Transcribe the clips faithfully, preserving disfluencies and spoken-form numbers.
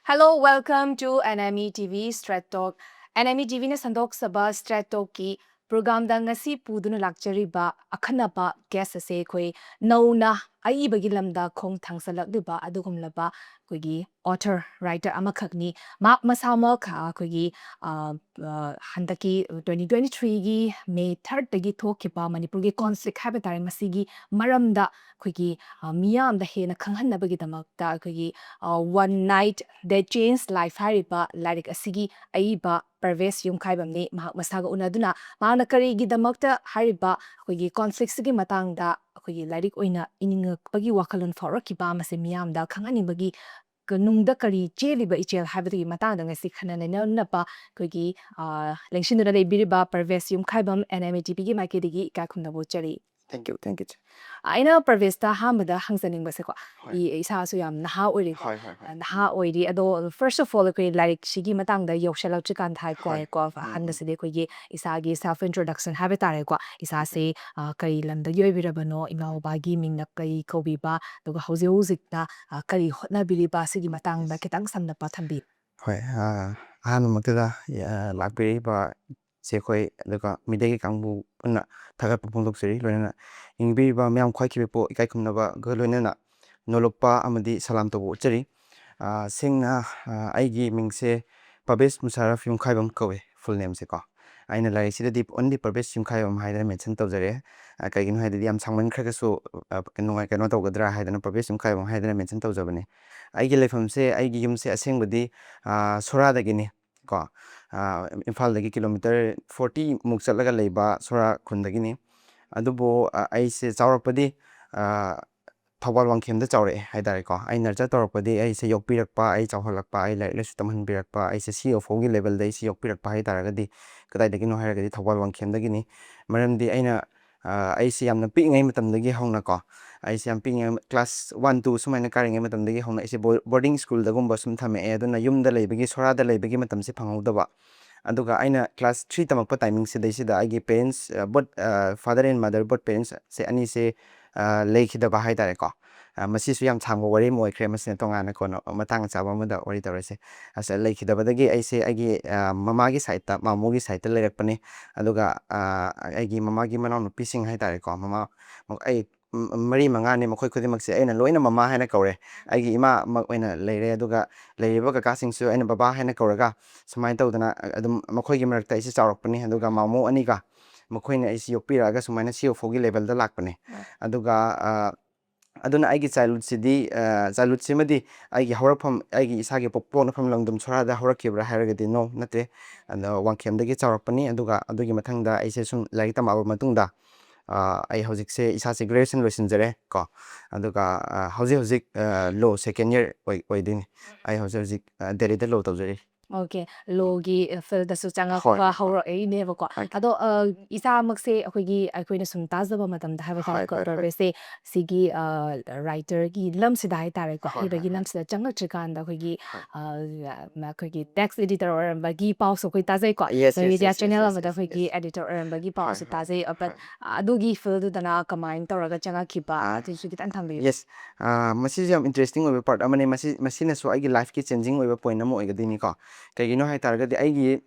Hello, welcome to NME TV Straight Talk. NME TVꯅ ꯁꯟꯗꯣꯛꯆꯕ Straight Talkꯀꯤ programꯗ ꯉꯁꯤ ꯄꯨꯗꯨꯅ ꯂꯥꯛꯆꯔꯤꯕ ꯑꯈꯟꯅꯕ guest ꯑꯁꯦ ꯑꯩꯈꯣꯏ ꯅꯧꯅ ꯑꯏꯕꯒꯤ ꯂꯝꯗ ꯈꯣꯡ ꯊꯥꯡꯖꯜꯂꯛꯂꯤꯕ ꯑꯗꯨꯒꯨꯝꯂꯕ ꯑꯩꯈꯣꯏꯒꯤ author, writer ꯑꯃꯈꯛꯅꯤ꯫ ꯃꯍꯥꯛ ꯃꯁꯥꯃꯛ, ꯑ, ꯑꯩꯈꯣꯏꯒꯤ, ꯑ, ꯑ, ꯍꯟꯗꯛꯀꯤ twenty twenty-threeꯒꯤ May thirdꯇꯒꯤ ꯊꯣꯛꯈꯤꯕ ꯃꯅꯤꯄꯨꯔꯒꯤ conflict ꯍꯥꯏꯕ ꯇꯥꯔꯦ, ꯃꯁꯤꯒꯤ ꯃꯔꯝꯗ ꯑꯩꯈꯣꯏꯒꯤ, ꯑ, ꯃꯤꯌꯥꯝꯗ ꯍꯦꯟꯅ ꯈꯪꯍꯟꯅꯕꯒꯤꯗꯃꯛꯇ ꯑꯩꯈꯣꯏꯒꯤ, ꯑ, One Night That Changed Life ꯍꯥꯏꯔꯤꯕ ꯂꯥꯏꯔꯤꯛ ꯑꯁꯤꯒꯤ ꯑꯏꯕ ꯄ꯭ꯔꯚꯦꯁ ꯌꯨꯝꯈꯥꯏꯕꯝꯅꯤ꯫ ꯃꯍꯥꯛ ꯃꯁꯥꯒ ꯎꯅꯗꯨꯅ ꯃꯍꯥꯛꯅ ꯀꯔꯤꯒꯤꯗꯃꯛꯇ ꯍꯥꯏꯔꯤꯕ ꯑꯩꯈꯣꯏꯒꯤ conflictꯁꯤꯒꯤ ꯃꯇꯥꯡꯗ ꯑꯩꯈꯣꯏꯒꯤ ꯂꯥꯏꯔꯤꯛ ꯑꯣꯏꯅ ꯏꯅꯤꯡꯉꯛꯄꯒꯤ ꯋꯥꯈꯜꯂꯣꯟ ꯐꯥꯎꯔꯛꯈꯤꯕ ꯑꯃꯁꯦ ꯃꯤꯌꯥꯝꯗ ꯈꯪꯍꯟꯅꯤꯡꯕꯒꯤ ꯀ-, ꯅꯨꯡꯗ ꯀꯔꯤ ꯆꯦꯜꯂꯤꯕ ꯏꯆꯦꯜ ꯍꯥꯏꯕꯗꯨꯒꯤ ꯃꯇꯥꯡꯗ ꯉꯁꯤ ꯈꯟꯅ ꯅꯩꯅꯅꯕ ꯑꯩꯈꯣꯏꯒꯤ, ꯑ, ꯂꯦꯡꯁꯤꯟꯗꯨꯅ ꯂꯩꯕꯤꯔꯤꯕ ꯄ꯭ꯔꯚꯦꯁ ꯌꯨꯝꯈꯥꯏꯕꯝ NME TVꯒꯤ ꯃꯥꯏꯀꯩꯗꯒꯤ ꯏꯀꯥꯏ ꯈꯨꯝꯅꯕ ꯎꯠꯆꯔꯤ꯫ Thank you, thank you, ꯏꯆꯦ꯫ ꯑꯩꯅ ꯄ꯭ꯔꯚꯦꯁꯇ ꯑꯍꯥꯟꯕꯗ ꯍꯪꯖꯅꯤꯡꯕꯁꯦꯀꯣ, ꯍꯣꯏ꯫ ꯑꯩ ꯏꯁꯥꯁꯨ ꯌꯥꯝ ꯅꯍꯥ ꯑꯣꯏꯔꯤ, ꯍꯣꯏ, ꯍꯣꯏ, ꯍꯣꯏ꯫ ꯅꯍꯥ ꯑꯣꯏꯔꯤ꯫ ꯑꯗꯣ first of all ꯑꯩꯈꯣꯏ ꯂꯥꯏꯔꯤꯛꯁꯤꯒꯤ ꯃꯇꯥꯡꯗ ꯌꯧꯁꯜꯂꯛꯇ꯭ꯔꯤꯀꯥꯟꯗ ꯍꯥꯏꯀꯣ, ꯍꯣꯏ꯫ ꯍꯥꯏꯀꯣ, ꯎꯝ, ꯎꯝ꯫ ꯑꯍꯥꯟꯕꯁꯤꯗꯤ ꯑꯩꯈꯣꯏꯒꯤ ꯏꯁꯥꯒꯤ self introduction ꯍꯥꯏꯕ ꯇꯥꯔꯦꯀꯣ, ꯏꯁꯥꯁꯦ, ꯑ, ꯀꯔꯤ ꯂꯝꯗꯒꯤ ꯑꯣꯏꯕꯤꯔꯕꯅꯣ, ꯏꯃꯥ ꯕꯕꯥꯒꯤ ꯃꯤꯡꯅ ꯀꯔꯤ ꯀꯧꯕꯤꯕ, ꯑꯗꯨꯒ ꯍꯧꯖꯤꯛ ꯍꯧꯖꯤꯛꯅ, ꯑ, ꯀꯔꯤ ꯍꯣꯠꯅꯕꯤꯔꯤꯕ, ꯁꯤꯒꯤ ꯃꯇꯥꯡꯗ ꯈꯤꯇꯪ ꯁꯝꯂꯞꯄ ꯊꯝꯕꯤꯌꯨ꯫ ꯍꯣꯏ, ꯑ, ꯑꯍꯥꯟꯕꯃꯛꯇꯗ, ꯑ, ꯂꯥꯛꯄꯤꯔꯤꯕ ꯏꯆꯦꯈꯣꯏ, ꯑꯗꯨꯒ ꯃꯤꯗꯤꯌꯥꯒꯤ ꯀꯥꯡꯕꯨ ꯄꯨꯟꯅ ꯊꯥꯒꯠꯄ ꯐꯣꯡꯗꯣꯛꯆꯔꯤ꯫ ꯂꯣꯏꯅꯅ ꯌꯦꯡꯕꯤꯔꯤꯕ ꯃꯌꯥꯝ ꯈ꯭ꯋꯥꯏꯈꯤꯕ ꯄꯣ ꯏꯀꯥꯏ ꯈꯨꯝꯅꯕꯒ ꯂꯣꯏꯅꯅ ꯅꯣꯂꯨꯛꯄ ꯑꯃꯗꯤ ꯁꯂꯥꯝ ꯇꯧꯕ ꯎꯠꯆꯔꯤ꯫ ꯑ, ꯁꯦꯡꯅ, ꯑ, ꯑꯩꯒꯤ ꯃꯤꯡꯁꯦ ꯄꯕꯦꯁ ꯃꯨꯁꯥꯔꯐ ꯌꯨꯝꯈꯥꯏꯕꯝ ꯀꯧꯋꯦ, full nameꯁꯦꯀꯣ꯫ ꯑꯩꯅ ꯂꯥꯏꯔꯤꯛꯁꯤꯗꯗꯤ only ꯄꯕꯦꯁ ꯌꯨꯝꯈꯥꯏꯕꯝ ꯍꯥꯏꯗꯅ mention ꯇꯧꯖꯔꯦ꯫ ꯑ, ꯀꯩꯒꯤꯅꯣ ꯍꯥꯏꯗꯤ ꯌꯥꯝ ꯁꯥꯡꯃꯟꯈ꯭ꯔꯒꯁꯨ, ꯑ, ꯅꯨꯡꯉꯥꯏ-, ꯀꯩꯅꯣ ꯇꯧꯒꯗ꯭ꯔꯥ ꯍꯥꯏꯗꯅ ꯄꯕꯦꯁ ꯌꯨꯝꯈꯥꯏꯕꯝ ꯍꯥꯏꯗꯅ mention ꯇꯧꯖꯕꯅꯤ꯫ ꯑꯩꯒꯤ ꯂꯩꯐꯝꯁꯦ, ꯑꯩꯒꯤ ꯌꯨꯝꯁꯦ ꯑꯁꯦꯡꯕꯗꯤ, ꯑ, ꯁꯣꯔꯥꯗꯒꯤꯅꯤ ꯀꯣ꯫ ꯑ, ꯏꯝꯐꯥꯜꯗꯒꯤ kilometre forty ꯃꯨꯛ ꯆꯠꯂꯒ ꯂꯩꯕ ꯁꯣꯔꯥ ꯈꯨꯟꯗꯒꯤꯅꯤ꯫ ꯑꯗꯨꯕꯨ, ꯑ, ꯑꯩꯁꯦ ꯆꯥꯎꯔꯛꯄꯗꯤ, ꯑ, ꯊꯧꯕꯥꯜ ꯋꯥꯡꯈꯦꯝꯗ ꯆꯥꯎꯔꯛꯑꯦ ꯍꯥꯏꯇꯥꯔꯦꯀꯣ꯫ ꯑꯩ nurture ꯇꯧꯔꯛꯄꯗꯤ ꯑꯩꯁꯦ ꯌꯣꯛꯄꯤꯔꯛꯄ, ꯑꯩ ꯆꯥꯎꯍꯜꯂꯛꯄ, ꯑꯩ ꯂꯥꯏꯔꯤꯛ ꯂꯥꯏꯁꯨ ꯇꯝꯍꯟꯕꯤꯔꯛꯄ, ꯑꯩꯁꯦ C of Oꯒꯤ levelꯗ ꯑꯩꯁꯦ ꯌꯣꯛꯄꯤꯔꯛꯄ ꯍꯥꯏꯇꯥꯔꯒꯗꯤ ꯀꯗꯥꯏꯗꯒꯤꯅꯣ ꯍꯥꯏꯔꯒꯗꯤ ꯊꯧꯕꯥꯜ ꯋꯥꯡꯈꯦꯝꯗꯒꯤꯅꯤ꯫ ꯃꯔꯝꯗꯤ ꯑꯩꯅ, ꯑ, ꯑꯩꯁꯦ ꯌꯥꯝꯅ ꯄꯤꯛꯏꯉꯩ ꯃꯇꯝꯗꯒꯤ ꯍꯧꯅꯀꯣ, ꯑꯩꯁꯦ ꯌꯥꯝ ꯄꯤꯛꯏꯉꯩ class one, two ꯁꯨꯃꯥꯏꯅ ꯀꯥꯔꯤꯉꯩ ꯃꯇꯝꯗꯒꯤ ꯍꯧꯅ ꯑꯩꯁꯦ bo-, boarding schoolꯗꯒꯨꯝꯕ ꯁꯨꯝ ꯊꯝꯃꯛꯑꯦ꯫ ꯑꯗꯨꯅ ꯌꯨꯝꯗ ꯂꯩꯕꯒꯤ, ꯁꯣꯔꯥꯗ ꯂꯩꯕꯒꯤ ꯃꯇꯝꯁꯦ ꯐꯪꯍꯧꯗꯕ꯫ ꯑꯗꯨꯒ ꯑꯩꯅ class three ꯇꯝꯃꯛꯄ timing ꯁꯤꯗꯩꯁꯤꯗ ꯑꯩꯒꯤ parents, ꯑ, both, ꯑ, father and mother, both parents ꯁꯦ ꯑꯅꯤꯁꯦ, ꯑ, ꯂꯩꯈꯤꯗꯕ ꯍꯥꯏꯇꯥꯔꯦꯀꯣ꯫ ꯑ, ꯃꯁꯤꯁꯨ ꯌꯥꯝ ꯁꯥꯡꯕ ꯋꯥꯔꯤ ꯑꯃ ꯑꯣꯏꯈ꯭ꯔꯦ꯫ ꯃꯁꯤꯅ ꯇꯣꯉꯥꯟꯅ ꯀꯣꯟꯅ ꯃꯇꯥꯡ ꯆꯥꯕ ꯑꯃꯗ ꯋꯥꯔꯤ ꯇꯧꯔꯁꯦ꯫ ꯑꯁ, ꯂꯩꯈꯤꯗꯕꯗꯒꯤ ꯑꯩꯁꯦ ꯑꯩꯒꯤ, ꯑ, ꯃꯃꯥꯒꯤ ꯁꯥꯏꯠꯇ, ꯃꯥꯃꯣꯒꯤ ꯁꯥꯏꯠꯇ ꯂꯩꯔꯛꯄꯅꯤ꯫ ꯑꯗꯨꯒ, ꯑ, ꯑꯩꯒꯤ ꯃꯃꯥꯒꯤ ꯃꯅꯥꯎꯅꯨꯄꯤꯁꯤꯡ ꯍꯥꯏꯇꯥꯔꯦꯀꯣ, ꯃꯃꯥ, ꯑꯩ, ꯎꯝ, ꯃꯔꯤ ꯃꯉꯥꯅꯤ, ꯃꯈꯣꯏ ꯈꯨꯗꯤꯡꯃꯛꯁꯦ ꯑꯩꯅ ꯂꯣꯏꯅ ꯃꯃꯥ ꯍꯥꯏꯅ ꯀꯧꯔꯦ꯫ ꯑꯩꯒꯤ ꯏꯃꯥꯃꯛ ꯑꯣꯏꯅ ꯂꯩꯔꯦ, ꯑꯗꯨꯒ ꯂꯩꯔꯤꯕ ꯀꯀꯥꯁꯤꯡꯁꯨ ꯑꯩꯅ ꯕꯕꯥ ꯍꯥꯏꯅ ꯀꯧꯔꯒ, ꯁꯨꯃꯥꯏꯅ ꯇꯧꯗꯅ, ꯑ, ꯑꯗꯨꯝ ꯃꯈꯣꯏꯒꯤ ꯃꯔꯛꯇ ꯑꯩꯁꯦ ꯆꯥꯎꯔꯛꯄꯅꯤ꯫ ꯑꯗꯨꯒ ꯃꯥꯃꯣ ꯑꯅꯤꯒ, ꯃꯈꯣꯏꯅ ꯑꯩꯁꯦ ꯌꯣꯛꯄꯤꯔꯛꯑꯒ ꯁꯨꯃꯥꯏꯅ ꯁꯤ ꯑꯣ ꯐꯣꯒꯤ ꯂꯦꯚꯦꯜꯗ ꯂꯥꯛꯄꯅꯦ꯫ ꯑꯗꯨꯒ, ꯑ, ꯑꯗꯨꯅ ꯑꯩꯒꯤ ꯆꯥꯏꯜꯍꯨꯗꯁꯤꯗꯤ, ꯑ, ꯆꯥꯏꯜꯍꯨꯗꯁꯤꯃꯗꯤ ꯑꯩꯒꯤ ꯍꯧꯔꯛꯐꯝ, ꯑꯩꯒꯤ ꯏꯁꯥꯒꯤ ꯄꯣꯛ-, ꯄꯣꯛꯅꯐꯝ ꯂꯝꯗꯝ ꯁꯣꯔꯥꯗ ꯍꯧꯔꯛꯈꯤꯕ꯭ꯔꯥ ꯍꯥꯏꯔꯒꯗꯤ no, ꯅꯠꯇꯦ꯫ ꯑꯗꯣ ꯋꯥꯡꯈꯦꯝꯗꯒꯤ ꯆꯥꯎꯔꯛꯄꯅꯤ꯫ ꯑꯗꯨꯒ ꯑꯗꯨꯒꯤ ꯃꯊꯪꯗ ꯑꯩꯁꯦ ꯁꯨꯝ ꯂꯥꯏꯔꯤꯛ ꯇꯝꯃꯛꯑꯕ ꯃꯇꯨꯡꯗ, ꯑ, ꯑꯩ ꯍꯧꯖꯤꯛꯁꯦ ꯏꯁꯥꯁꯦ graduation ꯂꯣꯏꯁꯤꯟꯖꯔꯦ ꯀꯣ꯫ ꯑꯗꯨꯒ, ꯑ, ꯍꯧꯖꯤꯛ ꯍꯧꯖꯤꯛ, ꯑ, law second year ꯑꯣꯏ-, ꯑꯣꯏꯗꯣꯏꯅꯤ꯫ ꯑꯩ ꯍꯧꯖꯤꯛ ꯍꯧꯖꯤꯛ, ꯑ, ꯗꯦꯜꯂꯤꯗ law ꯇꯧꯖꯔꯤ꯫ ꯑꯣꯀꯦ, ꯂꯣꯒꯤ ꯐꯤꯜꯗꯁꯨ ꯍꯣꯏ, ꯆꯪꯉꯛꯄ ꯍꯣꯏ, ꯍꯣꯏ꯫ ꯍꯧꯔꯛꯏꯅꯦꯕꯀꯣ꯫ ꯍꯣꯏ꯫ ꯑꯗꯣ, ꯑ, ꯏꯁꯥꯃꯛꯁꯦ ꯑꯩꯈꯣꯏꯒꯤ, ꯑꯩꯈꯣꯏꯅ ꯁꯨꯝ ꯇꯥꯖꯕ ꯃꯇꯝꯗ ꯍꯥꯏꯕ ꯍꯣꯏ, ꯇꯥꯔꯦꯀꯣ, ꯍꯣꯏ, ꯍꯣꯏ꯫ ꯄ꯭ꯔꯣꯕꯦꯁꯁꯦ ꯁꯤꯒꯤ, ꯑ, ꯔꯥꯏꯇꯔꯒꯤ ꯂꯝꯁꯤꯗ ꯍꯥꯏꯇꯥꯔꯦꯀꯣ, ꯍꯣꯏ, ꯍꯣꯏ, ꯏꯕꯒꯤ ꯍꯣꯏ꯫ ꯂꯝꯁꯤꯗ ꯆꯪꯉꯛꯇ꯭ꯔꯤꯀꯥꯟꯗ ꯑꯩꯈꯣꯏꯒꯤ, ꯍꯣꯏ꯫ ꯑ, ꯑꯩꯈꯣꯏꯒꯤ text editor ꯑꯣꯏꯔꯝꯕꯒꯤ ꯄꯥꯎꯁꯨ ꯑꯩꯈꯣꯏ ꯇꯥꯖꯩꯀꯣ꯫ Yes, ꯑꯗꯣ yes, media yes, yes, channel yes, ꯑꯃꯗ yes, ꯑꯩꯈꯣꯏꯒꯤ yes꯫ Editor ꯑꯣꯏꯔꯝꯕꯒꯤ ꯄꯥꯎꯁꯨ ꯍꯣꯏ, ꯍꯣꯏ, ꯇꯥꯖꯩ꯫ ꯑ, but ꯍꯣꯏ꯫ ꯑꯗꯨꯒꯤ ꯐꯤꯜꯗꯨꯗꯅ ꯀꯃꯥꯏꯅ ꯇꯧꯔꯒ ꯆꯪꯉꯛꯈꯤꯕ? ꯑꯥ, ꯑꯗꯨꯁꯨ ꯈꯤꯇꯪ ꯊꯝꯕꯤꯌꯨ꯫ Yes꯫ ꯑꯥ, ꯃꯁꯤꯁꯨ ꯌꯥꯝ interesting ꯑꯣꯏꯕ part ꯑꯃꯅꯤ꯫ ꯃꯁꯤ, ꯃꯁꯤꯅꯁꯨ ꯑꯩꯒꯤ lifeꯀꯤ changing ꯑꯣꯏꯕ point ꯑꯃ ꯑꯣꯏꯒꯗꯣꯏꯅꯤꯀꯣ꯫ ꯀꯩꯒꯤꯅꯣ ꯍꯥꯏ ꯇꯥꯔꯒꯗꯤ ꯑꯩꯒꯤ,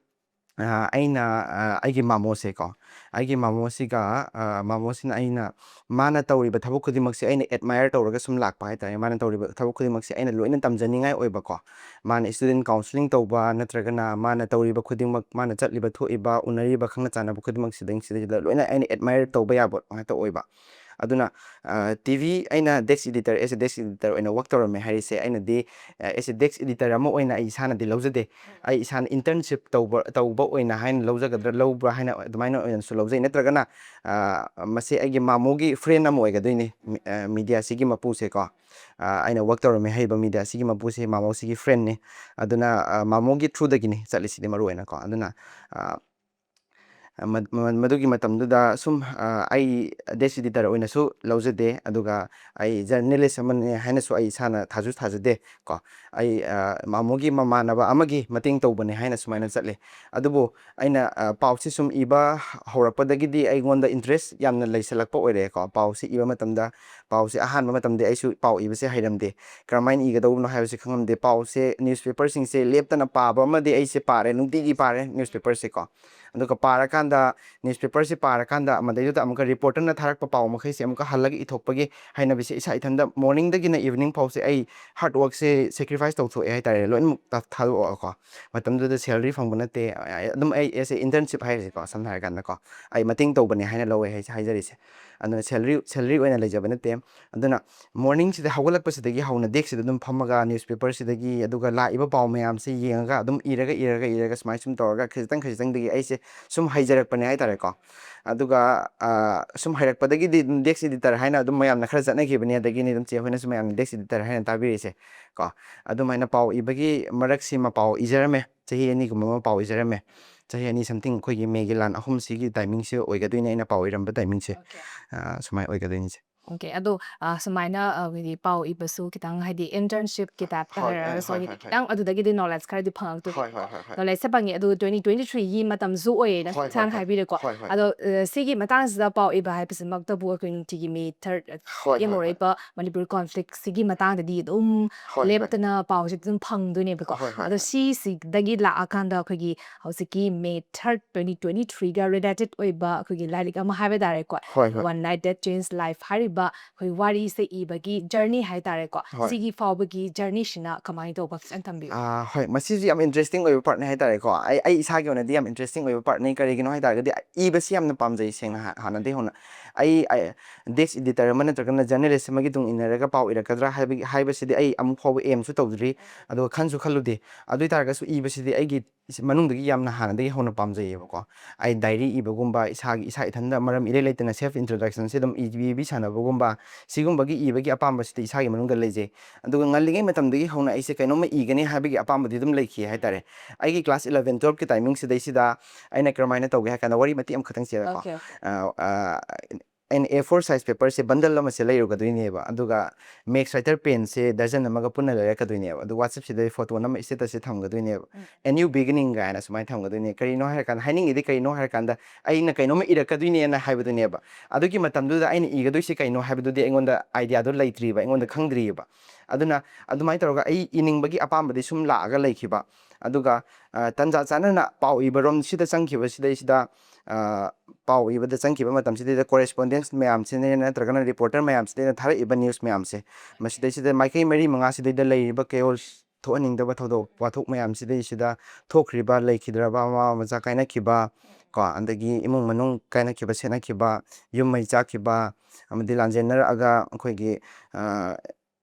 ꯑꯥ, ꯑꯩꯅ, ꯑꯥ, ꯑꯩꯒꯤ ꯃꯥꯃꯣꯁꯦꯀꯣ, ꯑꯩꯒꯤ ꯃꯥꯃꯣꯁꯤꯒ, ꯑꯥ, ꯃꯥꯃꯣꯁꯤꯅ ꯑꯩꯅ, ꯃꯥꯅ ꯇꯧꯔꯤꯕ ꯊꯕꯛ ꯈꯨꯗꯤꯡꯃꯛꯁꯦ ꯑꯩꯅ admire ꯇꯧꯔꯒ ꯁꯨꯝ ꯂꯥꯛꯄ ꯍꯥꯏ ꯇꯥꯔꯦ꯫ ꯃꯥꯅ ꯇꯧꯔꯤꯕ ꯊꯕꯛ ꯈꯨꯗꯤꯡꯃꯛꯁꯦ ꯑꯩꯅ ꯂꯣꯏꯅ ꯇꯝꯖꯅꯤꯡꯉꯥꯏ ꯑꯣꯏꯕꯀꯣ꯫ ꯃꯥꯅ student counselling ꯇꯧꯕ ꯅꯠꯇ꯭ꯔꯒꯅ ꯃꯥꯅ ꯇꯧꯔꯤꯕ ꯈꯨꯗꯤꯡꯃꯛ, ꯃꯥꯅ ꯆꯠꯂꯤꯕ ꯊꯣꯛꯏꯕ, ꯎꯅꯔꯤꯕ ꯈꯪꯅ ꯆꯥꯟꯅꯕ ꯈꯨꯗꯤꯡꯃꯛ ꯁꯤꯗꯩꯁꯤꯗꯩꯁꯤꯗ ꯂꯣꯏꯅ ꯑꯩꯅ admire ꯇꯧꯕ ꯌꯥꯕ ꯉꯥꯛꯇ ꯑꯣꯏꯕ꯫ ꯑꯗꯨꯅ, ꯑ, ꯇꯤ ꯚꯤ ꯑꯩꯅ desk editor, as a desk editor ꯑꯣꯏꯅ work ꯇꯧꯔꯝꯃꯦ ꯍꯥꯏꯔꯤꯁꯦ, ꯑꯩꯅꯗꯤ, ꯑ, as a desk editor ꯑꯃ ꯑꯣꯏꯅ ꯑꯩ ꯏꯁꯥꯅꯗꯤ ꯂꯧꯖꯗꯦ꯫ ꯑꯩ ꯏꯁꯥꯅ internship ꯇꯧꯕ, ꯇꯧꯕ ꯑꯣꯏꯅ ꯍꯥꯏꯅ ꯂꯧꯖꯒꯗ꯭ꯔꯥ, ꯂꯧꯕ꯭ꯔꯥ ꯍꯥꯏꯅ ꯑꯗꯨꯃꯥꯏꯅ ꯑꯣꯏꯅꯁꯨ ꯂꯧꯖꯩ꯫ ꯅꯠꯇ꯭ꯔꯒꯅ, ꯑ, ꯃꯁꯤ ꯑꯩꯒꯤ ꯃꯥꯃꯣꯒꯤ friend ꯑꯃ ꯑꯣꯏꯒꯗꯣꯏꯅꯤ, ꯃꯤ-, ꯑ, mediaꯁꯤꯒꯤ ꯃꯄꯨꯁꯦꯀꯣ꯫ ꯑ, ꯑꯩꯅ work ꯇꯧꯔꯝꯃꯦ ꯍꯥꯏꯔꯤꯕ mediaꯁꯤꯒꯤ ꯃꯄꯨꯁꯦ ꯃꯥꯃꯣꯁꯤꯒꯤ friendꯅꯤ꯫ ꯑꯗꯨꯅ, ꯑ, ꯃꯥꯃꯣꯒꯤ throughꯗꯒꯤꯅꯤ ꯆꯠꯂꯤꯁꯤꯗꯤ ꯃꯔꯨ ꯑꯣꯏꯅꯀꯣ꯫ ꯑꯗꯨꯅ, ꯑ, ꯑ, ꯃ-, ꯃ-, ꯃꯗꯨꯒꯤ ꯃꯇꯝꯗꯨꯗ ꯁꯨꯝ, ꯑ, ꯑꯩ ꯗꯦꯁ ꯏꯗꯤꯇꯔ ꯑꯣꯏꯅꯁꯨ ꯂꯧꯖꯗꯦ, ꯑꯗꯨꯒ ꯑꯩ ꯖꯔꯅꯦꯂꯤꯁ ꯑꯃꯅꯦ ꯍꯥꯏꯅꯁꯨ ꯑꯩ ꯏꯁꯥꯅ ꯊꯥꯖꯨ ꯊꯥꯖꯗꯦ ꯀꯣ꯫ ꯑꯩ, ꯑ, ꯃꯥꯃꯣꯒꯤ ꯃꯃꯥꯟꯅꯕ ꯑꯃꯒꯤ ꯃꯇꯦꯡ ꯇꯧꯕꯅꯦ ꯍꯥꯏꯅ ꯁꯨꯃꯥꯏꯅ ꯆꯠꯂꯦ꯫ ꯑꯗꯨꯕꯨ ꯑꯩꯅ, ꯑ, ꯄꯥꯎꯁꯤ ꯁꯨꯝ ꯏꯕ ꯍꯧꯔꯛꯄꯗꯒꯤꯗꯤ ꯑꯩꯉꯣꯟꯗ ꯏꯟꯇꯔꯦꯁ ꯌꯥꯝꯅ ꯂꯩꯁꯜꯂꯛꯄ ꯑꯣꯏꯔꯦꯀꯣ꯫ ꯄꯥꯎꯁꯤ ꯏꯕ ꯃꯇꯝꯗ, ꯄꯥꯎꯁꯦ ꯑꯍꯥꯟꯕ ꯃꯇꯝꯗꯤ ꯑꯩꯁꯨ ꯄꯥꯎ ꯏꯕꯁꯦ ꯍꯩꯔꯝꯗꯦ꯫ ꯀꯔꯝꯍꯥꯏꯅ ꯏꯒꯗꯧꯕꯅꯣ ꯍꯥꯏꯕꯁꯦ ꯈꯪꯉꯝꯗꯦ꯫ ꯄꯥꯎꯁꯦ, ꯅ꯭ꯌꯨꯁꯄꯦꯄꯔꯁꯤꯡꯁꯦ ꯂꯦꯞꯇꯅ ꯄꯥꯕ ꯑꯃꯗꯤ ꯑꯩꯁꯦ ꯄꯥꯔꯦ, ꯅꯨꯡꯇꯤꯒꯤ ꯄꯥꯔꯦ ꯅ꯭ꯌꯨꯁꯄꯦꯄꯔꯁꯦ ꯀꯣ꯫ ꯑꯗꯨꯒ ꯄꯥꯔꯀꯥꯟꯗ, ꯅ꯭ꯌꯨꯁꯄꯦꯄꯔꯁꯦ ꯄꯥꯔꯀꯥꯟꯗ ꯃꯗꯩꯗꯨꯗ ꯑꯃꯨꯛꯀ ꯔꯤꯄꯣꯔꯇꯔꯅ ꯊꯥꯔꯛꯄ ꯄꯥꯎ ꯃꯈꯩꯁꯦ ꯑꯃꯨꯛꯀ ꯍꯜꯂꯒ ꯏꯊꯣꯛꯄꯒꯤ ꯍꯩꯅꯕꯤꯁꯦ ꯏꯁꯥ ꯏꯊꯟꯗ ꯃꯣꯔꯅꯤꯡꯗꯒꯤꯅ ꯏꯚꯤꯅꯤꯡ ꯐꯥꯎꯁꯦ ꯑꯩ ꯍꯥꯔꯗ ꯋꯥꯔꯛꯁꯦ ꯁꯦꯀ꯭ꯔꯤꯐꯥꯏꯁ ꯇꯧꯊꯣꯛꯑꯦ ꯍꯥꯏꯇꯥꯔꯦ, ꯂꯣꯏꯅꯃꯛ ꯊꯥ-, ꯊꯥꯗꯣꯛꯑꯒꯀꯣ꯫ ꯃꯇꯝꯗꯨꯗ ꯁꯦꯂꯔꯤ ꯐꯪꯕ ꯅꯠꯇꯦ, ꯑꯗꯨꯝ ꯑꯩ ꯑꯦꯁ ꯑꯦ ꯏꯟꯇꯔꯟꯁꯤꯞ ꯍꯥꯏꯔꯤꯁꯦꯀꯣ, ꯁꯝꯅ ꯍꯥꯏꯔꯀꯥꯟꯗꯀꯣ, ꯑꯩ ꯃꯇꯦꯡ ꯇꯧꯕꯅꯦ ꯍꯥꯏꯅ ꯂꯧꯋꯦ ꯍꯥꯏꯁꯦ, ꯍꯥꯏꯖꯔꯤꯁꯦ꯫ ꯑꯗꯨꯅ ꯁꯦꯂꯔꯤ, ꯁꯦꯂꯔꯤ ꯑꯣꯏꯅ ꯂꯩꯖꯕ ꯅꯠꯇꯦ꯫ ꯑꯗꯨꯅ ꯃꯣꯔꯅꯤꯡꯁꯤꯗ ꯍꯧꯒꯠꯂꯛꯄꯁꯤꯗꯒꯤ ꯍꯧꯅ ꯗꯦꯛꯁꯤꯗ ꯑꯗꯨꯝ ꯐꯝꯃꯒ ꯅ꯭ꯌꯨꯁꯄꯦꯄꯔꯁꯤꯗꯒꯤ, ꯑꯗꯨꯒ ꯂꯥꯛꯏꯕ ꯄꯥꯎ ꯃꯌꯥꯝꯁꯦ ꯌꯦꯡꯉꯒ, ꯑꯗꯨꯝ ꯏꯔꯒ, ꯏꯔꯒ, ꯏꯔꯒ, ꯁꯨꯃꯥꯏꯅ ꯁꯨꯝ ꯇꯧꯔꯒ ꯈꯖꯤꯛꯇꯪ ꯈꯖꯤꯛꯇꯪꯗꯒꯤ ꯑꯩꯁꯦ ꯁꯨꯝ ꯍꯩꯖꯔꯛꯄꯅꯦ ꯍꯥꯏꯇꯥꯔꯦꯀꯣ꯫ ꯑꯗꯨꯒ, ꯑ, ꯁꯨꯝ ꯍꯩꯔꯛꯄꯗꯒꯤꯗꯤ ꯑꯗꯨꯝ ꯗꯦꯛꯁ ꯏꯗꯤꯇꯔ ꯍꯥꯏꯅ ꯑꯗꯨꯝ ꯃꯌꯥꯝꯅ ꯈꯔ ꯆꯠꯅꯈꯤꯕꯅꯦ, ꯑꯗꯒꯤꯅꯤ ꯑꯗꯨꯝ ꯆꯦ ꯍꯣꯏꯅꯁꯨ ꯃꯌꯥꯝꯅ ꯗꯦꯛꯁ ꯏꯗꯤꯇꯔ ꯍꯥꯏꯅ ꯇꯥꯕꯤꯔꯤꯁꯦ ꯀꯣ꯫ ꯑꯗꯨꯃꯥꯏꯅ ꯄꯥꯎ ꯏꯕꯒꯤ ꯃꯔꯛꯁꯤꯃ ꯄꯥꯎ ꯏꯖꯔꯝꯃꯦ, ꯆꯍꯤ ꯑꯅꯤꯒꯨꯝꯕ ꯑꯃ ꯄꯥꯎ ꯏꯖꯔꯝꯃꯦ꯫ ꯆꯍꯤ ꯑꯅꯤ ꯁꯝꯊꯤꯡ ꯑꯩꯈꯣꯏꯒꯤ ꯃꯦꯒꯤ ꯂꯥꯟ ꯑꯍꯨꯝꯁꯤꯒꯤ ꯇꯥꯏꯃꯤꯡꯁꯦ ꯑꯣꯏꯒꯗꯣꯏꯅꯦ ꯑꯩꯅ ꯄꯥꯎ ꯏꯔꯝꯕ ꯇꯥꯏꯃꯤꯡꯁꯦ꯫ ꯑꯣꯀꯦ꯫ ꯑ, ꯁꯨꯃꯥꯏꯅ ꯑꯣꯏꯒꯗꯣꯏꯅꯤ ꯆꯦ꯫ ꯑꯣꯀꯦ, ꯑꯗꯣ, ꯑ, ꯁꯨꯃꯥꯏꯅ, ꯑ, ꯑꯩꯈꯣꯏꯒꯤ ꯄꯥꯎ ꯏꯕꯁꯨ ꯈꯤꯇꯪ, ꯍꯥꯏꯗꯤ, ꯏꯟꯇꯔꯟꯁꯤꯞꯀꯤ ꯇꯥꯏꯞꯇ ꯍꯣꯏ, ꯍꯥꯏꯔꯒꯁꯨ, ꯍꯣꯏ, ꯍꯥꯏꯗꯤ, ꯍꯣꯏ, ꯍꯣꯏ꯫ ꯈꯤꯇꯪ ꯑꯗꯨꯗꯒꯤꯗꯤ ꯅꯣꯂꯦꯖ ꯈꯔꯗꯤ ꯐꯪꯉꯛꯇꯣꯏꯅꯦ꯫ ꯍꯣꯏ, ꯍꯣꯏ, ꯍꯣꯏ, ꯍꯣꯏ꯫ ꯅꯣꯂꯦꯖꯁꯦ ꯐꯪꯉꯦ, ꯑꯗꯨ ꯇ꯭ꯋꯦꯟꯇꯤ ꯇ꯭ꯋꯦꯟꯇꯤ ꯊ꯭ꯔꯤꯒꯤ ꯃꯇꯝꯁꯨ ꯑꯣꯏꯌꯦꯅ ꯍꯣꯏ, ꯍꯣꯏ, ꯁꯥꯡꯅ ꯍꯣꯏ꯫ ꯍꯥꯏꯕꯤꯔꯦꯀꯣ꯫ ꯍꯣꯏ, ꯍꯣꯏ꯫ ꯑꯗꯣ, ꯑ, ꯁꯤꯒꯤ ꯃꯇꯥꯡꯁꯤꯗ ꯄꯥꯎ ꯏꯕ ꯍꯥꯏꯕꯁꯤꯃꯛꯇꯕꯨ ꯑꯩꯈꯣꯏ ꯅꯨꯡꯇꯤꯒꯤ ꯃꯦ ꯊꯥꯔꯠ ꯍꯣꯏ, ꯍꯣꯏ, ꯍꯣꯏ꯫ ꯌꯦꯡꯂꯨꯔꯛꯏꯕ ꯃꯅꯤꯄꯨꯔ ꯀꯣꯟꯐ꯭ꯂꯤꯛꯁꯤꯒꯤ ꯃꯇꯥꯡꯗꯗꯤ ꯑꯗꯨꯝ ꯍꯣꯏ, ꯍꯣꯏ꯫ ꯂꯦꯞꯇꯅ ꯄꯥꯎꯁꯦ ꯑꯗꯨꯝ ꯐꯪꯗꯣꯏꯅꯦꯕꯀꯣ꯫ ꯍꯣꯏ, ꯍꯣꯏ, ꯑꯗꯣ ꯍꯣꯏ꯫ ꯁꯤꯁꯤꯗꯒꯤ ꯂꯥꯛꯑꯀꯥꯟꯗ ꯑꯩꯈꯣꯏꯒꯤ ꯍꯧꯖꯤꯛꯀꯤ ꯃꯦ ꯊꯥꯔꯠ ꯇ꯭ꯋꯦꯟꯇꯤ ꯇ꯭ꯋꯦꯟꯇꯤ ꯊ꯭ꯔꯤꯒ ꯔꯤꯂꯦꯇꯦꯠ ꯑꯣꯏꯕ ꯑꯩꯈꯣꯏꯒꯤ ꯂꯥꯏꯔꯤꯛ ꯑꯃ ꯍꯥꯏꯕ ꯇꯥꯔꯦꯀꯣ, ꯍꯣꯏ, ꯍꯣꯏ꯫ One Night That Changed Life ꯍꯥꯏꯔꯤꯕ ꯑꯩꯈꯣꯏ ꯋꯥꯔꯤꯁꯦ ꯏꯕꯒꯤ ꯖꯔꯅꯤ ꯍꯥꯏ ꯇꯥꯔꯦꯀꯣ, ꯍꯣꯏ꯫ ꯁꯤꯒꯤ ꯐꯥꯎꯕꯒꯤ ꯖꯔꯅꯤꯁꯤꯅ ꯀꯃꯥꯏꯅ ꯇꯧꯕ, ꯈꯤꯇꯪ ꯊꯝꯕꯤꯌꯨ꯫ ꯑꯥ, ꯍꯣꯏ, ꯃꯁꯤꯁꯨ ꯌꯥꯝ ꯏꯟꯇꯔꯦꯁꯇꯤꯡ ꯑꯣꯏꯕ ꯄꯥꯔꯠꯅꯦ ꯍꯥꯏ ꯇꯥꯔꯦꯀꯣ꯫ ꯑꯩ, ꯑꯩ ꯏꯁꯥꯒꯤ ꯑꯣꯏꯅꯗꯤ ꯌꯥꯝ ꯏꯟꯇꯔꯦꯁꯇꯤꯡ ꯑꯣꯏꯕ ꯄꯥꯔꯠꯅꯦ꯫ ꯀꯔꯤꯒꯤꯅꯣ ꯍꯥꯏ ꯇꯥꯔꯒꯗꯤ, ꯏꯕꯁꯤ ꯌꯥꯝꯅ ꯄꯥꯝꯖꯩ, ꯁꯦꯡꯅ ꯍꯥ-, ꯍꯥꯟꯅꯗꯒꯤ ꯍꯧꯅ꯫ ꯑꯩ, ꯑꯩ ꯗꯦꯛꯁ ꯏꯗꯤꯇꯔ ꯑꯃ ꯅꯠꯇ꯭ꯔꯒꯅ ꯖꯔꯅꯦꯂꯤꯁ ꯑꯃꯒꯤ ꯇꯨꯡ ꯏꯟꯅꯔꯒ ꯄꯥꯎ ꯏꯔꯛꯀꯗ꯭ꯔꯥ ꯍꯥꯏꯕꯒꯤ, ꯍꯥꯏꯕꯁꯤꯗꯤ ꯑꯩ ꯑꯃꯨꯛ ꯐꯥꯎꯕ ꯑꯦꯝꯁꯨ ꯇꯧꯗ꯭ꯔꯤ, ꯑꯗꯨꯒ ꯈꯟꯁꯨ ꯈꯜꯂꯨꯗꯦ꯫ ꯑꯗꯨ ꯑꯣꯏ ꯇꯥꯔꯒꯁꯨ ꯏꯕꯁꯤꯗꯤ ꯑꯩꯒꯤ ꯏꯁ-, ꯃꯅꯨꯡꯗꯒꯤ ꯌꯥꯝꯅ ꯍꯥꯟꯅꯗꯒꯤ ꯍꯧꯅ ꯄꯥꯝꯖꯩꯌꯦꯕꯀꯣ꯫ ꯑꯩ ꯗꯥꯏꯔꯤ ꯏꯕꯒꯨꯝꯕ, ꯏꯁꯥꯒꯤ, ꯏꯁꯥ ꯏꯊꯟꯗ ꯃꯔꯝ ꯏꯔꯩ ꯂꯩꯇꯅ ꯁꯦꯜꯐ ꯏꯟꯇ꯭ꯔꯣꯗꯛꯁꯟꯁꯦ ꯑꯗꯨꯝ ꯏꯕꯤ ꯏꯕꯤ ꯁꯥꯟꯅꯕꯒꯨꯝꯕ, ꯁꯤꯒꯨꯝꯕꯒꯤ ꯏꯕꯒꯤ ꯑꯄꯥꯝꯕꯁꯤꯗꯤ ꯏꯁꯥꯒꯤ ꯃꯅꯨꯡꯗ ꯂꯩꯖꯩ꯫ ꯑꯗꯨꯒ ꯉꯜꯂꯤꯉꯩ ꯃꯇꯝꯗꯒꯤ ꯍꯧꯅ ꯑꯩꯁꯦ ꯀꯩꯅꯣꯝꯃ ꯏꯒꯅꯤ ꯍꯥꯏꯕꯒꯤ ꯑꯄꯥꯝꯕꯗꯤ ꯑꯗꯨꯝ ꯂꯩꯈꯤ ꯍꯥꯏꯇꯥꯔꯦ꯫ ꯑꯩꯒꯤ ꯀ꯭ꯂꯥꯁ ꯏꯂꯚꯦꯟ ꯇꯨꯋꯦꯜꯐꯀꯤ ꯇꯥꯏꯃꯤꯡꯁꯤꯗꯩꯁꯤꯗ ꯑꯩꯅ ꯀꯔꯝꯍꯥꯏꯅ ꯇꯧꯒꯦ ꯍꯥꯏ ꯀꯥꯟꯗ, ꯋꯥꯔꯤ ꯃꯇꯦꯛ ꯑꯃꯈꯛꯇꯪ ꯆꯦꯔꯀꯣ꯫ Okay. ꯑ, ꯑ, ꯑꯩꯅ ꯑꯦ ꯐꯣꯔ ꯁꯥꯏꯖ ꯄꯦꯄꯔꯁꯦ ꯕꯟꯗꯜ ꯑꯃꯁꯦ ꯂꯩꯔꯨꯒꯗꯣꯏꯅꯦꯕ, ꯑꯗꯨꯒ ꯃꯦꯛꯁ ꯔꯥꯏꯇꯔ ꯄꯦꯟꯁꯦ ꯗꯔꯖꯟ ꯑꯃꯒ ꯄꯨꯟꯅ ꯂꯩꯔꯛꯀꯗꯣꯏꯅꯦꯕ, ꯑꯗꯨ ꯋꯥꯆꯞꯁꯤꯗ ꯐꯣꯇꯣ ꯅꯝꯃ ꯁ꯭ꯇꯦꯇꯁꯁꯦ ꯊꯝꯒꯗꯣꯏꯅꯦꯕ꯫ ꯎꯝ. ꯑꯦ ꯅ꯭ꯌꯨ ꯕꯤꯒꯤꯅꯤꯡ ꯀꯥꯏꯅ ꯁꯨꯃꯥꯏꯅ ꯊꯝꯒꯗꯣꯏꯅꯦ꯫ ꯀꯔꯤꯅꯣ ꯍꯥꯏꯔꯀꯥꯟꯗ, ꯍꯥꯏꯅꯤꯡꯉꯤꯗꯤ ꯀꯔꯤꯅꯣ ꯍꯥꯏꯔꯀꯥꯟꯗ, ꯑꯩꯅ ꯀꯩꯅꯣꯝꯃ ꯏꯔꯛꯀꯗꯣꯏꯅꯦꯅ ꯍꯥꯏꯕꯗꯨꯅꯦꯕ꯫ ꯑꯗꯨꯒꯤ ꯃꯇꯝꯗꯨꯗ ꯑꯩꯅ ꯏꯒꯗꯣꯏꯁꯦ ꯀꯩꯅꯣ ꯍꯥꯏꯕꯗꯨꯗꯤ ꯑꯩꯉꯣꯟꯗ ꯑꯥꯏꯗꯤꯌꯥꯗꯣ ꯂꯩꯇ꯭ꯔꯤꯕ, ꯑꯩꯉꯣꯟꯗ ꯈꯪꯗ꯭ꯔꯤꯑꯕ꯫ ꯑꯗꯨꯅ ꯑꯗꯨꯃꯥꯏꯅ ꯇꯧꯔꯒ ꯑꯩ ꯏꯅꯤꯡꯕꯒꯤ ꯑꯄꯥꯝꯕꯗꯤ ꯁꯨꯝ ꯂꯥꯛꯑꯒ ꯂꯩꯈꯤꯕ꯫ ꯑꯗꯨꯒ, ꯑ, ꯇꯟꯖꯥ ꯆꯥꯅꯅ ꯄꯥꯎ ꯏꯕꯔꯣꯝ ꯁꯤꯗ ꯆꯪꯈꯤꯕꯁꯤꯗꯩꯁꯤꯗ, ꯑ, ꯄꯥꯎ ꯏꯕꯗ ꯆꯪꯈꯤꯕ ꯃꯇꯝꯁꯤꯗꯩꯗ ꯀꯣꯔꯦꯁꯄꯣꯟꯗꯦꯟꯁ ꯃꯌꯥꯝꯁꯤꯅ ꯅꯠꯇ꯭ꯔꯒꯅ ꯔꯤꯄꯣꯔꯇꯔ ꯃꯌꯥꯝꯁꯤꯗꯩꯗ ꯊꯥꯔꯛꯏꯕ ꯅ꯭ꯌꯨꯁ ꯃꯌꯥꯝꯁꯦ, ꯃꯁꯤꯗꯩꯁꯤꯗ ꯃꯥꯏꯀꯩ ꯃꯔꯤ ꯃꯉꯥꯁꯤꯗꯩꯗ ꯂꯩꯔꯤꯕ ꯀꯦꯌꯣꯜ ꯊꯣꯛꯍꯟꯅꯤꯡꯗꯕ ꯊꯧꯗꯣꯛ ꯋꯥꯊꯣꯛ ꯃꯌꯥꯝꯁꯤꯗꯩꯁꯤꯗ ꯊꯣꯛꯈ꯭ꯔꯤꯕ, ꯂꯩꯈꯤꯗ꯭ꯔꯕ, ꯃꯃꯥ ꯃꯆꯥ ꯀꯥꯏꯅꯈꯤꯕ, ꯀꯣ, ꯑꯗꯒꯤ ꯏꯃꯨꯡ ꯃꯅꯨꯡ ꯀꯥꯏꯅꯈꯤꯕ, ꯁꯦꯠꯅꯈꯤꯕ, ꯌꯨꯝ ꯃꯩ ꯆꯥꯛꯈꯤꯕ, ꯑꯃꯗꯤ ꯂꯥꯟꯖꯦꯟꯅꯔꯛꯑꯒ ꯑꯩꯈꯣꯏꯒꯤ, ꯑ,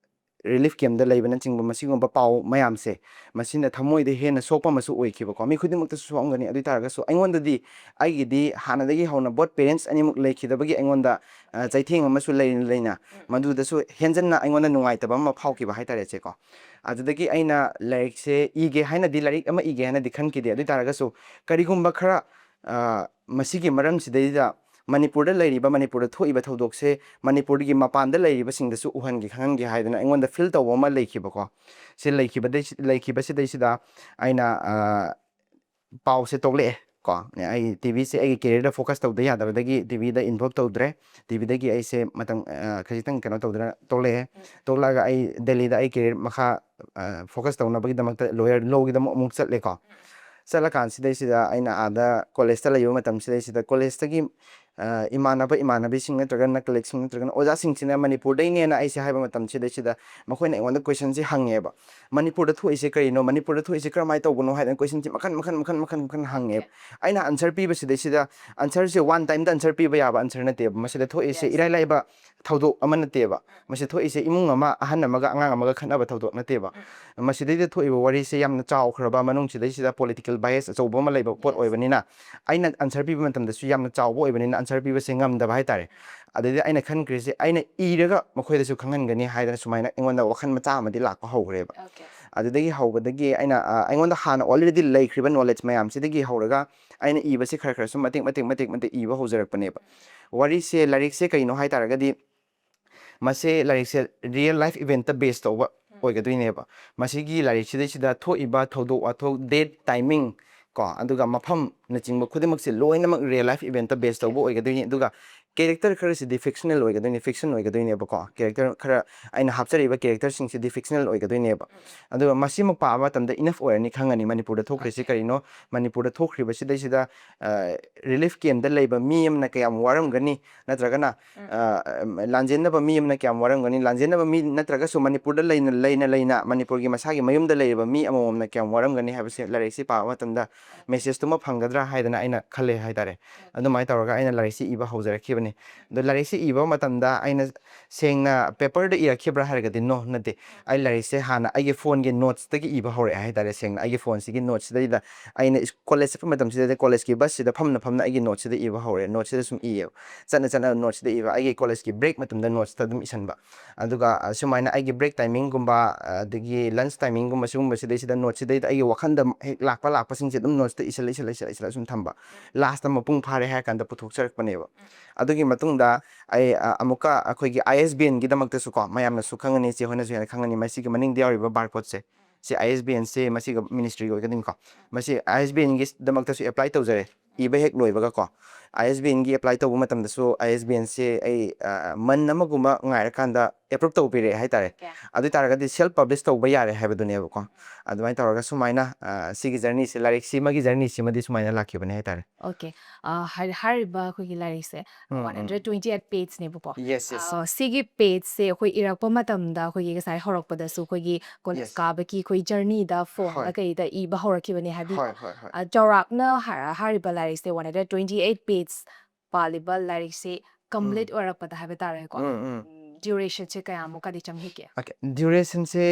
ꯔꯤꯂꯤꯐ ꯀꯦꯝꯞꯇ ꯂꯩꯕꯅꯆꯤꯡꯕ, ꯃꯁꯤꯒꯨꯝꯕ ꯄꯥꯎ ꯃꯌꯥꯝꯁꯦ, ꯃꯁꯤꯅ ꯊꯃꯣꯏꯗ ꯍꯦꯟꯅ ꯁꯣꯛꯄ ꯑꯃꯁꯨ ꯑꯣꯏꯈꯤꯕꯀꯣ꯫ ꯃꯤ ꯈꯨꯗꯤꯡꯃꯛꯇꯁꯨ ꯁꯣꯛꯑꯝꯒꯅꯤ꯫ ꯑꯗꯨ ꯑꯣꯏ ꯇꯥꯔꯒꯁꯨ ꯑꯩꯉꯣꯟꯗꯗꯤ, ꯑꯩꯒꯤꯗꯤ ꯍꯥꯟꯅꯗꯒꯤ ꯍꯧꯅ both parents ꯑꯅꯤꯃꯛ ꯂꯩꯈꯤꯗꯕꯒꯤ ꯑꯩꯉꯣꯟꯗ, ꯑ, ꯆꯩꯊꯦꯡ ꯑꯃꯁꯨ ꯂꯩꯅ ꯂꯩꯅ, ꯃꯗꯨꯗꯁꯨ ꯍꯦꯟꯖꯟꯅ ꯑꯩꯉꯣꯟꯗ ꯅꯨꯡꯉꯥꯏꯇꯕ ꯑꯃ ꯐꯥꯎꯈꯤꯕ ꯍꯥꯏꯇꯥꯔꯦ ꯁꯦꯀꯣ꯫ ꯑꯗꯨꯗꯒꯤ ꯑꯩꯅ ꯂꯥꯏꯔꯤꯛꯁꯦ ꯏꯒꯦ ꯍꯥꯏꯅꯗꯤ, ꯂꯥꯏꯔꯤꯛ ꯑꯃ ꯏꯒꯦ ꯍꯥꯏꯅꯗꯤ ꯈꯟꯈꯤꯗꯦ꯫ ꯑꯗꯨ ꯑꯣꯏ ꯇꯥꯔꯒꯁꯨ ꯀꯔꯤꯒꯨꯝꯕ ꯈꯔ, ꯑ, ꯃꯁꯤꯒꯤ ꯃꯔꯝꯁꯤꯗꯩꯗ ꯃꯅꯤꯄꯨꯔꯗ ꯂꯩꯔꯤꯕ, ꯃꯅꯤꯄꯨꯔꯗ ꯊꯣꯛꯏꯕ ꯊꯧꯗꯣꯛꯁꯦ ꯃꯅꯤꯄꯨꯔꯒꯤ ꯃꯄꯥꯟꯗ ꯂꯩꯔꯤꯕꯁꯤꯡꯗꯁꯨ ꯎꯍꯟꯒꯦ, ꯈꯪꯍꯟꯒꯦ ꯍꯥꯏꯗꯅ ꯑꯩꯉꯣꯟꯗ ꯐꯤꯜ ꯇꯧꯕ ꯑꯃ ꯂꯩꯈꯤꯕꯀꯣ꯫ ꯁꯤ ꯂꯩꯈꯤꯕꯗꯩ-, ꯂꯩꯈꯤꯕꯁꯤꯗꯩꯁꯤꯗ ꯑꯩꯅ, ꯑ, ꯄꯥꯎꯁꯦ ꯇꯣꯛꯂꯛꯑꯦ ꯀꯣ꯫ ꯑꯩ ꯇꯤ ꯚꯤꯁꯦ ꯑꯩꯒꯤ ꯀꯦꯔꯤꯌꯔꯗ ꯐꯣꯀꯁ ꯇꯧꯗ ꯌꯥꯗꯕꯗꯒꯤ ꯇꯤ ꯚꯤꯗ ꯏꯟꯚꯣꯜꯕ ꯇꯧꯗ꯭ꯔꯦ꯫ ꯇꯤ ꯚꯤꯗꯒꯤ ꯑꯩꯁꯦ ꯃꯇꯝ, ꯑ, ꯈꯖꯤꯛꯇꯪ ꯀꯩꯅꯣ ꯇꯧꯗꯅ ꯇꯣꯛꯂꯛꯑꯦ꯫ ꯇꯣꯛꯂꯛꯑꯒ ꯑꯩ ꯗꯦꯜꯂꯤꯗ ꯑꯩ ꯀꯦꯔꯤꯌꯔ ꯃꯈꯥ, ꯑ, ꯐꯣꯀꯁ ꯇꯧꯅꯕꯒꯤꯗꯃꯛꯇ ꯂꯣꯌꯔ ꯂꯣꯒꯤꯗꯃꯛ ꯑꯃꯨꯛ ꯆꯠꯂꯦꯀꯣ꯫ ꯆꯠꯂꯀꯥꯟꯁꯤꯗꯩꯁꯤꯗ ꯑꯩꯅ ꯑꯥꯗ ꯀꯣꯂꯦꯖꯇ ꯂꯩꯕ ꯃꯇꯝꯁꯤꯗꯩꯁꯤꯗ ꯀꯣꯂꯦꯖꯇꯒꯤ, ꯑ, ꯏꯃꯥꯟꯅꯕ ꯏꯃꯥꯟꯅꯕꯤꯁꯤꯡ ꯅꯠꯇ꯭ꯔꯒꯅ ꯀꯂꯤꯛꯁꯤꯡ ꯅꯠꯇ꯭ꯔꯒꯅ ꯑꯣꯖꯥꯁꯤꯡꯁꯤꯅ ꯃꯅꯤꯄꯨꯔꯗꯩꯅꯦꯅ ꯑꯩꯁꯦ ꯍꯥꯏꯕ ꯃꯇꯝꯁꯤꯗꯩꯁꯤꯗ ꯃꯈꯣꯏꯅ ꯑꯩꯉꯣꯟꯗ ꯀꯣꯏꯁꯟꯁꯦ ꯍꯪꯉꯦꯕ, "ꯃꯅꯤꯄꯨꯔꯗ ꯊꯣꯛꯏꯁꯦ ꯀꯔꯤꯅꯣ? ꯃꯅꯤꯄꯨꯔꯗ ꯊꯣꯛꯏꯁꯦ ꯀꯔꯝꯍꯥꯏꯅ ꯇꯧꯕꯅꯣ?" ꯍꯥꯏꯗꯅ ꯀꯣꯏꯁꯟꯁꯦ ꯃꯈꯟ ꯃꯈꯟ ꯃꯈꯟ ꯃꯈꯟ ꯃꯈꯟ ꯍꯪꯉꯦꯕ꯫ ꯑꯩꯅ ꯑꯟꯁꯔ ꯄꯤꯕꯁꯤꯗꯩꯁꯤꯗ, ꯑꯟꯁꯔꯁꯦ ꯋꯥꯟ ꯇꯥꯏꯝꯗ ꯑꯟꯁꯔ ꯄꯤꯕ ꯌꯥꯕ ꯑꯟꯁꯔ ꯅꯠꯇꯦꯕ꯫ ꯃꯁꯤꯗ ꯊꯣꯛꯏꯁꯦ ꯏꯔꯥꯏ ꯂꯥꯏꯕ ꯊꯧꯗꯣꯛ ꯑꯃ ꯅꯠꯇꯦꯕ꯫ ꯃꯁꯤ ꯊꯣꯛꯏꯁꯦ ꯏꯃꯨꯡ ꯑꯃ, ꯑꯍꯟ ꯑꯃꯒ ꯑꯉꯥꯡ ꯑꯃꯒ ꯈꯠꯅꯕ ꯊꯧꯗꯣꯛ ꯅꯠꯇꯦꯕ꯫ ꯃꯁꯤꯗꯩꯗ ꯊꯣꯛꯏꯕ ꯋꯥꯔꯤꯁꯦ ꯌꯥꯝꯅ ꯆꯥꯎꯈ꯭ꯔꯕ, ꯃꯅꯨꯡꯁꯤꯗꯩꯁꯤꯗ political bias ꯑꯆꯧꯕ ꯑꯃ ꯂꯩꯕ ꯄꯣꯠ ꯑꯣꯏꯕꯅꯤꯅ, ꯑꯩꯅ answer ꯄꯤꯕ ꯃꯇꯝꯗꯁꯨ ꯌꯥꯝꯅ ꯆꯥꯎꯕ ꯑꯣꯏꯕꯅꯤꯅ answer ꯄꯤꯕꯁꯦ ꯉꯝꯗꯕ ꯍꯥꯏꯇꯥꯔꯦ꯫ ꯑꯗꯩꯗꯤ ꯑꯩꯅ ꯈꯟꯈ꯭ꯔꯤꯁꯦ, ꯑꯩꯅ ꯏꯔꯒ ꯃꯈꯣꯏꯗꯁꯨ ꯈꯪꯍꯟꯒꯅꯤ ꯍꯥꯏꯗꯅ ꯁꯨꯃꯥꯏꯅ ꯑꯩꯉꯣꯟꯗ ꯋꯥꯈꯜ ꯃꯆꯥ ꯑꯃꯗꯤ ꯂꯥꯛꯄ ꯍꯧꯈ꯭ꯔꯦꯕ꯫ ꯑꯗꯨꯗꯒꯤ ꯍꯧꯕꯗꯒꯤ ꯑꯩꯅ, ꯑ, ꯑꯩꯉꯣꯟꯗ ꯍꯥꯟꯅ already ꯂꯩꯈ꯭ꯔꯤꯕ knowledge ꯃꯌꯥꯝꯁꯤꯗꯒꯤ ꯍꯧꯔꯒ ꯑꯩꯅ ꯏꯕꯁꯤ ꯈꯔ ꯈꯔ ꯁꯨꯝ ꯃꯇꯦꯛ ꯃꯇꯦꯛ ꯃꯇꯦꯛ ꯃꯇꯦꯛ ꯏꯕ ꯍꯧꯖꯔꯛꯄꯅꯦꯕ꯫ ꯋꯥꯔꯤꯁꯦ, ꯂꯥꯏꯔꯤꯛꯁꯦ ꯀꯩꯅꯣ ꯍꯥꯏ ꯇꯥꯔꯒꯗꯤ, ꯃꯁꯦ ꯂꯥꯏꯔꯤꯛꯁꯦ real life eventꯇ base ꯇꯧꯕ ꯑꯣꯏꯒꯗꯣꯏꯅꯦꯕ꯫ ꯃꯁꯤꯒꯤ ꯂꯥꯏꯔꯤꯛꯁꯤꯗꯩꯁꯤꯗ ꯊꯣꯛꯏꯕ ꯊꯧꯗꯣꯛ ꯋꯥꯊꯣꯛ, date, timing, ꯀꯣ, ꯑꯗꯨꯒ ꯃꯐꯝꯅꯆꯤꯡꯕ ꯈꯨꯗꯤꯡꯃꯛꯁꯦ ꯂꯣꯏꯅꯃꯛ real life eventꯇ base ꯇꯧꯕ ꯑꯣꯏꯒꯗꯣꯏꯅꯤ꯫ ꯑꯗꯨꯒ character ꯈꯔꯁꯤꯗꯤ fictional ꯑꯣꯏꯒꯗꯣꯏꯅꯤ, fiction ꯑꯣꯏꯒꯗꯣꯏꯅꯦꯕꯀꯣ꯫ Character ꯈꯔ, ꯑꯩꯅ ꯍꯥꯞꯆꯔꯤꯕ characterꯁꯤꯡꯁꯤꯗꯤ fictional ꯑꯣꯏꯒꯗꯣꯏꯅꯦꯕ꯫ ꯑꯗꯨꯒ ꯃꯁꯤꯃꯛ ꯄꯥꯕ ꯃꯇꯝꯗ enough ꯑꯣꯏꯔꯅꯤ, ꯈꯪꯉꯅꯤ ꯃꯅꯤꯄꯨꯔꯗ ꯊꯣꯛꯈ꯭ꯔꯤꯁꯤ ꯀꯔꯤꯅꯣ, ꯃꯅꯤꯄꯨꯔꯗ ꯊꯣꯛꯈ꯭ꯔꯤꯕꯁꯤꯗꯩꯁꯤꯗ, ꯑ, relief campꯇ ꯂꯩꯕ ꯃꯤ ꯑꯃꯅ ꯀꯌꯥꯝ ꯋꯥꯔꯝꯒꯅꯤ, ꯅꯠꯇ꯭ꯔꯒꯅ, ꯑ, ꯂꯥꯟꯖꯦꯟꯅꯕ ꯃꯤ ꯑꯃꯅ ꯀꯌꯥꯝ ꯋꯥꯔꯝꯒꯅꯤ, ꯂꯥꯟꯖꯦꯟꯅꯕ ꯃꯤ ꯅꯠꯇ꯭ꯔꯒꯁꯨ ꯃꯅꯤꯄꯨꯔꯗ ꯂꯩꯅ, ꯂꯩꯅ, ꯂꯩꯅ ꯃꯅꯤꯄꯨꯔꯒꯤ ꯃꯁꯥꯒꯤ ꯃꯌꯨꯝꯗ ꯂꯩꯔꯤꯕ ꯃꯤ ꯑꯃꯃꯝꯅ ꯀꯌꯥꯝ ꯋꯥꯔꯝꯒꯅꯤ ꯍꯥꯏꯕꯁꯦ ꯂꯥꯏꯔꯤꯛꯁꯤ ꯄꯥꯕ ꯃꯇꯝꯗ messageꯇꯨꯃ ꯐꯪꯒꯗ꯭ꯔꯥ ꯍꯥꯏꯗꯅ ꯑꯩꯅ ꯈꯜꯂꯦ ꯍꯥꯏꯇꯥꯔꯦ꯫ ꯑꯗꯨꯃꯥꯏꯅ ꯇꯧꯔꯒ ꯑꯩꯅ ꯂꯥꯏꯔꯤꯛꯁꯤ ꯏꯕ ꯍꯧꯖꯔꯛꯈꯤꯕꯅꯤ꯫ ꯑꯗꯣ ꯂꯥꯏꯔꯤꯛꯁꯤ ꯏꯕ ꯃꯇꯝꯗ ꯑꯩꯅ ꯁꯦꯡꯅ paperꯗ ꯏꯔꯛꯈꯤꯕ꯭ꯔꯥ ꯍꯥꯏꯔꯒꯗꯤ no, ꯅꯠꯇꯦ꯫ ꯑꯩ ꯂꯥꯏꯔꯤꯛꯁꯦ ꯍꯥꯟꯅ ꯑꯩꯒꯤ phoneꯒꯤ notesꯇꯒꯤ ꯏꯕ ꯍꯧꯔꯛꯑꯦ ꯍꯥꯏꯇꯥꯔꯦ꯫ ꯁꯦꯡꯅ ꯑꯩꯒꯤ phoneꯁꯤꯒꯤ notesꯁꯤꯗꯩꯗ ꯑꯩꯅ ꯏꯁ-, college ꯆꯠꯄ ꯃꯇꯝꯁꯤꯗꯩꯗ collegeꯀꯤ busꯁꯤꯗ ꯐꯝꯅ ꯐꯝꯅ ꯑꯩꯒꯤ notesꯁꯤꯗ ꯏꯕ ꯍꯧꯔꯦ꯫ Notesꯁꯤꯗ ꯁꯨꯝ ꯏꯌꯦꯕ꯫ ꯆꯠꯅ ꯆꯠꯅ notesꯁꯤꯗ ꯏꯕ꯫ ꯑꯩꯒꯤ collegeꯀꯤ break ꯃꯇꯝꯗ notesꯇ ꯑꯗꯨꯝ ꯏꯁꯟꯕ꯫ ꯑꯗꯨꯒ, ꯑ, ꯁꯨꯃꯥꯏꯅ ꯑꯩꯒꯤ break timingꯒꯨꯝꯕ, ꯑ, ꯑꯗꯒꯤ lunch timingꯒꯨꯝꯕ ꯁꯤꯒꯨꯝꯕꯁꯤꯗꯩꯁꯤꯗ notesꯁꯤꯗꯩꯗ ꯑꯩꯒꯤ ꯋꯥꯈꯜꯗ ꯍꯦꯛ ꯂꯥꯛꯄ ꯂꯥꯛꯄꯁꯤꯡꯁꯦ ꯑꯗꯨꯝ notesꯇ ꯏꯁꯜꯂ, ꯏꯁꯜꯂ, ꯏꯁꯜꯂ, ꯏꯁꯜꯂ ꯁꯨꯝ ꯊꯝꯕ꯫ Lastꯇ ꯃꯄꯨꯡ ꯐꯥꯔꯦ ꯍꯥꯏꯔ ꯀꯥꯟꯗ ꯄꯨꯊꯣꯛꯆꯔꯛꯄꯅꯦꯕ꯫ ꯑꯗꯨꯒꯤ ꯃꯇꯨꯡꯗ ꯑꯩ, ꯑ, ꯑꯃꯨꯛꯀ ꯑꯩꯈꯣꯏꯒꯤ ISBNꯒꯤꯗꯃꯛꯇꯁꯨ ꯀꯣ, ꯃꯌꯥꯝꯅꯁꯨ ꯈꯪꯉꯅꯤ, ꯆꯦ ꯍꯣꯏꯅꯁꯨ ꯍꯦꯟꯅ ꯈꯪꯉꯅꯤ, ꯃꯁꯤꯒꯤ ꯃꯅꯤꯡꯗ ꯌꯥꯎꯔꯤꯕ barcodeꯁꯦ, ꯁꯤ ISBNꯁꯦ ꯃꯁꯤꯒ ministryꯒꯤ ꯑꯣꯏꯒꯗꯣꯏꯅꯤꯀꯣ꯫ ꯃꯁꯤ ISBNꯒꯤꯗꯃꯛꯇꯁꯨ apply ꯇꯧꯖꯔꯦ, ꯏꯕ ꯍꯦꯛ ꯂꯣꯏꯕꯒꯀꯣ꯫ ISBNꯒꯤ apply ꯇꯧꯕ ꯃꯇꯝꯗꯁꯨ ISBNꯁꯦ ꯑꯩ, ꯑ, month ꯑꯃꯒꯨꯝꯕ ꯉꯥꯏꯔꯀꯥꯟꯗ approve ꯇꯧꯕꯤꯔꯛꯑꯦ ꯍꯥꯏꯇꯥꯔꯦ꯫ ꯑꯗꯨ ꯑꯣꯏ ꯇꯥꯔꯒꯗꯤ self publish ꯇꯧꯕ ꯌꯥꯔꯦ ꯍꯥꯏꯕꯗꯨꯅꯦꯕꯀꯣ꯫ ꯑꯗꯨꯃꯥꯏꯅ ꯇꯧꯔꯒ ꯁꯨꯃꯥꯏꯅ, ꯑ, ꯁꯤꯒꯤ journeyꯁꯦ, ꯂꯥꯏꯔꯤꯛꯁꯤꯃꯒꯤ journeyꯁꯤꯃꯗꯤ ꯁꯨꯃꯥꯏꯅ ꯂꯥꯛꯈꯤꯕꯅꯦ ꯍꯥꯏꯇꯥꯔꯦ꯫ Okay꯫ ꯑ, ꯍꯥꯏ-, ꯍꯥꯏꯔꯤꯕ ꯑꯩꯈꯣꯏꯒꯤ ꯂꯥꯏꯔꯤꯛꯁꯦ ꯎꯝ, ꯎꯝ꯫ One hundred twenty eight pageꯅꯦꯕꯀꯣ꯫ Yes, yes꯫ ꯑ, ꯁꯤꯒꯤ pageꯁꯦ ꯑꯩꯈꯣꯏ ꯏꯔꯛꯄ ꯃꯇꯝꯗ ꯑꯩꯈꯣꯏꯒꯤ ꯉꯁꯥꯏ ꯍꯧꯔꯛꯄꯗꯁꯨ ꯑꯩꯈꯣꯏꯒꯤ college Yes꯫ ꯀꯥꯕꯒꯤ ꯑꯩꯈꯣꯏ journeyꯗ phoneꯗ ꯍꯣꯏ꯫ ꯀꯩꯗ ꯏꯕ ꯍꯧꯔꯛꯈꯤꯕꯅꯦ ꯍꯥꯏꯕꯤꯀꯣ꯫ ꯍꯣꯏ, ꯍꯣꯏ, ꯍꯣꯏ꯫ ꯑ, ꯆꯥꯎꯔꯥꯛꯅ ꯍꯥꯏ-, ꯍꯥꯏꯔꯤꯕ ꯂꯥꯏꯔꯤꯛꯁꯦ one hundred twenty eight page ꯄꯥꯜꯂꯤꯕ ꯂꯥꯏꯔꯤꯛꯁꯤ ꯀꯝꯄ꯭ꯂꯤꯠ ꯑꯣꯏꯔꯛꯄꯗ ꯍꯥꯏꯕ ꯇꯥꯔꯦꯀꯣ꯫ ꯎꯝ ꯎꯝ ꯗ꯭ꯌꯨꯔꯦꯁꯟꯁꯦ ꯀꯌꯥꯃꯨꯛꯀꯗꯤ ꯆꯪꯈꯤꯒꯦ? ꯑꯣꯀꯦ, ꯗ꯭ꯌꯨꯔꯦꯁꯟꯁꯦ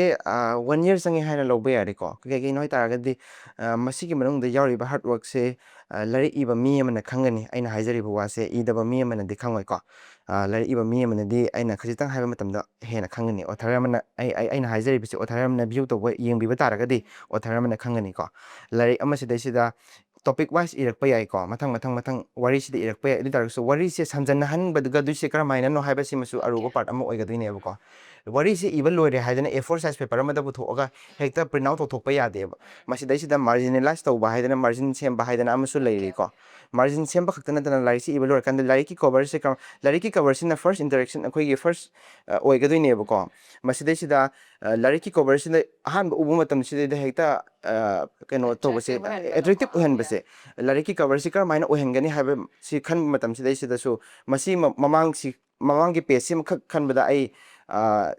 ꯋꯥꯟ ꯌꯔ ꯆꯪꯉꯦ ꯍꯥꯏꯅ ꯂꯧꯕ ꯌꯥꯔꯦꯀꯣ꯫ ꯀꯩꯒꯤꯅꯣ ꯍꯥꯏꯇꯥꯔꯒꯗꯤ ꯑ, ꯃꯁꯤꯒꯤ ꯃꯅꯨꯡꯗ ꯌꯥꯎꯔꯤꯕ ꯍꯥꯔꯠ ꯋꯥꯔꯛꯁꯦ ꯂꯥꯏꯔꯤꯛ ꯏꯕ ꯃꯤ ꯑꯃꯅ ꯈꯪꯒꯅꯤ꯫ ꯑꯩꯅ ꯍꯥꯏꯖꯔꯤꯕ ꯋꯥꯁꯦ ꯏꯗꯕ ꯃꯤ ꯑꯃꯅꯗꯤ ꯈꯪꯉꯣꯏꯀꯣ꯫ ꯑ, ꯂꯥꯏꯔꯤꯛ ꯏꯕ ꯃꯤ ꯑꯃꯅꯗꯤ ꯑꯩꯅ ꯈꯖꯤꯛꯇꯪ ꯍꯥꯏꯕ ꯃꯇꯝꯗ ꯍꯦꯟꯅ ꯈꯪꯒꯅꯤ꯫ ꯑꯣꯊꯔ ꯑꯃꯅ ꯑꯩ ꯑꯩ- ꯑꯩꯅ ꯍꯥꯏꯖꯔꯤꯕꯁꯦ ꯑꯣꯊꯔ ꯑꯃꯅ ꯚ꯭ꯌꯨ ꯇꯧꯕ, ꯌꯦꯡꯕꯤꯕ ꯇꯥꯔꯒꯗꯤ ꯑꯣꯊꯔ ꯑꯃꯅ ꯈꯪꯒꯅꯤꯀꯣ꯫ ꯂꯥꯏꯔꯤꯛ ꯑꯃꯁꯤꯗꯩꯁꯤꯗ ꯇꯣꯄꯤꯛ ꯋꯥꯏꯁ ꯏꯔꯛꯄ ꯌꯥꯏꯀꯣ, ꯃꯊꯪ ꯃꯊꯪ ꯃꯊꯪ ꯋꯥꯔꯤꯁꯤꯗ ꯏꯔꯛꯄ ꯌꯥꯏ꯫ ꯑꯗꯨ ꯑꯣꯏ ꯇꯥꯔꯒꯁꯨ ꯋꯥꯔꯤꯁꯦ ꯁꯝꯖꯟꯅꯍꯟꯕꯗꯨꯒ ꯑꯗꯨꯏꯁꯦ ꯀꯔꯝꯍꯥꯏꯅꯅꯣ ꯍꯥꯏꯕꯁꯤꯃꯁꯨ ꯑꯔꯨꯕ ꯄꯥꯔꯠ ꯑꯃ ꯑꯣꯏꯒꯗꯣꯏꯅꯦꯕꯀꯣ꯫ ꯋꯥꯔꯤꯁꯦ ꯏꯕ ꯂꯣꯏꯔꯦ ꯍꯥꯏꯗꯅ ꯑꯦ ꯐꯣꯔ ꯁꯥꯏꯖ ꯄꯦꯄꯔ ꯑꯃꯗ ꯄꯨꯊꯣꯛꯑꯒ ꯍꯦꯛꯇ ꯄ꯭ꯔꯤꯟꯠ ꯑꯥꯎꯠ ꯇꯧꯊꯣꯛꯄ ꯌꯥꯗꯦꯕ꯫ ꯃꯁꯤꯗꯩꯁꯤꯗ ꯃꯥꯔꯖꯤꯅꯦꯂꯥꯏꯁ ꯇꯧꯕ ꯍꯥꯏꯗꯅ, ꯃꯥꯔꯖꯤꯟ ꯁꯦꯝꯕ ꯍꯥꯏꯗꯅ ꯑꯃꯁꯨ ꯂꯩꯔꯤꯀꯣ꯫ ꯃꯥꯔꯖꯤꯟ ꯁꯦꯝꯕ ꯈꯛꯇ ꯅꯠꯇꯅ ꯂꯥꯏꯔꯤꯛꯁꯤ ꯏꯕ ꯂꯣꯏꯔꯀꯥꯟꯗ ꯂꯥꯏꯔꯤꯛꯀꯤ ꯀꯣꯕꯔꯁꯦ ꯀ- ꯂꯥꯏꯔꯤꯛꯀꯤ ꯀꯣꯕꯔꯁꯤꯅ ꯐꯥꯔꯁ ꯏꯟꯇꯔꯦꯛꯁꯟ ꯑꯩꯈꯣꯏꯒꯤ ꯐꯥꯔꯁ ꯑꯣꯏꯒꯗꯣꯏꯅꯦꯕꯀꯣ꯫ ꯃꯁꯤꯗꯩꯁꯤꯗ ꯑ, ꯂꯥꯏꯔꯤꯛꯀꯤ ꯀꯣꯕꯔꯁꯤꯗ ꯑꯍꯥꯟꯕ ꯎꯕ ꯃꯇꯝꯁꯤꯗꯩꯗ ꯍꯦꯛꯇ ꯑ, ꯀꯩꯅꯣ ꯇꯧꯕꯁꯦ, ꯑꯣꯏꯍꯟꯕꯗꯣ꯫ ꯑꯦꯇ꯭ꯔꯦꯛꯇꯤꯞ ꯑꯣꯏꯍꯟꯕꯁꯦ, ꯂꯥꯏꯔꯤꯛꯀꯤ ꯀꯣꯕꯔꯁꯤ ꯀꯔꯝꯍꯥꯏꯅ ꯑꯣꯏꯍꯟꯒꯅꯤ ꯍꯥꯏꯕꯁꯤ ꯈꯟꯕ ꯃꯇꯝꯁꯤꯗꯩꯁꯤꯗꯁꯨ ꯃꯁꯤ ꯃ- ꯃꯃꯥꯡꯁꯤ ꯃꯃꯥꯡꯒꯤ ꯄꯦꯖꯁꯤꯃꯈꯛ ꯈꯟꯕꯗ ꯑꯩ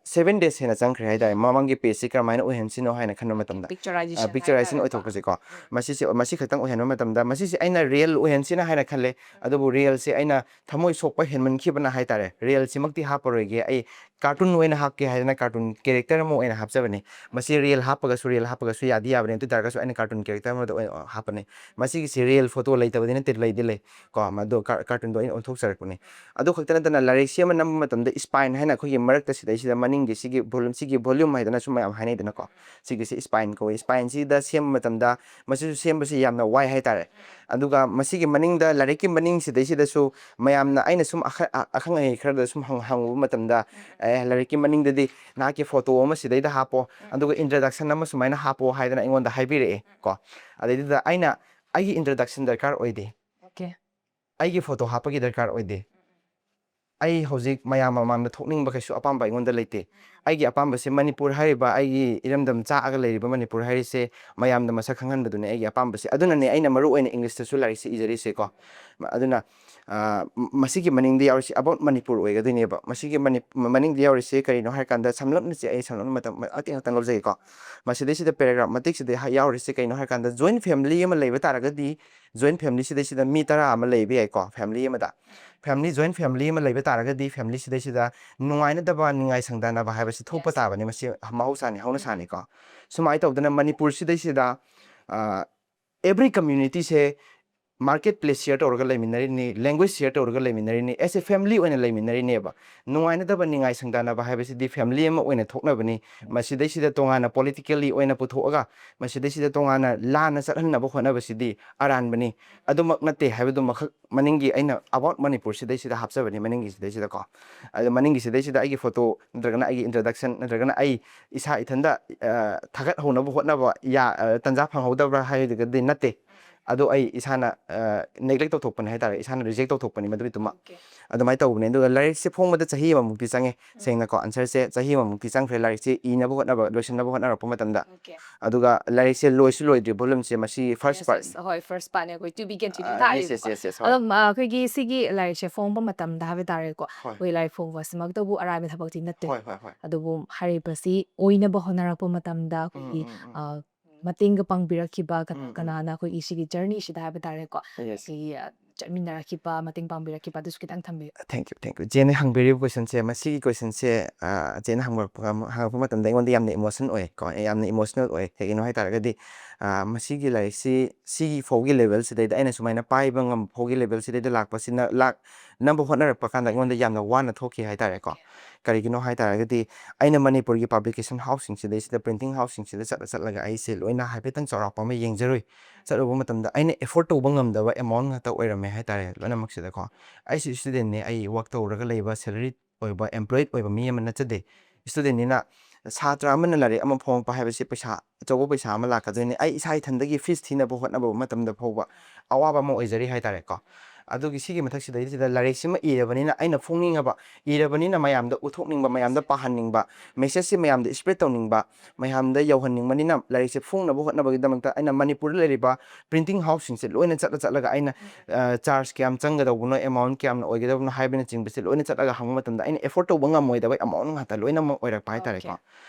ꯁꯦꯚꯦꯟ ꯗꯦꯖ ꯍꯦꯟꯅ ꯆꯪꯈ꯭ꯔꯦ ꯍꯥꯏꯇꯥꯔꯦ, ꯃꯃꯥꯡꯒꯤ ꯄꯦꯖꯁꯤ ꯀꯔꯝꯍꯥꯏꯅ ꯑꯣꯏꯍꯟꯁꯤꯅꯣ ꯍꯥꯏꯅ ꯈꯟꯕ ꯃꯇꯝꯗ꯫ ꯄꯤꯛꯆꯔꯥꯏꯖꯦꯁꯟ ꯄꯤꯛꯆꯔꯥꯏꯖꯦꯁꯟ ꯑꯣꯏꯊꯣꯛꯄꯁꯦꯀꯣ꯫ ꯃꯁꯤꯁꯦ ꯃꯁꯤ ꯈꯛꯇꯪ ꯑꯣꯏꯍꯟꯕ ꯃꯇꯝꯗ ꯃꯁꯤꯁꯦ ꯑꯩꯅ ꯔꯤꯌꯦꯜ ꯑꯣꯏꯍꯟꯁꯤꯅ ꯍꯥꯏꯅ ꯈꯜꯂꯦ꯫ ꯑꯗꯨꯕꯨ ꯔꯤꯌꯦꯜꯁꯦ ꯑꯩꯅ ꯊꯃꯣꯏ ꯁꯣꯛꯄ ꯍꯦꯟꯃꯟꯈꯤꯕꯅ ꯍꯥꯏꯇꯥꯔꯦ, ꯔꯤꯌꯦꯜꯁꯤꯃꯛꯇꯤ ꯍꯥꯞꯄꯔꯣꯏꯒꯦ, ꯑꯩ ꯀꯥꯔꯇꯨꯟ ꯑꯣꯏꯅ ꯍꯥꯞꯀꯦ ꯍꯥꯏꯗꯅ ꯀꯥꯔꯇꯨꯟ ꯀꯦꯔꯦꯛꯇꯔ ꯑꯃ ꯑꯣꯏꯅ ꯍꯥꯞꯆꯕꯅꯤ꯫ ꯃꯁꯤ ꯔꯤꯌꯦꯜ ꯍꯥꯞꯄꯒꯁꯨ ꯔꯤꯌꯦꯜ ꯍꯥꯞꯄꯒꯁꯨ ꯌꯥꯗꯤ ꯌꯥꯕꯅꯤ, ꯑꯗꯨ ꯑꯣꯏ ꯇꯥꯔꯒꯁꯨ ꯑꯩꯅ ꯀꯥꯔꯇꯨꯟ ꯀꯦꯔꯦꯛꯇꯔ ꯑꯃꯗ ꯑꯣꯏꯅ ꯍꯥꯞꯄꯅꯤ꯫ ꯃꯁꯤꯒꯤꯁꯤ ꯔꯤꯌꯦꯜ ꯐꯣꯇꯣ ꯂꯩꯇꯕꯗꯤ ꯅꯠꯇꯦ, ꯂꯩꯗꯤ ꯂꯩ ꯀꯣ, ꯃꯗꯨ ꯀꯥꯔ- ꯀꯥꯔꯇꯨꯟꯗꯣ ꯑꯩꯅ ꯑꯣꯟꯊꯣꯛꯆꯔꯛꯄꯅꯤ꯫ ꯑꯗꯨ ꯈꯛꯇ ꯅꯠꯇꯅ ꯂꯥꯏꯔꯤꯛꯁꯤ ꯑꯃ ꯅꯝꯕ ꯃꯇꯝꯗ ꯏꯁꯄꯥꯏꯟ ꯍꯥꯏꯅ ꯑꯩꯈꯣꯏꯒꯤ ꯃꯔꯛꯇ ꯁꯤꯗꯩꯁꯤꯗ ꯃꯅꯤꯡꯒꯤ ꯁꯤꯒꯤ ꯚꯣꯂꯨꯝ, ꯁꯤꯒꯤ ꯚꯣꯂ꯭ꯌꯨꯝ ꯍꯥꯏꯗꯅꯁꯨ ꯃꯌꯥꯝ ꯍꯥꯏꯅꯩꯗꯅꯀꯣ, ꯁꯤꯒꯤꯁꯤ ꯏꯁꯄꯥꯏꯟ ꯀꯧꯏ꯫ ꯏꯁꯄꯥꯏꯟꯁꯤꯗ ꯁꯦꯝꯕ ꯃꯇꯝꯗ ꯃꯁꯤꯁꯨ ꯁꯦꯝꯕꯁꯤ ꯌꯥꯝꯅ ꯋꯥꯏ ꯍꯥꯏꯇꯥꯔꯦ꯫ ꯑꯗꯨꯒ ꯃꯁꯤꯒꯤ ꯃꯅꯤꯡꯗ ꯂꯥꯏꯔꯤꯛꯀꯤ ꯃꯅꯤꯡꯁꯤꯗꯩꯁꯤꯗꯁꯨ ꯃꯌꯥꯝꯅ, ꯑꯩꯅ ꯁꯨꯝ ꯑꯈ- ꯑ- ꯑꯈꯪ ꯑꯍꯩ ꯈꯔꯗ ꯁꯨꯝ ꯍꯪ- ꯍꯪꯉꯨꯕ ꯃꯇꯝꯗ, "ꯑꯦ, ꯂꯥꯏꯔꯤꯛꯀꯤ ꯃꯅꯤꯡꯗꯗꯤ ꯅꯍꯥꯛꯀꯤ ꯐꯣꯇꯣ ꯑꯃ ꯁꯤꯗꯩꯗ ꯍꯥꯞꯄꯣ, ꯑꯗꯨꯒ ꯏꯟꯇ꯭ꯔꯗꯛꯁꯟ ꯑꯃ ꯁꯨꯃꯥꯏꯅ ꯍꯥꯞꯄꯣ" ꯍꯥꯏꯗꯅ ꯑꯩꯉꯣꯟꯗ ꯍꯥꯏꯕꯤꯔꯛꯑꯦ ꯀꯣ꯫ ꯑꯗꯩꯗꯨꯗ ꯑꯩꯅ, "ꯑꯩꯒꯤ ꯏꯟꯇ꯭ꯔꯗꯛꯁꯟ ꯗꯔꯀꯥꯔ ꯑꯣꯏꯗꯦ, ꯑꯣꯀꯦ꯫ ꯑꯩꯒꯤ ꯐꯣꯇꯣ ꯍꯥꯞꯄꯒꯤ ꯗꯔꯀꯥꯔ ꯑꯣꯏꯗꯦ, ꯑꯩ ꯍꯧꯖꯤꯛ ꯃꯌꯥꯝ ꯃꯃꯥꯡꯗ ꯊꯣꯛꯅꯤꯡꯕ ꯀꯩꯁꯨ ꯑꯄꯥꯝꯕ ꯑꯩꯉꯣꯟꯗ ꯂꯩꯇꯦ, ꯑꯩꯒꯤ ꯑꯄꯥꯝꯕꯁꯦ ꯃꯅꯤꯄꯨꯔ ꯍꯥꯏꯔꯤꯕ ꯑꯩꯒꯤ ꯏꯔꯝꯗꯝ ꯆꯥꯛꯑꯒ ꯂꯩꯔꯤꯕ ꯃꯅꯤꯄꯨꯔ ꯍꯥꯏꯔꯤꯁꯦ ꯃꯌꯥꯝꯗ ꯃꯁꯛ ꯈꯪꯍꯟꯕꯗꯨꯅꯦ ꯑꯩꯒꯤ ꯑꯄꯥꯝꯕꯁꯦ꯫ ꯑꯗꯨꯅꯅꯦ ꯑꯩꯅ ꯃꯔꯨ ꯑꯣꯏꯅ ꯏꯪꯂꯤꯁꯇꯁꯨ ꯂꯥꯏꯔꯤꯛꯁꯦ ꯏꯖꯔꯤꯁꯦꯀꯣ꯫ ꯑꯗꯨꯅ, ꯑ, ꯃ-, ꯃꯁꯤꯒꯤ ꯃꯅꯤꯡꯗ ꯌꯥꯎꯔꯤꯁꯦ about ꯃꯅꯤꯄꯨꯔ ꯑꯣꯏꯒꯗꯣꯏꯅꯦꯕ꯫ ꯃꯁꯤꯒꯤ ꯃꯅꯤ-, ꯃ-, ꯃꯅꯤꯡꯗ ꯌꯥꯎꯔꯤꯁꯦ ꯀꯔꯤꯅꯣ ꯍꯥꯏꯔꯀꯥꯟꯗ, ꯁꯝꯂꯞꯅꯁꯦ ꯑꯩ ꯁꯝꯂꯞꯅ ꯃꯇꯝ ꯃꯇꯦꯛ ꯈꯛꯇꯪ ꯂꯧꯖꯒꯦꯀꯣ꯫ ꯃꯁꯤꯗꯩꯁꯤꯗ paragraph ꯃꯇꯦꯛꯁꯤꯗ ꯍꯥꯏ-, ꯌꯥꯎꯔꯤꯁꯦ ꯀꯩꯅꯣ ꯍꯥꯏꯔꯀꯥꯟꯗ, joint family ꯑꯃ ꯂꯩꯕ ꯇꯥꯔꯒꯗꯤ, joint family ꯁꯤꯗꯩꯁꯤꯗ ꯃꯤ ꯇꯔꯥ ꯑꯃ ꯂꯩꯕ ꯌꯥꯏꯀꯣ, family ꯑꯃꯗ꯫ Family, joint family ꯑꯃ ꯂꯩꯕ ꯇꯥꯔꯒꯗꯤ, family ꯁꯤꯗꯩꯁꯤꯗ ꯅꯨꯡꯉꯥꯏꯅꯗꯕ, ꯅꯤꯡꯉꯥꯏ ꯁꯪꯗꯅꯕ ꯍꯥꯏꯕꯁꯤ ꯊꯣꯛꯄ Yes. ꯇꯥꯕꯅꯤ꯫ ꯃꯁꯤ ꯃꯍꯧꯁꯥꯅꯤ, ꯍꯧꯅꯁꯥꯅꯤꯀꯣ꯫ ꯁꯨꯃꯥꯏꯅ ꯇꯧꯗꯅ ꯃꯅꯤꯄꯨꯔꯁꯤꯗꯩꯁꯤꯗ, ꯑ, every community ꯁꯦ market place share ꯇꯧꯔꯒ ꯂꯩꯃꯤꯟꯅꯔꯤꯅꯤ, language share ꯇꯧꯔꯒ ꯂꯩꯃꯤꯟꯅꯔꯤꯅꯤ, as a family ꯑꯣꯏꯅ ꯂꯩꯃꯤꯟꯅꯔꯤꯅꯦꯕ꯫ ꯅꯨꯡꯉꯥꯏꯅꯗꯕ, ꯅꯤꯡꯉꯥꯏ ꯁꯪꯗꯅꯕ ꯍꯥꯏꯕꯁꯤꯗꯤ family ꯑꯃ ꯑꯣꯏꯅ ꯊꯣꯛꯅꯕꯅꯤ꯫ ꯃꯁꯤꯗꯩꯁꯤꯗ ꯇꯣꯉꯥꯟꯅ politically ꯑꯣꯏꯅ ꯄꯨꯊꯣꯛꯑꯒ, ꯃꯁꯤꯗꯩꯁꯤꯗ ꯇꯣꯉꯥꯟꯅ ꯂꯥꯟꯅ ꯆꯠꯍꯟꯅꯕ ꯍꯣꯠꯅꯕꯁꯤꯗꯤ ꯑꯔꯥꯟꯕꯅꯤ꯫ ꯑꯗꯨꯃꯛ ꯅꯠꯇꯦ ꯍꯥꯏꯕꯗꯨꯃꯈꯛ ꯃꯅꯤꯡꯒꯤ ꯑꯩꯅ about ꯃꯅꯤꯄꯨꯔ ꯁꯤꯗꯩꯁꯤꯗ ꯍꯥꯞꯆꯕꯅꯤ, ꯃꯅꯤꯡꯒꯤ ꯁꯤꯗꯩꯁꯤꯗꯀꯣ꯫ ꯑꯗꯣ ꯃꯅꯤꯡꯒꯤ ꯁꯤꯗꯩꯁꯤꯗ ꯑꯩꯒꯤ photo ꯅꯠꯇ꯭ꯔꯒꯅ ꯑꯩꯒꯤ introduction ꯅꯠꯇ꯭ꯔꯒꯅ ꯑꯩ ꯏꯁꯥ ꯏꯊꯟꯗ, ꯑ, ꯊꯥꯒꯠꯍꯧꯅꯕ ꯍꯣꯠꯅꯕ ꯌꯥ-, ꯑ, ꯇꯟꯖꯥ ꯐꯪꯍꯧꯗꯕ꯭ꯔꯥ ꯍꯥꯏꯔꯒꯗꯤ ꯅꯠꯇꯦ꯫ ꯑꯗꯣ ꯑꯩ ꯏꯁꯥꯅ, ꯑ, neglect ꯇꯧꯊꯣꯛꯄꯅꯦ ꯍꯥꯏꯇꯥꯔꯦ, ꯏꯁꯥꯅ reject ꯇꯧꯊꯣꯛꯄꯅꯤ ꯃꯗꯨꯒꯤꯗꯨꯃ꯫ Okay. ꯑꯗꯨꯃꯥꯏꯅ ꯇꯧꯕꯅꯦ꯫ ꯑꯗꯨꯒ ꯂꯥꯏꯔꯤꯛꯁꯦ ꯐꯣꯡꯕꯗ ꯆꯍꯤ ꯑꯃꯃꯨꯛꯇꯤ ꯆꯪꯉꯦ꯫ ꯁꯦꯡꯅꯀꯣ, answer ꯁꯦ ꯆꯍꯤ ꯑꯃꯃꯨꯛꯇꯤ ꯆꯪꯈ꯭ꯔꯦ ꯂꯥꯏꯔꯤꯛꯁꯦ ꯏꯅꯕ ꯍꯣꯠꯅꯕ, ꯂꯣꯏꯁꯤꯟꯅꯕ ꯍꯣꯠꯅꯔꯛꯄ ꯃꯇꯝꯗ꯫ Okay. ꯑꯗꯨꯒ ꯂꯥꯏꯔꯤꯛꯁꯦ ꯂꯣꯏꯁꯨ ꯂꯣꯏꯗ꯭ꯔꯤ, volume ꯁꯦ ꯃꯁꯤ first Yes, part. Yes. ꯍꯣꯏ, first part ꯅꯦ, ꯑꯩꯈꯣꯏ to be continue ah, yes, yes, ꯊꯥꯔꯤꯕꯀꯣ꯫ Yes, yes, ꯍꯣꯏ꯫ ꯑꯗꯨꯝ, ꯑ, ꯑꯩꯈꯣꯏꯒꯤ ꯁꯤꯒꯤ ꯂꯥꯏꯔꯤꯛꯁꯦ ꯐꯣꯡꯕ ꯃꯇꯝꯗ ꯍꯥꯏꯕ ꯇꯥꯔꯦꯀꯣ, ꯍꯣꯏ꯫ ꯑꯩꯈꯣꯏ ꯂꯥꯏꯔꯤꯛ ꯐꯣꯡꯕꯁꯤꯃꯛꯇꯕꯨ ꯑꯔꯥꯏꯕ ꯊꯕꯛꯇꯤ ꯅꯠꯇꯦ꯫ ꯍꯣꯏ, ꯍꯣꯏ, ꯍꯣꯏ꯫ ꯑꯗꯨꯕꯨ ꯍꯥꯏꯔꯤꯕꯁꯤ ꯑꯣꯏꯅꯕ ꯍꯣꯠꯅꯔꯛꯄ ꯃꯇꯝꯗ ꯎꯝ, ꯑꯩꯈꯣꯏꯒꯤ, ꯎꯝ, ꯎꯝ꯫ ꯑ, ꯃꯇꯦꯡꯒ ꯄꯥꯡꯕꯤꯔꯛꯈꯤꯕ ꯀꯅꯥ ꯎꯝ, ꯎꯝ꯫ ꯀꯅꯥꯅ ꯑꯩꯈꯣꯏꯒꯤ ꯁꯤꯒꯤ journey ꯁꯤꯗ ꯍꯥꯏꯕ ꯇꯥꯔꯦꯀꯣ, Yes. ꯑꯩꯈꯣꯏꯒꯤ, ꯑ, ꯆꯠꯃꯤꯟꯅꯔꯛꯈꯤꯕ, ꯃꯇꯦꯡ ꯄꯥꯡꯕꯤꯔꯛꯈꯤꯕ, ꯑꯗꯨꯁꯨ ꯈꯤꯇꯪ ꯊꯝꯕꯤꯌꯨ꯫ Thank you, thank you꯫ ꯆꯦꯅ ꯍꯪꯕꯤꯔꯤꯕ question ꯁꯦ, ꯃꯁꯤꯒꯤ question ꯁꯦ, ꯑ, ꯆꯦꯅ ꯍꯪꯕꯤꯔꯛꯄ, ꯍꯪꯉꯛꯄ ꯃꯇꯝꯗ ꯑꯩꯉꯣꯟꯗ ꯌꯥꯝꯅ emotion ꯑꯣꯏ ꯀꯣ, ꯌꯥꯝꯅ emotional ꯑꯣꯏ꯫ ꯀꯩꯒꯤꯅꯣ ꯍꯥꯏ ꯇꯥꯔꯒꯗꯤ, ꯑ, ꯃꯁꯤꯒꯤ ꯂꯥꯏꯔꯤꯛꯁꯤ ꯁꯤꯒꯤ ꯐꯥꯎꯒꯤ level ꯁꯤꯗꯩꯗ, ꯑꯩꯅ ꯁꯨꯃꯥꯏꯅ ꯄꯥꯏꯕ ꯉꯝꯕ ꯐꯥꯎꯒꯤ level ꯁꯤꯗꯩꯗ ꯂꯥꯛꯄꯁꯤꯅ, ꯂꯥꯛꯅꯕ ꯍꯣꯠꯅꯔꯛꯄ ꯀꯥꯟꯗ ꯑꯩꯉꯣꯟꯗ ꯌꯥꯝꯅ ꯋꯥꯅ ꯊꯣꯛꯈꯤ ꯍꯥꯏ ꯇꯥꯔꯦꯀꯣ꯫ ꯀꯔꯤꯒꯤꯅꯣ ꯍꯥꯏ ꯇꯥꯔꯒꯗꯤ, ꯑꯩꯅ ꯃꯅꯤꯄꯨꯔꯒꯤ publication house ꯁꯤꯡꯁꯤꯗꯩꯁꯤꯗ, printing house ꯁꯤꯡꯁꯤꯗ ꯆꯠꯂ ꯆꯠꯂꯒ ꯑꯩꯁꯦ ꯂꯣꯏꯅ ꯍꯥꯏꯐꯦꯠꯇꯪ ꯆꯥꯎꯔꯥꯛꯄ ꯑꯃ ꯌꯦꯡꯖꯔꯨꯏ꯫ ꯆꯠꯂꯨꯕ ꯃꯇꯝꯗ ꯑꯩꯅ afford ꯇꯧꯕ ꯉꯝꯗꯕ amount ꯉꯥꯛꯇ ꯑꯣꯏꯔꯝꯃꯦ ꯍꯥꯏ ꯇꯥꯔꯦ ꯂꯣꯏꯅꯃꯛꯁꯤꯗꯀꯣ꯫ ꯑꯩꯁꯨ student ꯅꯦ, ꯑꯩ work ꯇꯧꯔꯒ ꯂꯩꯕ, salary ꯑꯣꯏꯕ, employed ꯑꯣꯏꯕ ꯃꯤ ꯑꯃ ꯅꯠꯆꯗꯦ꯫ Student ꯅꯤꯅ ꯁꯥꯇ꯭ꯔ ꯑꯃꯅ ꯂꯥꯏꯔꯤꯛ ꯑꯃ ꯐꯣꯡꯉꯛꯄ ꯍꯥꯏꯕꯁꯤ ꯄꯩꯁꯥ, ꯑꯆꯧꯕ ꯄꯩꯁꯥ ꯑꯃ ꯂꯥꯛꯀꯗꯣꯏꯅꯤ꯫ ꯑꯩ ꯏꯁꯥ ꯏꯊꯟꯗꯒꯤ fees ꯊꯤꯅꯕ ꯍꯣꯠꯅꯕ ꯃꯇꯝꯗ ꯐꯥꯎꯕ ꯑꯋꯥꯕ ꯑꯃ ꯑꯣꯏꯖꯔꯤ ꯍꯥꯏ ꯇꯥꯔꯦꯀꯣ꯫ ꯑꯗꯨꯒꯤ ꯁꯤꯒꯤ ꯃꯊꯛꯁꯤꯗꯩꯁꯤꯗ ꯂꯥꯏꯔꯤꯛꯁꯤꯃ ꯏꯔꯕꯅꯤꯅ, ꯑꯩꯅ ꯐꯣꯡꯅꯤꯡꯉꯕ, ꯏꯔꯕꯅꯤꯅ ꯃꯌꯥꯝꯗ ꯎꯠꯊꯣꯛꯅꯤꯡꯕ, ꯃꯌꯥꯝꯗ ꯄꯥꯍꯟꯅꯤꯡꯕ, ꯃꯦꯁꯦꯖꯁꯤ ꯃꯌꯥꯝꯗ ꯁ꯭ꯄ꯭ꯔꯦꯗ ꯇꯧꯅꯤꯡꯕ, ꯃꯌꯥꯝꯗ ꯌꯧꯍꯟꯅꯤꯡꯕꯅꯤꯅ ꯂꯥꯏꯔꯤꯛꯁꯦ ꯐꯣꯡꯅꯕ ꯍꯣꯠꯅꯕꯒꯤꯗꯃꯛꯇ ꯑꯩꯅ ꯃꯅꯤꯄꯨꯔꯗ ꯂꯩꯔꯤꯕ ꯄ꯭ꯔꯤꯟꯇꯤꯡ ꯍꯥꯎꯁꯁꯤꯡꯁꯦ ꯂꯣꯏꯅ ꯆꯠꯂ ꯆꯠꯂꯒ ꯑꯩꯅ, ꯑ, ꯆꯥꯔꯖ ꯀꯌꯥꯝ ꯆꯪꯒꯗꯧꯕꯅꯣ, ꯑꯦꯃꯥꯎꯟ ꯀꯌꯥꯝꯅ ꯑꯣꯏꯒꯗꯕꯅꯣ ꯍꯥꯏꯕꯅꯆꯤꯡꯕꯁꯦ ꯂꯣꯏꯅ ꯆꯠꯂꯒ ꯍꯪꯕ ꯃꯇꯝꯗ ꯑꯩꯅ ꯑꯦꯐꯣꯔꯗ ꯇꯧꯕ ꯉꯝꯃꯣꯏꯗꯕ ꯑꯦꯃꯥꯎꯟ ꯉꯥꯛꯇ ꯂꯣꯏꯅꯃꯛ ꯑꯣꯏꯔꯛꯄ ꯍꯥꯏꯇꯥꯔꯦꯀꯣ꯫ ꯑꯣꯀꯦ꯫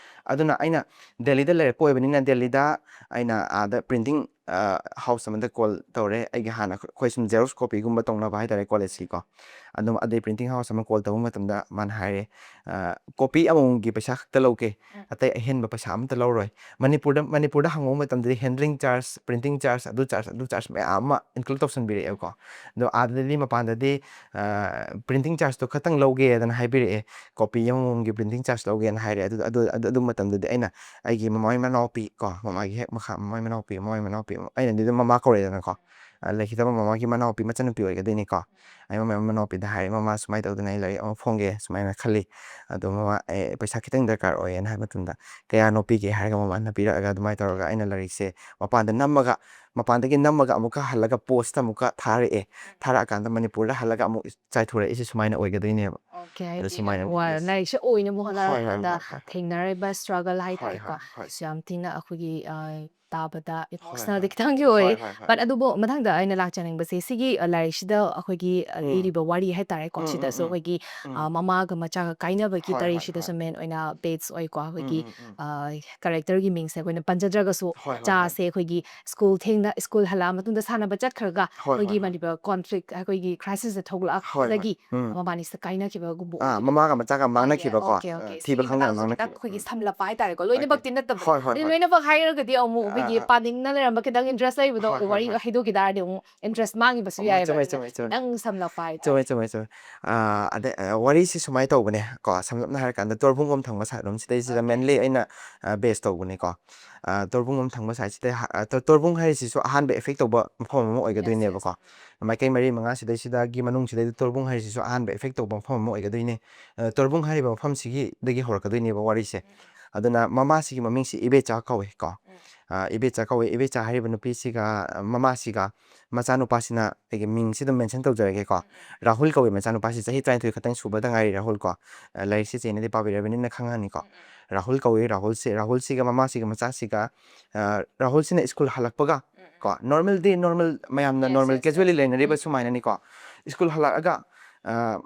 ꯑꯗꯨꯅ ꯑꯩꯅ ꯗꯦꯜꯂꯤꯗ ꯂꯩꯔꯛꯄ ꯑꯣꯏꯕꯅꯤꯅ ꯗꯦꯜꯂꯤꯗ ꯑꯩꯅ ꯑꯥꯗ ꯄ꯭ꯔꯤꯟꯇꯤꯡ, ꯑ, ꯍꯥꯎꯁ ꯑꯃꯗ ꯀꯣꯜ ꯇꯧꯔꯦ꯫ ꯑꯩꯒꯤ ꯍꯥꯟꯅ ꯑꯩꯈꯣꯏ ꯁꯨꯝ ꯖꯦꯔꯣꯛꯁ ꯀꯣꯄꯤꯒꯨꯝꯕ ꯇꯧꯅꯕ ꯍꯥꯏꯇꯥꯔꯦ ꯀꯣꯂꯦꯖꯀꯤꯀꯣ꯫ ꯑꯗꯨꯝ ꯑꯗꯩ ꯄ꯭ꯔꯤꯟꯇꯤꯡ ꯍꯥꯎꯁ ꯑꯃ ꯀꯣꯜ ꯇꯧꯕ ꯃꯇꯝꯗ ꯃꯥꯅ ꯍꯥꯏꯔꯦ, ꯑ, "ꯀꯣꯄꯤ ꯑꯃꯃꯝꯒꯤ ꯄꯩꯁꯥ ꯈꯛꯇ ꯂꯧꯒꯦ, ꯎꯝ꯫ ꯑꯇꯩ ꯑꯍꯦꯟꯕ ꯄꯩꯁꯥ ꯑꯃꯠꯇ ꯂꯧꯔꯣꯏ꯫ ꯃꯅꯤꯄꯨꯔꯗ, ꯃꯅꯤꯄꯨꯔꯗ ꯍꯪꯉꯨꯕ ꯃꯇꯝꯗꯗꯤ ꯍꯦꯟꯗ꯭ꯔꯤꯡ ꯆꯥꯔꯖ, ꯄ꯭ꯔꯤꯟꯇꯤꯡ ꯆꯥꯔꯖ, ꯑꯗꯨ ꯆꯥꯔꯖ, ꯑꯗꯨ ꯆꯥꯔꯖ ꯃꯌꯥꯝ ꯑꯃ ꯏꯟꯀ꯭ꯂꯨꯗ ꯇꯧꯁꯟꯕꯤꯔꯛꯑꯦꯕꯀꯣ꯫ ꯑꯗꯣ ꯑꯥꯗꯗꯤ ꯃꯄꯥꯟꯗꯗꯤ, ꯑ, ꯄ꯭ꯔꯤꯟꯇꯤꯡ ꯆꯥꯔꯖꯇꯣ ꯈꯛꯇꯪ ꯂꯧꯒꯦꯗꯅ ꯍꯥꯏꯕꯤꯔꯛꯑꯦ꯫ ꯀꯣꯄꯤ ꯑꯃꯃꯝꯒꯤ ꯄ꯭ꯔꯤꯟꯇꯤꯡ ꯆꯥꯔꯖ ꯂꯧꯒꯦꯅ ꯍꯥꯏꯔꯦ꯫ ꯑꯗꯨ, ꯑꯗꯨ, ꯑꯗꯨ, ꯑꯗꯨ ꯃꯇꯝꯗꯗꯤ ꯑꯩꯅ ꯑꯩꯒꯤ ꯃꯃꯥꯒꯤ ꯃꯅꯥꯎꯄꯤ ꯀꯣ, ꯃꯃꯥꯒꯤ ꯍꯦꯛ ꯃꯈꯥ, ꯃꯃꯥꯒꯤ ꯃꯅꯥꯎꯄꯤ, ꯃꯃꯥꯒꯤ ꯃꯅꯥꯎꯄꯤ, ꯑꯩꯅꯗꯤ ꯑꯗꯨꯝ ꯃꯃꯥ ꯀꯧꯔꯦꯗꯅꯀꯣ꯫ ꯑ, ꯂꯩꯈꯤꯗꯕ ꯃꯃꯥꯒꯤ ꯃꯅꯥꯎꯄꯤ ꯃꯆꯟꯅꯨꯄꯤ ꯑꯣꯏꯒꯗꯣꯏꯅꯤꯀꯣ꯫ ꯑꯩ ꯃꯃꯥ ꯃꯅꯥꯎꯄꯤꯗ ꯍꯥꯏꯔꯦ, "ꯃꯃꯥ, ꯁꯨꯃꯥꯏꯅ ꯇꯧꯗꯅ ꯑꯩ ꯂꯥꯏꯔꯤꯛ ꯑꯃ ꯐꯣꯡꯒꯦ, ꯁꯨꯃꯥꯏꯅ ꯈꯜꯂꯤ꯫ ꯑꯗꯣ ꯃꯃꯥ, ꯑꯦ, ꯄꯩꯁꯥ ꯈꯤꯇꯪ ꯗꯔꯀꯥꯔ ꯑꯣꯏꯌꯦꯅ" ꯍꯥꯏꯕ ꯃꯇꯝꯗ, "ꯀꯌꯥꯅꯣ ꯄꯤꯒꯦ?" ꯍꯥꯏꯔꯒ ꯃꯃꯥꯅ ꯄꯤꯔꯛꯑꯒ ꯑꯗꯨꯃꯥꯏꯅ ꯇꯧꯔꯒ ꯑꯩꯅ ꯂꯥꯏꯔꯤꯛꯁꯦ ꯃꯄꯥꯟꯗ ꯅꯝꯃꯒ, ꯃꯄꯥꯟꯗꯒꯤ ꯅꯝꯃꯒ ꯑꯃꯨꯛꯀ ꯍꯜꯂꯒ ꯄꯣꯁꯇ ꯑꯃꯨꯛꯀ ꯊꯥꯔꯛꯑꯦ꯫ ꯊꯥꯔꯛꯑꯀꯥꯟꯗ ꯃꯅꯤꯄꯨꯔꯗ ꯍꯜꯂꯒ ꯑꯃꯨꯛ ꯆꯥꯏꯊꯣꯔꯛꯏꯁꯦ ꯁꯨꯃꯥꯏꯅ ꯑꯣꯏꯒꯗꯣꯏꯅꯦꯕ꯫ ꯑꯣꯀꯦ, ꯑꯗꯣ ꯍꯥꯏꯗꯤ ꯁꯨꯃꯥꯏꯅ, ꯋꯥ-, yes꯫ ꯂꯥꯏꯔꯤꯛꯁꯦ ꯑꯣꯏꯅꯕ ꯍꯣꯏ, ꯍꯣꯏ, ꯍꯣꯠꯅꯔꯛꯄꯗ ꯍꯣꯏ, ꯍꯣꯏ꯫ ꯊꯦꯡꯅꯔꯤꯕ ꯁ꯭ꯇ꯭ꯔꯒꯜ ꯍꯣꯏ, ꯍꯥꯏꯇꯥꯔꯦꯀꯣ꯫ ꯍꯣꯏ, ꯍꯣꯏ꯫ ꯁꯤ ꯌꯥꯝ ꯊꯤꯅ ꯑꯩꯈꯣꯏꯒꯤ, ꯑ, ꯇꯥꯕꯗ ꯍꯣꯏ, ꯏꯃꯣꯁꯅꯦꯜꯗꯤ ꯍꯣꯏ꯫ ꯈꯤꯇꯪꯗꯤ ꯑꯣꯏ꯫ ꯍꯣꯏ, ꯍꯣꯏ, ꯍꯣꯏ꯫ But ꯑꯗꯨꯕꯨ ꯃꯊꯪꯗ ꯑꯩꯅ ꯂꯥꯛꯆꯅꯤꯡꯕꯁꯦ ꯁꯤꯒꯤ, ꯑ, ꯂꯥꯏꯔꯤꯛꯁꯤꯗ ꯑꯩꯈꯣꯏꯒꯤ, ꯑ, ꯎꯝ꯫ ꯏꯔꯤꯕ ꯋꯥꯔꯤ ꯍꯥꯏꯇꯥꯔꯦꯀꯣ꯫ ꯎꯝ, ꯎꯝ, ꯁꯤꯗꯁꯨ ꯎꯝ꯫ ꯑꯩꯈꯣꯏꯒꯤ, ꯎꯝ꯫ ꯑ, ꯃꯃꯥꯒ ꯃꯆꯥꯒ ꯀꯥꯏꯅꯕꯒꯤ ꯍꯣꯏ, ꯍꯣꯏ, ꯇꯔꯤꯁꯤꯗꯁꯨ ꯍꯣꯏ꯫ ꯃꯦꯟ ꯑꯣꯏꯅ ꯕꯦꯖ ꯑꯣꯏꯀꯣ꯫ ꯎꯝ, ꯑꯩꯈꯣꯏꯒꯤ, ꯎꯝ, ꯎꯝ꯫ ꯑ, ꯀꯦꯔꯦꯛꯇꯔꯒꯤ ꯃꯤꯡꯁꯦ ꯑꯩꯈꯣꯏꯅ ꯄꯟꯖꯗ꯭ꯔꯒꯁꯨ ꯍꯣꯏ, ꯍꯣꯏ, ꯍꯣꯏ꯫ ꯆꯥꯁꯦ ꯑꯩꯈꯣꯏꯒꯤ ꯁ꯭ꯀꯨꯜ ꯊꯦꯡꯅ, ꯁ꯭ꯀꯨꯜ ꯍꯜꯂꯛꯑ ꯃꯇꯨꯡꯗ ꯁꯥꯟꯅꯕ ꯆꯠꯈ꯭ꯔꯒ ꯍꯣꯏ, ꯍꯣꯏ, ꯑꯩꯈꯣꯏꯒꯤ ꯍꯣꯏ꯫ ꯃꯅꯤꯄꯨꯔ ꯀꯣꯟꯐ꯭ꯂꯤꯛ, ꯑꯩꯈꯣꯏꯒꯤ ꯀ꯭ꯔꯥꯏꯁꯤꯁꯁꯦ ꯍꯣꯏ, ꯍꯣꯏ꯫ ꯊꯣꯛꯂꯛꯄꯗꯒꯤ ꯎꯝ꯫ ꯃꯕꯥꯅꯤꯁꯦ ꯀꯥꯏꯅꯈꯤꯕꯒꯨꯝꯕ ꯑꯥ, ꯑꯣꯏꯗꯣꯏꯅꯦ꯫ ꯃꯃꯥꯒ ꯃꯆꯥꯒ ꯑꯥ, ꯃꯥꯡꯅꯈꯤꯕꯀꯣ꯫ Okay, okay. ꯑꯥ, ꯊꯤꯕ ꯁꯤꯒꯤ ꯈꯪꯗꯅ ꯃꯇꯥꯡꯁꯦ ꯃꯥꯡꯅꯈꯤꯕ꯫ ꯈꯤꯇꯪ ꯑꯩꯈꯣꯏꯒꯤ ꯎꯝ꯫ ꯁꯝꯂꯞꯄ ꯍꯥꯏꯇꯥꯔꯦꯀꯣ꯫ ꯑꯣꯀꯦ꯫ ꯂꯣꯏꯅꯃꯛꯇꯤ ꯅꯠꯇꯕ꯫ ꯍꯣꯏ, ꯍꯣꯏ, ꯑꯗꯨ ꯍꯣꯏ꯫ ꯂꯣꯏꯅꯃꯛ ꯍꯥꯏꯔꯒꯗꯤ ꯑꯃꯨꯛ ꯑꯥ, ꯑꯩꯈꯣꯏꯒꯤ ꯑꯥ, ꯑꯥ꯫ ꯄꯥꯅꯤꯡꯅ ꯂꯩꯔꯝꯕ ꯈꯤꯇꯪ ꯏꯟꯇꯔꯦꯁ ꯂꯩꯕꯗꯣ ꯍꯣꯏ, ꯍꯣꯏ, ꯋꯥꯔꯤ ꯍꯣꯏ꯫ ꯍꯥꯏꯗꯣꯛꯈꯤ ꯇꯥꯔꯗꯤ ꯑꯃꯨꯛ ꯏꯟꯇꯔꯦꯁ ꯃꯥꯡꯈꯤꯕꯁꯨ ꯑꯣ, ꯌꯥꯏꯑꯕ꯫ ꯆꯨꯝꯃꯦ, ꯆꯨꯝꯃꯦ, ꯆꯨꯝꯃꯦ꯫ ꯆꯨꯝꯃꯦ, ꯆꯨꯝꯃꯦ, ꯆꯨꯝꯃꯦ꯫ ꯑꯥ, ꯑꯗꯩ, ꯑꯥ, ꯋꯥꯔꯤꯁꯦ ꯁꯨꯃꯥꯏꯅ ꯇꯧꯕꯅꯦ ꯀꯣ, ꯁꯝꯂꯞꯅ ꯍꯥꯏꯔꯀꯥꯟꯗ ꯇꯣꯔꯕꯨꯡꯕꯝ ꯊꯪꯕ ꯁꯥꯏꯠ ꯂꯣꯝ ꯁꯤꯗꯩꯁꯤꯗ ꯑꯣꯀꯦ꯫ ꯃꯦꯟꯂꯤ ꯑꯩꯅ, ꯑꯥ, ꯕꯦꯁ ꯇꯧꯕꯅꯤꯀꯣ꯫ ꯑꯥ, ꯇꯣꯔꯕꯨꯡꯕꯝ ꯊꯪꯕ ꯁꯥꯏꯠꯁꯤꯗ ꯍꯥ-, ꯑꯥ, ꯇꯣ-, ꯇꯣꯔꯕꯨꯡ ꯍꯥꯏꯔꯤꯁꯤꯁꯨ ꯑꯍꯥꯟꯕ ꯑꯦꯐꯦꯛ ꯇꯧꯕ ꯃꯐꯝ ꯑꯃ ꯌꯦꯁ, ꯑꯣꯏꯒꯗꯣꯏꯅꯦꯕꯀꯣ꯫ ꯌꯦꯁ꯫ ꯃꯥꯏꯀꯩ ꯃꯔꯤ ꯃꯉꯥ ꯁꯤꯗꯩꯁꯤꯗꯒꯤ ꯃꯅꯨꯡꯁꯤꯗꯩꯗ ꯇꯣꯔꯕꯨꯡ ꯍꯥꯏꯔꯤꯁꯤꯁꯨ ꯑꯍꯥꯟꯕ ꯑꯦꯐꯦꯛ ꯇꯧꯕ ꯃꯐꯝ ꯑꯃ ꯑꯣꯏꯒꯗꯣꯏꯅꯦ꯫ ꯑꯥ, ꯇꯣꯔꯕꯨꯡ ꯍꯥꯏꯔꯤꯕ ꯃꯐꯝꯁꯤꯒꯤꯗꯒꯤ ꯍꯧꯔꯛꯀꯗꯣꯏꯅꯦꯕ ꯋꯥꯔꯤꯁꯦ꯫ ꯎꯝ꯫ ꯑꯗꯨꯅ ꯃꯃꯥꯁꯤꯒꯤ ꯃꯃꯤꯡꯁꯤ ꯏꯕꯦꯆꯥ ꯀꯧꯋꯦ ꯀꯣ꯫ ꯎꯝ꯫ ꯑ, ꯏꯕꯦꯆꯥ ꯀꯧꯋꯦ꯫ ꯏꯕꯦꯆꯥ ꯍꯥꯏꯔꯤꯕ ꯅꯨꯄꯤꯁꯤꯒ, ꯑ, ꯃꯃꯥꯁꯤꯒ, ꯃꯆꯥꯅꯨꯄꯥꯁꯤꯅ, ꯑꯩꯒꯤ ꯃꯤꯡꯁꯤ ꯑꯗꯨꯝ mention ꯇꯧꯖꯔꯒꯦꯀꯣ꯫ ꯔꯥꯍꯨꯜ ꯀꯧꯋꯦ ꯃꯆꯥꯅꯨꯄꯥꯁꯤ, ꯆꯍꯤ ꯇꯔꯥꯅꯤꯊꯣꯏ ꯈꯛꯇꯪ ꯁꯨꯕꯗ ꯉꯥꯏꯔꯤ ꯔꯥꯍꯨꯜ ꯀꯣ꯫ ꯑ, ꯂꯥꯏꯔꯤꯛꯁꯤ ꯆꯦꯅꯗꯤ ꯄꯥꯕꯤꯔꯕꯅꯤꯅ ꯈꯪꯉꯅꯤꯀꯣ꯫ ꯔꯥꯍꯨꯜ ꯀꯧꯋꯦ꯫ ꯔꯥꯍꯨꯜꯁꯦ, ꯔꯥꯍꯨꯜꯁꯤꯒ ꯃꯃꯥꯁꯤꯒ ꯃꯆꯥꯁꯤꯒ, ꯑ, ꯔꯥꯍꯨꯜꯁꯤꯅ ꯁ꯭ꯀꯨꯜ ꯍꯜꯂꯛꯄꯒ ꯀꯣ, normal day, normal, ꯃꯌꯥꯝꯅ Yes, normal yes, casually yes. ꯂꯩꯅꯔꯤꯕ ꯎꯝ, ꯎꯝ. ꯁꯨꯃꯥꯏꯅꯅꯤꯀꯣ꯫ ꯁ꯭ꯀꯨꯜ ꯍꯜꯂꯛꯑꯒ, ꯑ,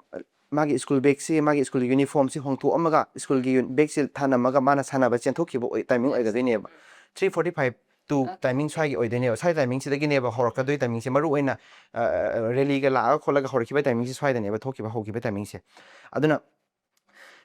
ꯃꯥꯒꯤ ꯁ꯭ꯀꯨꯜ ꯕꯦꯒꯁꯤ, ꯃꯥꯒꯤ ꯁ꯭ꯀꯨꯜꯒꯤ ꯌꯨꯅꯤꯐꯣꯔꯝꯁꯤ ꯍꯣꯡꯇꯣꯛꯑꯝꯃꯒ, ꯁ꯭ꯀꯨꯜꯒꯤ ꯌꯨ-, ꯕꯦꯒꯁꯤ ꯊꯅꯝꯃꯒ ꯃꯥꯅ ꯁꯥꯟꯅꯕ ꯆꯦꯟꯊꯣꯛꯈꯤꯕ ꯑꯣꯏ-, timing Yes. ꯑꯣꯏꯒꯗꯣꯏꯅꯦꯕ꯫ Um. Three forty five to Okay. timing ꯁ꯭ꯋꯥꯏꯒꯤ ꯑꯣꯏꯗꯣꯏꯅꯦꯕ꯫ ꯁ꯭ꯋꯥꯏ timingꯁꯤꯗꯒꯤꯅꯦꯕ ꯍꯧꯔꯛꯀꯗꯣꯏ timingꯁꯦ, ꯃꯔꯨ ꯑꯣꯏꯅ, ꯑ, rallyꯒ ꯂꯥꯛꯑꯒ ꯈꯣꯠꯂꯒ ꯍꯧꯔꯛꯈꯤꯕ timingꯁꯦ ꯁ꯭ꯋꯥꯏꯗꯅꯦꯕ ꯊꯣꯛꯈꯤꯕ, ꯍꯧꯈꯤꯕ timingꯁꯦ꯫ ꯑꯗꯨꯅ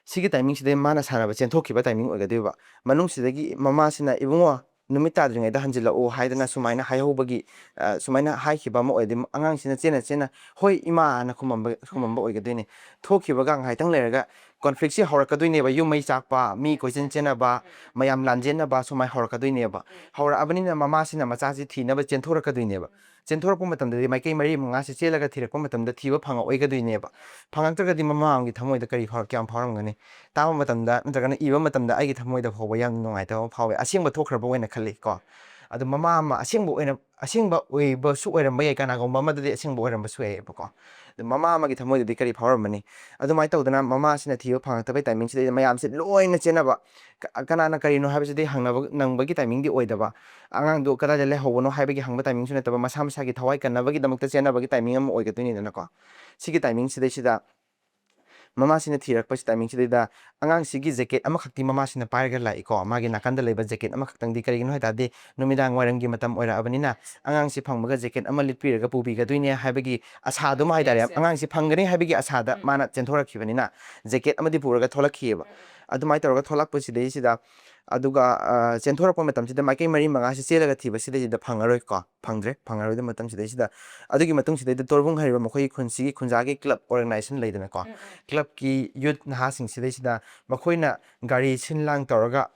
ꯁꯤꯒꯤ timingꯁꯤꯗꯩ ꯃꯥꯅ ꯁꯥꯟꯅꯕ ꯆꯦꯟꯊꯣꯛꯈꯤꯕ timing ꯑꯣꯏꯒꯗꯣꯏꯕ꯫ ꯃꯅꯨꯡꯁꯤꯗꯒꯤ ꯃꯃꯥꯁꯤꯅ, "ꯏꯕꯨꯡꯉꯣ, ꯅꯨꯃꯤꯠ ꯇꯥꯗ꯭ꯔꯤꯉꯩꯗ ꯍꯟꯖꯤꯜꯂꯛꯎ" ꯍꯥꯏꯗꯅ ꯁꯨꯃꯥꯏꯅ ꯍꯥꯏꯍꯧꯕꯒꯤ, ꯑ, ꯁꯨꯃꯥꯏꯅ ꯍꯥꯏꯈꯤꯕ ꯑꯃ ꯑꯣꯏꯔꯗꯤ, ꯑꯉꯥꯡꯁꯤꯅ ꯆꯦꯟꯅ ꯆꯦꯟꯅ, "ꯍꯣꯏ, ꯏꯃꯥ" ꯑꯅ ꯈꯨꯝꯃꯝꯕ, ꯈꯨꯝꯃꯝꯕ ꯑꯣꯏꯒꯗꯣꯏꯅꯤ꯫ ꯊꯣꯛꯈꯤꯕꯒ ꯉꯥꯏꯍꯥꯛꯇꯪ ꯂꯩꯔꯒ conflictꯁꯤ ꯍꯧꯔꯛꯀꯗꯣꯏꯅꯦꯕ꯫ ꯌꯨꯝ ꯃꯩ ꯆꯥꯛꯄ, ꯃꯤ ꯀꯣꯏꯆꯦꯟ ꯆꯦꯟꯅꯕ, ꯃꯌꯥꯝ ꯂꯥꯟꯖꯦꯟꯅꯕ, ꯁꯨꯃꯥꯏꯅ ꯍꯧꯔꯛꯀꯗꯣꯏꯅꯦꯕ꯫ ꯍꯧꯔꯛꯑꯕꯅꯤꯅ ꯃꯃꯥꯁꯤꯅ ꯃꯆꯥꯁꯤ ꯊꯤꯅꯕ ꯆꯦꯟꯊꯣꯔꯛꯀꯗꯣꯏꯅꯦꯕ꯫ ꯆꯦꯟꯊꯣꯔꯛꯄ ꯃꯇꯝꯗꯗꯤ ꯃꯥꯏꯀꯩ ꯃꯔꯤ ꯃꯉꯥꯁꯤ ꯆꯦꯜꯂꯒ ꯊꯤꯔꯛꯄ ꯃꯇꯝꯗ ꯊꯤꯕ ꯐꯪꯉꯛꯑꯣꯏꯒꯗꯣꯏꯅꯦꯕ꯫ ꯐꯪꯉꯛꯇ꯭ꯔꯒꯗꯤ ꯃꯃꯥ ꯑꯃꯒꯤ ꯊꯃꯣꯏꯗ ꯀꯔꯤ ꯐꯥꯎ-, ꯀꯌꯥꯝ ꯐꯥꯎꯔꯝꯒꯅꯤ? ꯇꯥꯕ ꯃꯇꯝꯗ ꯅꯠꯇ꯭ꯔꯒꯅ ꯏꯕ ꯃꯇꯝꯗ ꯑꯩꯒꯤ ꯊꯃꯣꯏꯗ ꯐꯥꯎꯕ ꯌꯥꯝ ꯅꯨꯡꯉꯥꯏꯇꯕ ꯑꯃ ꯐꯥꯎꯋꯦ꯫ ꯑꯁꯦꯡꯕ ꯊꯣꯛꯈ꯭ꯔꯕ ꯑꯣꯏꯅ ꯈꯜꯂꯤ ꯀꯣ꯫ ꯑꯗꯣ ꯃꯃꯥ ꯑꯃ ꯑꯁꯦꯡꯕ ꯑꯣꯏꯅ, ꯑꯁꯦꯡꯕ ꯑꯣꯏꯕꯁꯨ ꯑꯣꯏꯔꯝꯕ ꯌꯥꯏ, ꯀꯅꯥꯒꯨꯝꯕ ꯑꯃꯗꯗꯤ ꯑꯁꯦꯡꯕ ꯑꯣꯏꯔꯝꯕꯁꯨ ꯌꯥꯏꯑꯕꯀꯣ꯫ ꯑꯗꯣ ꯃꯃꯥ ꯑꯃꯒꯤ ꯊꯃꯣꯏꯗꯗꯤ ꯀꯔꯤ ꯐꯥꯎꯔꯝꯃꯅꯤ? ꯑꯗꯨꯃꯥꯏꯅ ꯇꯧꯗꯅ ꯃꯃꯥꯁꯤꯅ ꯊꯤꯕ ꯐꯪꯉꯛꯇꯕꯩ timingꯁꯤꯗꯩꯗ ꯃꯌꯥꯝꯁꯦ ꯂꯣꯏꯅ ꯆꯦꯟꯅꯕ꯫ ꯀ-, ꯀꯅꯥꯅ ꯀꯔꯤꯅꯣ ꯍꯥꯏꯕꯁꯤꯗꯤ ꯍꯪꯅꯕ ꯅꯪꯕꯒꯤ timingꯗꯤ ꯑꯣꯏꯗꯕ꯫ ꯑꯉꯥꯡꯗꯣ ꯀꯗꯥꯏꯗ ꯂꯩꯍꯧꯕꯅꯣ ꯍꯥꯏꯕꯒꯤ ꯍꯪꯕ timingꯁꯨ ꯅꯠꯇꯕ, ꯃꯁꯥ ꯃꯁꯥꯒꯤ ꯊꯋꯥꯏ ꯀꯟꯅꯕꯒꯤꯗꯃꯛꯇ ꯆꯦꯟꯅꯕꯒꯤ timing ꯑꯃ ꯑꯣꯏꯒꯗꯣꯏꯅꯤꯗꯅꯀꯣ꯫ ꯁꯤꯒꯤ timingꯁꯤꯗꯩꯁꯤꯗ ꯃꯃꯥꯁꯤꯅ ꯊꯤꯔꯛꯄꯁꯤ timingꯁꯤꯗꯩꯗ ꯑꯉꯥꯡꯁꯤꯒꯤ jacket ꯑꯃꯈꯛꯇꯤ ꯃꯃꯥꯁꯤꯅ ꯄꯥꯏꯔꯒ ꯂꯥꯛꯏꯀꯣ꯫ ꯃꯥꯒꯤ ꯅꯥꯀꯟꯗ ꯂꯩꯕ jacket ꯑꯃꯈꯛꯇꯪꯗꯤ, ꯀꯔꯤꯒꯤꯅꯣ ꯍꯥꯏ ꯇꯥꯔꯗꯤ ꯅꯨꯃꯤꯗꯥꯡ ꯋꯥꯏꯔꯝꯒꯤ ꯃꯇꯝ ꯑꯣꯏꯔꯛꯑꯕꯅꯤꯅ ꯑꯉꯥꯡꯁꯤ ꯐꯪꯕꯒ jacket ꯑꯃ ꯂꯤꯠꯄꯤꯔꯒ ꯄꯨꯕꯤꯒꯗꯣꯏꯅꯦ ꯍꯥꯏꯕꯒꯤ ꯑꯁꯥꯗꯨꯃ ꯍꯥꯏ ꯇꯥꯔꯦ, Yes, yes. ꯑꯉꯥꯡꯁꯤ ꯐꯪꯒꯅꯤ ꯍꯥꯏꯕꯒꯤ ꯑꯁꯥꯗ ꯎꯝ. ꯃꯥꯅ ꯆꯦꯟꯊꯣꯔꯛꯈꯤꯕꯅꯤꯅ jacket ꯑꯃꯗꯤ ꯄꯨꯔꯒ ꯊꯣꯛꯂꯛꯈꯤꯑꯕ꯫ ꯎꯝ, ꯎꯝ. ꯑꯗꯨꯃꯥꯏꯅ ꯇꯧꯔꯒ ꯊꯣꯛꯂꯛꯄꯁꯤꯗꯩꯁꯤꯗ, ꯑꯗꯨꯒ, ꯑ, ꯆꯦꯟꯊꯣꯔꯛꯄ ꯃꯇꯝꯁꯤꯗ ꯃꯥꯏꯀꯩ ꯃꯔꯤ ꯃꯉꯥꯁꯤ ꯆꯦꯜꯂꯒ ꯊꯤꯕꯁꯤꯗꯩꯁꯤꯗ ꯐꯪꯉꯔꯣꯏꯀꯣ, ꯐꯪꯗ꯭ꯔꯦ, ꯐꯪꯉꯔꯣꯏꯗꯕ ꯃꯇꯝꯁꯤꯗꯩꯁꯤꯗ꯫ ꯑꯗꯨꯒꯤ ꯃꯇꯨꯡꯁꯤꯗꯩꯗ ꯇꯣꯔꯕꯨꯡ ꯍꯥꯏꯔꯤꯕ ꯃꯈꯣꯏꯒꯤ ꯈꯨꯟꯁꯤꯒꯤ ꯈꯨꯟꯖꯥꯒꯤ club organization ꯂꯩꯗꯅꯀꯣ, ꯎꯝ, ꯎꯝ. clubꯀꯤ youth ꯅꯍꯥꯁꯤꯡꯁꯤꯗꯩꯁꯤꯗ ꯃꯈꯣꯏꯅ ꯒꯥꯔꯤ ꯁꯤꯟ ꯂꯥꯡ ꯇꯧꯔꯒ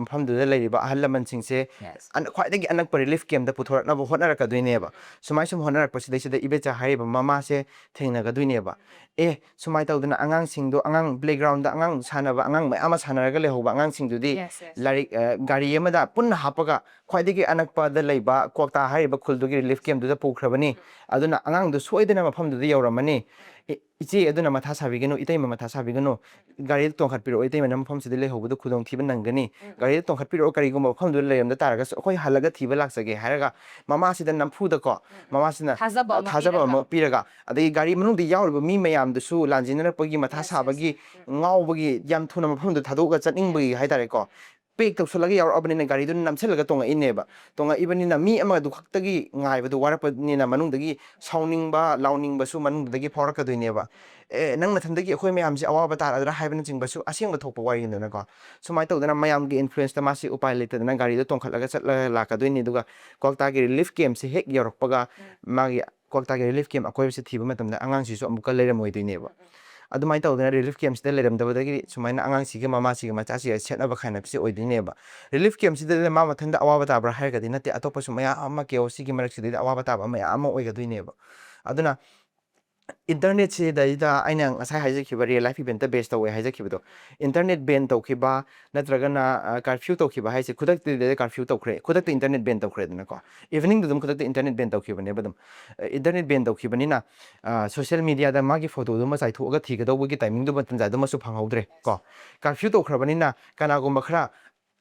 ꯃꯐꯝꯗꯨꯗ ꯂꯩꯔꯤꯕ ꯑꯍꯜ ꯂꯃꯟꯁꯤꯡꯁꯦ Yes. ꯑꯅ-, ꯈ꯭ꯋꯥꯏꯗꯒꯤ ꯑꯅꯛꯄ ꯔꯤꯂꯤꯐ ꯀꯦꯝꯗ ꯄꯨꯊꯣꯔꯛꯅꯕ ꯍꯣꯠꯅꯔꯛꯀꯗꯣꯏꯅꯦꯕ꯫ ꯁꯨꯃꯥꯏ ꯁꯨꯝ ꯍꯣꯠꯅꯔꯛꯄꯁꯤꯗꯩꯁꯤꯗ ꯏꯕꯦꯆꯥ ꯍꯥꯏꯔꯤꯕ ꯃꯃꯥꯁꯦ ꯊꯦꯡꯅꯒꯗꯣꯏꯅꯦꯕ꯫ ꯑꯦ, ꯁꯨꯃꯥꯏꯅ ꯇꯧꯗꯅ ꯑꯉꯥꯡꯁꯤꯡꯗꯣ, ꯑꯉꯥꯡ ꯄ꯭ꯂꯦꯒ꯭ꯔꯥꯎꯟꯗ ꯑꯉꯥꯡ ꯁꯥꯟꯅꯕ, ꯑꯉꯥꯡ ꯃꯌꯥꯝ ꯑꯃ ꯁꯥꯟꯅꯔꯒ ꯂꯩꯍꯧꯕ ꯑꯉꯥꯡꯁꯤꯡꯗꯨꯗꯤ Yes, yes. ꯂꯥꯏꯔꯤꯛ, ꯑ, ꯒꯥꯔꯤ ꯑꯃꯗ ꯄꯨꯟꯅ ꯍꯥꯞꯄꯒ ꯈ꯭ꯋꯥꯏꯗꯒꯤ ꯑꯅꯛꯄꯗ ꯂꯩꯕ ꯀ꯭ꯋꯥꯛꯇꯥ ꯍꯥꯏꯔꯤꯕ ꯈꯨꯜꯗꯨꯒꯤ ꯔꯤꯂꯤꯐ ꯀꯦꯝꯗꯨꯗ ꯄꯨꯈ꯭ꯔꯕꯅꯤ꯫ ꯑꯗꯨꯅ ꯑꯉꯥꯡꯗꯨ ꯁꯣꯏꯗꯅ ꯃꯐꯝꯗꯨꯗ ꯌꯧꯔꯝꯃꯅꯤ꯫ ꯏ-, ꯏꯆꯦ ꯑꯗꯨꯅ ꯃꯊꯥ ꯁꯥꯕꯤꯒꯅꯨ, ꯏꯇꯩꯃ ꯃꯊꯥ ꯁꯥꯕꯤꯒꯅꯨ, ꯒꯥꯔꯤꯗ ꯇꯣꯡꯈꯠꯄꯤꯔꯛꯑꯣ, ꯏꯇꯩꯃꯅ ꯃꯐꯝꯁꯤꯗ ꯂꯩꯍꯧꯕꯗ ꯈꯨꯗꯣꯡꯊꯤꯕ ꯅꯪꯒꯅꯤ꯫ ꯒꯥꯔꯤꯗ ꯇꯣꯡꯈꯠꯄꯤꯔꯛꯑꯣ, ꯀꯔꯤꯒꯨꯝꯕ ꯃꯐꯝꯗꯨꯗ ꯂꯩꯔꯝꯗ ꯇꯥꯔꯒꯁꯨ ꯑꯩꯈꯣꯏ ꯍꯜꯂꯒ ꯊꯤꯕ ꯂꯥꯛꯆꯒꯦ ꯍꯥꯏꯔꯒ ꯃꯃꯥꯁꯤꯗ ꯅꯝꯐꯨꯗꯀꯣ, ꯃꯃꯥꯁꯤꯅ ꯊꯥꯖꯕ ꯑꯃ ꯊꯥꯖꯕ ꯄꯤꯔꯒ꯫ ꯑꯃ ꯄꯤꯔꯒ, ꯑꯗꯒꯤ ꯒꯥꯔꯤ ꯃꯅꯨꯡꯗ ꯌꯥꯎꯔꯤꯕ ꯃꯤ ꯃꯌꯥꯝꯗꯨꯁꯨ ꯂꯥꯟꯖꯤꯟꯅꯔꯛꯄꯒꯤ, ꯃꯊꯥ Yes, yes. ꯁꯥꯕꯒꯤ, ꯉꯥꯎꯕꯒꯤ, ꯌꯥꯝ ꯊꯨꯅ ꯃꯐꯝꯗꯨ ꯊꯥꯗꯣꯛꯑꯒ ꯆꯠꯅꯤꯡꯕꯒꯤ ꯍꯥꯏꯇꯥꯔꯦꯀꯣ, ꯄꯦꯛ ꯇꯧꯁꯜꯂꯒ ꯌꯥꯎꯔꯛꯑꯕꯅꯤꯅ ꯒꯥꯔꯤꯗꯨꯅ ꯅꯝꯁꯤꯜꯂꯒ ꯇꯣꯡꯉꯛꯏꯅꯦꯕ꯫ ꯇꯣꯡꯉꯛꯏꯕꯅꯤꯅ ꯃꯤ ꯑꯃꯗꯨ ꯈꯛꯇꯒꯤ ꯉꯥꯏꯕꯗꯨ ꯋꯥꯔꯛꯄꯅꯤꯅ ꯃꯅꯨꯡꯗꯒꯤ ꯁꯥꯎꯅꯤꯡꯕ, ꯂꯥꯎꯅꯤꯡꯕꯁꯨ ꯃꯅꯨꯡꯗꯨꯗꯒꯤ ꯐꯥꯎꯔꯛꯀꯗꯣꯏꯅꯦꯕ꯫ "ꯑꯦ, ꯅꯪ ꯅꯊꯟꯗꯒꯤ ꯑꯩꯈꯣꯏ ꯃꯌꯥꯝꯁꯦ ꯑꯋꯥꯕ ꯇꯥꯔꯗ꯭ꯔꯥ?" ꯍꯥꯏꯕꯅꯆꯤꯡꯕꯁꯨ ꯑꯁꯦꯡꯕ ꯊꯣꯛꯄ ꯋꯥꯔꯤꯅꯤꯗꯅꯀꯣ꯫ ꯁꯨꯃꯥꯏꯅ ꯇꯧꯗꯅ ꯃꯌꯥꯝꯒꯤ ꯏꯟꯐ꯭ꯂꯨꯌꯦꯟꯁꯇ ꯃꯥꯁꯤ ꯎꯄꯥꯏ ꯂꯩꯇꯗꯅ ꯒꯥꯔꯤꯗ ꯇꯣꯡꯈꯠꯂꯒ ꯆꯠꯂꯒ ꯂꯥꯛꯀꯗꯣꯏꯅꯤ꯫ ꯑꯗꯨꯒ ꯀ꯭ꯋꯥꯛꯇꯥꯒꯤ ꯔꯤꯂꯤꯐ ꯀꯦꯝꯁꯦ ꯍꯦꯛ ꯌꯧꯔꯛꯄꯒ ꯃꯥꯒꯤ ꯀ꯭ꯋꯥꯛꯇꯥꯒꯤ ꯔꯤꯂꯤꯐ ꯀꯦꯝ ꯑꯀꯣꯏꯕꯁꯦ ꯊꯤꯕ ꯃꯇꯝꯗ ꯑꯉꯥꯡꯁꯤꯁꯨ ꯑꯃꯨꯛꯀ ꯂꯩꯔꯝꯃꯣꯏꯗꯣꯏꯅꯦꯕ꯫ ꯑꯗꯨꯃꯥꯏꯅ ꯇꯧꯗꯅ ꯔꯤꯂꯤꯐ ꯀꯦꯝꯁꯤꯗ ꯂꯩꯔꯝꯗꯕꯗꯒꯤ ꯁꯨꯃꯥꯏꯅ ꯑꯉꯥꯡꯁꯤꯒ ꯃꯃꯥꯁꯤꯒ ꯃꯆꯥꯁꯤꯒ ꯁꯦꯠꯅꯕ ꯈꯥꯏꯅꯕꯁꯦ ꯑꯣꯏꯗꯣꯏꯅꯦꯕ꯫ ꯔꯤꯂꯤꯐ ꯀꯦꯝꯁꯤꯗ ꯃꯥ ꯃꯊꯟꯇ ꯑꯋꯥꯕ ꯇꯥꯕ꯭ꯔꯥ ꯍꯥꯏꯔꯒꯗꯤ ꯅꯠꯇꯦ, ꯑꯇꯣꯞꯄꯁꯨ ꯃꯌꯥꯝ ꯑꯃ ꯀꯦꯑꯣꯁꯤꯒꯤ ꯃꯔꯛꯁꯤꯗꯩꯗ ꯑꯋꯥꯕ ꯇꯥꯕ ꯃꯌꯥꯝ ꯑꯃ ꯑꯣꯏꯒꯗꯣꯏꯅꯦꯕ꯫ ꯑꯗꯨꯅ ꯏꯟꯇꯔꯅꯦꯠꯁꯤꯗꯩꯗ ꯑꯩꯅ ꯉꯁꯥꯏ ꯍꯥꯏꯖꯈꯤꯕ ꯔꯤꯌꯦꯜ ꯂꯥꯏꯐ ꯏꯚꯦꯟꯠꯇ ꯕꯦꯁ ꯇꯧꯋꯦ ꯍꯥꯏꯖꯈꯤꯕꯗꯣ, ꯏꯟꯇꯔꯅꯦꯠ ꯕꯦꯟ ꯇꯧꯈꯤꯕ ꯅꯠꯇ꯭ꯔꯒꯅ, ꯑ, ꯀꯥꯔꯐ꯭ꯌꯨ ꯇꯧꯈꯤꯕ ꯍꯥꯏꯁꯦ, ꯈꯨꯗꯛꯇꯨꯗꯩꯗ ꯀꯥꯔꯐ꯭ꯌꯨ ꯇꯧꯈ꯭ꯔꯦ, ꯈꯨꯗꯛꯇ ꯏꯟꯇꯔꯅꯦꯠ ꯕꯦꯟ ꯇꯧꯈ꯭ꯔꯦꯗꯅꯀꯣ꯫ ꯏꯚꯤꯅꯤꯡꯗ ꯑꯗꯨꯝ ꯈꯨꯗꯛꯇ ꯏꯟꯇꯔꯅꯦꯠ ꯕꯦꯟ ꯇꯧꯈꯤꯕꯅꯦꯕ ꯑꯗꯨꯝ꯫ ꯑ, ꯏꯟꯇꯔꯅꯦꯠ ꯕꯦꯟ ꯇꯧꯈꯤꯕꯅꯤꯅ, ꯑ, ꯁꯣꯁꯤꯌꯦꯜ ꯃꯤꯗꯤꯌꯥꯗ ꯃꯥꯒꯤ ꯐꯣꯇꯣꯗꯨꯃ ꯆꯥꯏꯊꯣꯛꯑꯒ ꯊꯤꯒꯗꯧꯕꯒꯤ ꯇꯥꯏꯃꯤꯡꯗꯨꯃ, ꯇꯟꯖꯥꯗꯨꯃꯁꯨ ꯐꯪꯍꯧꯗ꯭ꯔꯦ ꯀꯣ꯫ ꯀꯥꯔꯐ꯭ꯌꯨ ꯇꯧꯈ꯭ꯔꯕꯅꯤꯅ ꯀꯅꯥꯒꯨꯝꯕ ꯈꯔ,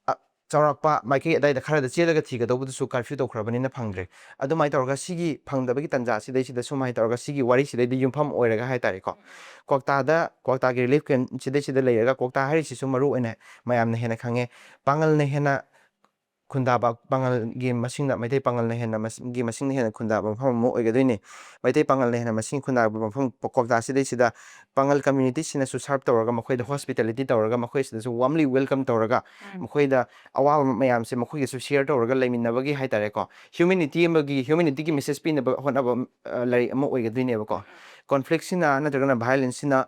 ꯑ, ꯆꯥꯎꯔꯥꯛꯄ ꯃꯥꯏꯀꯩ ꯑꯗꯥꯏꯗ ꯈꯔꯗ ꯆꯦꯜꯂꯒ ꯊꯤꯒꯗꯧꯕꯗꯨꯁꯨ ꯀꯥꯔꯐ꯭ꯌꯨ ꯇꯧꯈ꯭ꯔꯕꯅꯤꯅ ꯐꯪꯗ꯭ꯔꯦ꯫ ꯑꯗꯨꯃꯥꯏꯅ ꯇꯧꯔꯒ ꯁꯤꯒꯤ ꯐꯪꯗꯕꯒꯤ ꯇꯟꯖꯥꯁꯤꯗꯩꯁꯤꯗ ꯁꯨꯃꯥꯏꯅ ꯇꯧꯔꯒ ꯁꯤꯒꯤ ꯋꯥꯔꯤꯁꯤꯗꯩꯗ ꯌꯨꯝꯐꯝ ꯑꯣꯏꯔꯒ ꯍꯥꯏꯇꯥꯔꯦꯀꯣ, ꯀ꯭ꯋꯥꯛꯇꯥꯗ, ꯀ꯭ꯋꯥꯛꯇꯥꯒꯤ ꯔꯤꯂꯤꯐ ꯀꯦꯝꯞꯁꯤꯗꯩꯁꯤꯗ ꯂꯩꯔꯒ, ꯀ꯭ꯋꯥꯛꯇꯥ ꯍꯥꯏꯔꯤꯁꯤꯁꯨ ꯃꯔꯨ ꯑꯣꯏꯅ ꯃꯌꯥꯝꯅ ꯍꯦꯟꯅ ꯈꯪꯉꯦ, ꯄꯥꯉꯜꯅ ꯍꯦꯟꯅ ꯈꯨꯟꯗꯥꯕ, ꯄꯥꯉꯜꯒꯤ ꯃꯁꯤꯡꯅ, ꯃꯩꯇꯩ ꯄꯥꯉꯜꯅ ꯍꯦꯟꯅ ꯃꯁꯤꯡꯒꯤ ꯃꯁꯤꯡꯅ ꯍꯦꯟꯅ ꯈꯨꯟꯗꯥꯕ ꯃꯐꯝ ꯑꯃ ꯑꯣꯏꯒꯗꯣꯏꯅꯤ꯫ ꯃꯩꯇꯩ ꯄꯥꯉꯜꯅ ꯍꯦꯟꯅ ꯃꯁꯤꯡ ꯈꯨꯟꯗꯥꯕ ꯃꯐꯝ ꯀ꯭ꯋꯥꯛꯇꯥꯁꯤꯗꯩꯁꯤꯗ ꯄꯥꯉꯜ ꯀꯝꯃ꯭ꯌꯨꯅꯤꯇꯤꯁꯤꯅꯁꯨ ꯁꯔꯞ ꯇꯧꯔꯒ, ꯃꯈꯣꯏꯗ ꯍꯣꯁꯄꯤꯇꯥꯂꯤꯇꯤ ꯇꯧꯔꯒ, ꯃꯈꯣꯏꯁꯤꯗꯁꯨ ꯋꯥꯔꯝꯂꯤ ꯋꯦꯜꯀꯝ ꯇꯧꯔꯒ, ꯃꯈꯣꯏꯗ ꯑꯋꯥꯕ ꯃꯌꯥꯝꯁꯦ ꯃꯈꯣꯏꯒꯁꯨ ꯁꯤꯌꯔ ꯇꯧꯔꯒ ꯂꯩꯃꯤꯟꯅꯕꯒꯤ ꯍꯥꯏꯇꯥꯔꯦꯀꯣ, ꯍ꯭ꯌꯨꯃꯦꯅꯤꯇꯤ ꯑꯃꯒꯤ, ꯍ꯭ꯌꯨꯃꯦꯅꯤꯇꯤꯒꯤ ꯃꯦꯁꯦꯖ ꯄꯤꯅꯕ ꯍꯣꯠꯅꯕ, ꯑ, ꯂꯥꯏꯔꯤꯛ ꯑꯃ ꯑꯣꯏꯒꯗꯣꯏꯅꯦꯕꯀꯣ꯫ ꯀꯣꯟꯐ꯭ꯂꯤꯛꯁꯤꯅ ꯅꯠꯇ꯭ꯔꯒꯅ ꯚꯥꯏꯑꯣꯂꯦꯟꯁꯁꯤꯅ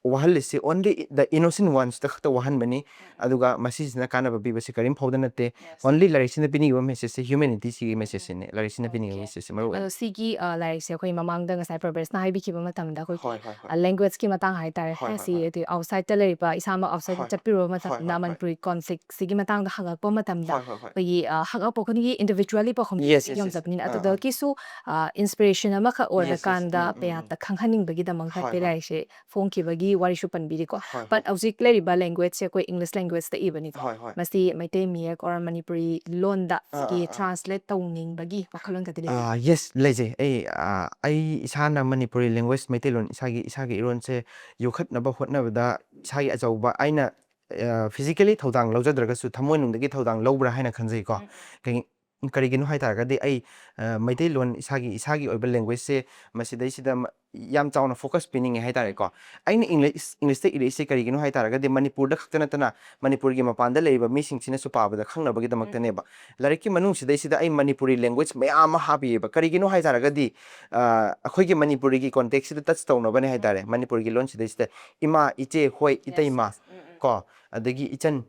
ꯋꯥꯍꯜꯂꯤꯁꯤ only the innocent ones ꯇ ꯈꯛꯇ ꯋꯥꯍꯟꯕꯅꯤ꯫ ꯑꯗꯨꯒ ꯃꯁꯤꯁꯤꯅ ꯀꯥꯟꯅꯕ ꯄꯤꯕꯁꯤ ꯀꯔꯤꯝ ꯐꯥꯎꯗ ꯅꯠꯇꯦ꯫ Only ꯂꯥꯏꯔꯤꯛꯁꯤꯅ ꯄꯤꯅꯤꯡꯉꯤꯕ message ꯁꯤ humanity ꯁꯤꯒꯤ message ꯁꯤꯅꯦ꯫ ꯂꯥꯏꯔꯤꯛꯁꯤꯅ ꯄꯤꯅꯤꯡꯉꯤꯕ message ꯁꯤ ꯃꯔꯨ ꯑꯣꯏꯅ꯫ ꯑꯗꯣ ꯁꯤꯒꯤ ꯑ, ꯂꯥꯏꯔꯤꯛꯁꯦ ꯑꯩꯈꯣꯏ ꯃꯃꯥꯡꯗ ꯉꯁꯥꯏ ꯄ꯭ꯔꯣꯕꯦꯁꯅ ꯍꯥꯏꯕꯤꯈꯤꯕ ꯃꯇꯝꯗ ꯑꯩꯈꯣꯏꯒꯤ ꯍꯣꯏ ꯍꯣꯏ ꯍꯣꯏ꯫ ꯂꯦꯡꯒ꯭ꯋꯦꯖꯀꯤ ꯃꯇꯥꯡ ꯍꯥꯏꯇꯥꯔꯦ꯫ ꯍꯣꯏ, ꯍꯣꯏ, ꯍꯥꯏꯁꯤ ꯍꯣꯏ꯫ ꯑꯗꯨ ꯑꯥꯎꯠꯁꯥꯏꯗꯠꯇ ꯂꯩꯔꯤꯕ ꯏꯁꯥꯃꯛ ꯑꯥꯎꯠꯁꯥꯏꯗꯠꯇ ꯍꯣꯏ, ꯍꯣꯏ, ꯆꯠꯄꯤꯔꯨꯕ ꯍꯣꯏ꯫ ꯃꯇꯝꯗ ꯃꯅꯤꯄꯨꯔꯤ ꯀꯣꯟꯐ꯭ꯂꯤꯛꯁꯤꯒꯤ ꯃꯇꯥꯡꯗ ꯍꯪꯉꯛꯄ ꯃꯇꯝꯗ ꯍꯣꯏ, ꯍꯣꯏ, ꯍꯣꯏ꯫ ꯑꯩꯈꯣꯏꯒꯤ ꯑ, ꯍꯪꯉꯛꯄ ꯈꯨꯗꯤꯡꯒꯤ individually ꯄꯥꯎꯈꯨꯝ Yes, yes, yes. ꯌꯣꯝꯖꯕꯅꯤꯅ ꯑꯥ, ꯑꯥ꯫ ꯑꯗꯨꯗꯒꯤꯁꯨ ꯏꯟꯁꯄꯤꯔꯦꯁꯟ ꯑꯃꯈꯛ Yes, yes. ꯑꯣꯏꯔꯀꯥꯟꯗ ꯎꯝ, ꯎꯝ, ꯎꯝ꯫ ꯃꯌꯥꯝꯗ ꯈꯪꯍꯟꯅꯤꯡꯕꯒꯤꯗꯃꯛꯇ ꯍꯣꯏ, ꯑꯩꯈꯣꯏ ꯍꯣꯏ꯫ ꯂꯥꯏꯔꯤꯛꯁꯦ ꯐꯣꯡꯈꯤꯕꯒꯤ ꯋꯥꯔꯤꯁꯨ ꯄꯟꯕꯤꯔꯤꯀꯣ꯫ ꯍꯣꯏ, ꯍꯣꯏ꯫ But ꯍꯧꯖꯤꯛ ꯂꯩꯔꯤꯕ ꯂꯦꯡꯒ꯭ꯋꯦꯖꯁꯦ ꯑꯩꯈꯣꯏ ꯏꯪꯂꯤꯁ ꯂꯦꯡꯒ꯭ꯋꯦꯖꯇ ꯏꯕꯅꯤꯀꯣ꯫ ꯍꯣꯏ, ꯍꯣꯏ꯫ ꯃꯁꯤ ꯃꯩꯇꯩ ꯃꯌꯦꯛ or ꯃꯅꯤꯄꯨꯔꯤ ꯂꯣꯟꯗ ꯑꯥ, ꯁꯤꯒꯤ ꯑꯥ, ꯑꯥ꯫ ꯇ꯭ꯔꯥꯟꯁꯂꯦꯠ ꯇꯧꯅꯤꯡꯕꯒꯤ ꯋꯥꯈꯜꯂꯣꯟꯒꯗꯤ ꯂꯩꯕꯤꯕ꯭ꯔꯥ? ꯑꯥ, ꯌꯦꯁ, ꯂꯩꯖꯩ꯫ ꯑꯩ ꯑꯥ, ꯑꯩ ꯏꯁꯥꯅ ꯃꯅꯤꯄꯨꯔꯤ ꯂꯦꯡꯒ꯭ꯋꯦꯖ, ꯃꯩꯇꯩꯂꯣꯟ, ꯏꯁꯥꯒꯤ ꯏꯁꯥꯒꯤ ꯏꯔꯣꯟꯁꯦ ꯌꯣꯛꯈꯠꯅꯕ ꯍꯣꯠꯅꯕꯗ ꯏꯁꯥꯒꯤ ꯑꯆꯧꯕ, ꯑꯩꯅ ꯐꯤꯖꯤꯀꯦꯂꯤ ꯊꯧꯗꯥꯡ ꯂꯧꯖꯗ꯭ꯔꯒꯁꯨ ꯊꯃꯣꯏꯅꯨꯡꯗꯒꯤ ꯊꯧꯗꯥꯡ ꯂꯧꯕ꯭ꯔꯥ ꯍꯥꯏꯅ ꯈꯟꯖꯩꯀꯣ꯫ ꯎꯝ, ꯎꯝ꯫ ꯀꯩ-, ꯀꯔꯤꯒꯤꯅꯣ ꯍꯥꯏ ꯇꯥꯔꯒꯗꯤ ꯑꯩ ꯑ, ꯃꯩꯇꯩꯂꯣꯟ, ꯏꯁꯥꯒꯤ ꯏꯁꯥꯒꯤ ꯑꯣꯏꯕ ꯂꯦꯡꯒ꯭ꯋꯦꯖꯁꯦ ꯃꯁꯤꯗꯩꯁꯤꯗ ꯃ-, ꯌꯥꯝ ꯆꯥꯎꯅ ꯐꯣꯀꯁ ꯄꯤꯅꯤꯡꯉꯦ ꯍꯥꯏ ꯇꯥꯔꯦꯀꯣ꯫ ꯑꯩꯅ ꯏꯪꯂꯤꯁ ꯏꯪꯂꯤꯁꯇ ꯏꯔꯛꯏꯁꯦ ꯀꯔꯤꯒꯤꯅꯣ ꯍꯥꯏ ꯇꯥꯔꯒꯗꯤ ꯃꯅꯤꯄꯨꯔꯗ ꯈꯛꯇ ꯅꯠꯇꯅ ꯃꯅꯤꯄꯨꯔꯒꯤ ꯃꯄꯥꯟꯗ ꯂꯩꯔꯤꯕ ꯃꯤꯁꯤꯡꯁꯤꯅꯁꯨ ꯄꯥꯕꯗ ꯈꯪꯅꯕꯒꯤꯗꯃꯛꯇꯅꯦꯕ꯫ ꯂꯥꯏꯔꯤꯛꯀꯤ ꯃꯅꯨꯡꯁꯤꯗꯩꯁꯤꯗ ꯑꯩ ꯃꯅꯤꯄꯨꯔꯤ ꯂꯦꯡꯒ꯭ꯋꯦꯖ ꯃꯌꯥꯝ ꯑꯃ ꯍꯥꯞꯄꯤꯑꯕ꯫ ꯀꯔꯤꯒꯤꯅꯣ ꯍꯥꯏ ꯇꯥꯔꯒꯗꯤ ꯑ, ꯑꯩꯈꯣꯏꯒꯤ ꯃꯅꯤꯄꯨꯔꯤꯒꯤ ꯀꯣꯟꯇꯦꯛꯁꯁꯤꯗ ꯇꯆ ꯇꯧꯅꯕꯅꯦ ꯍꯥꯏ ꯇꯥꯔꯦ꯫ ꯃꯅꯤꯄꯨꯔꯒꯤ ꯂꯣꯟꯁꯤꯗꯩꯁꯤꯗ ꯏꯃꯥ, ꯏꯆꯦ, ꯍꯣꯏ, Yes, ꯏꯇꯩꯃ, yes. ꯎꯝ, ꯎꯝ꯫ ꯀꯣ, ꯑꯗꯒꯤ ꯏꯆꯟ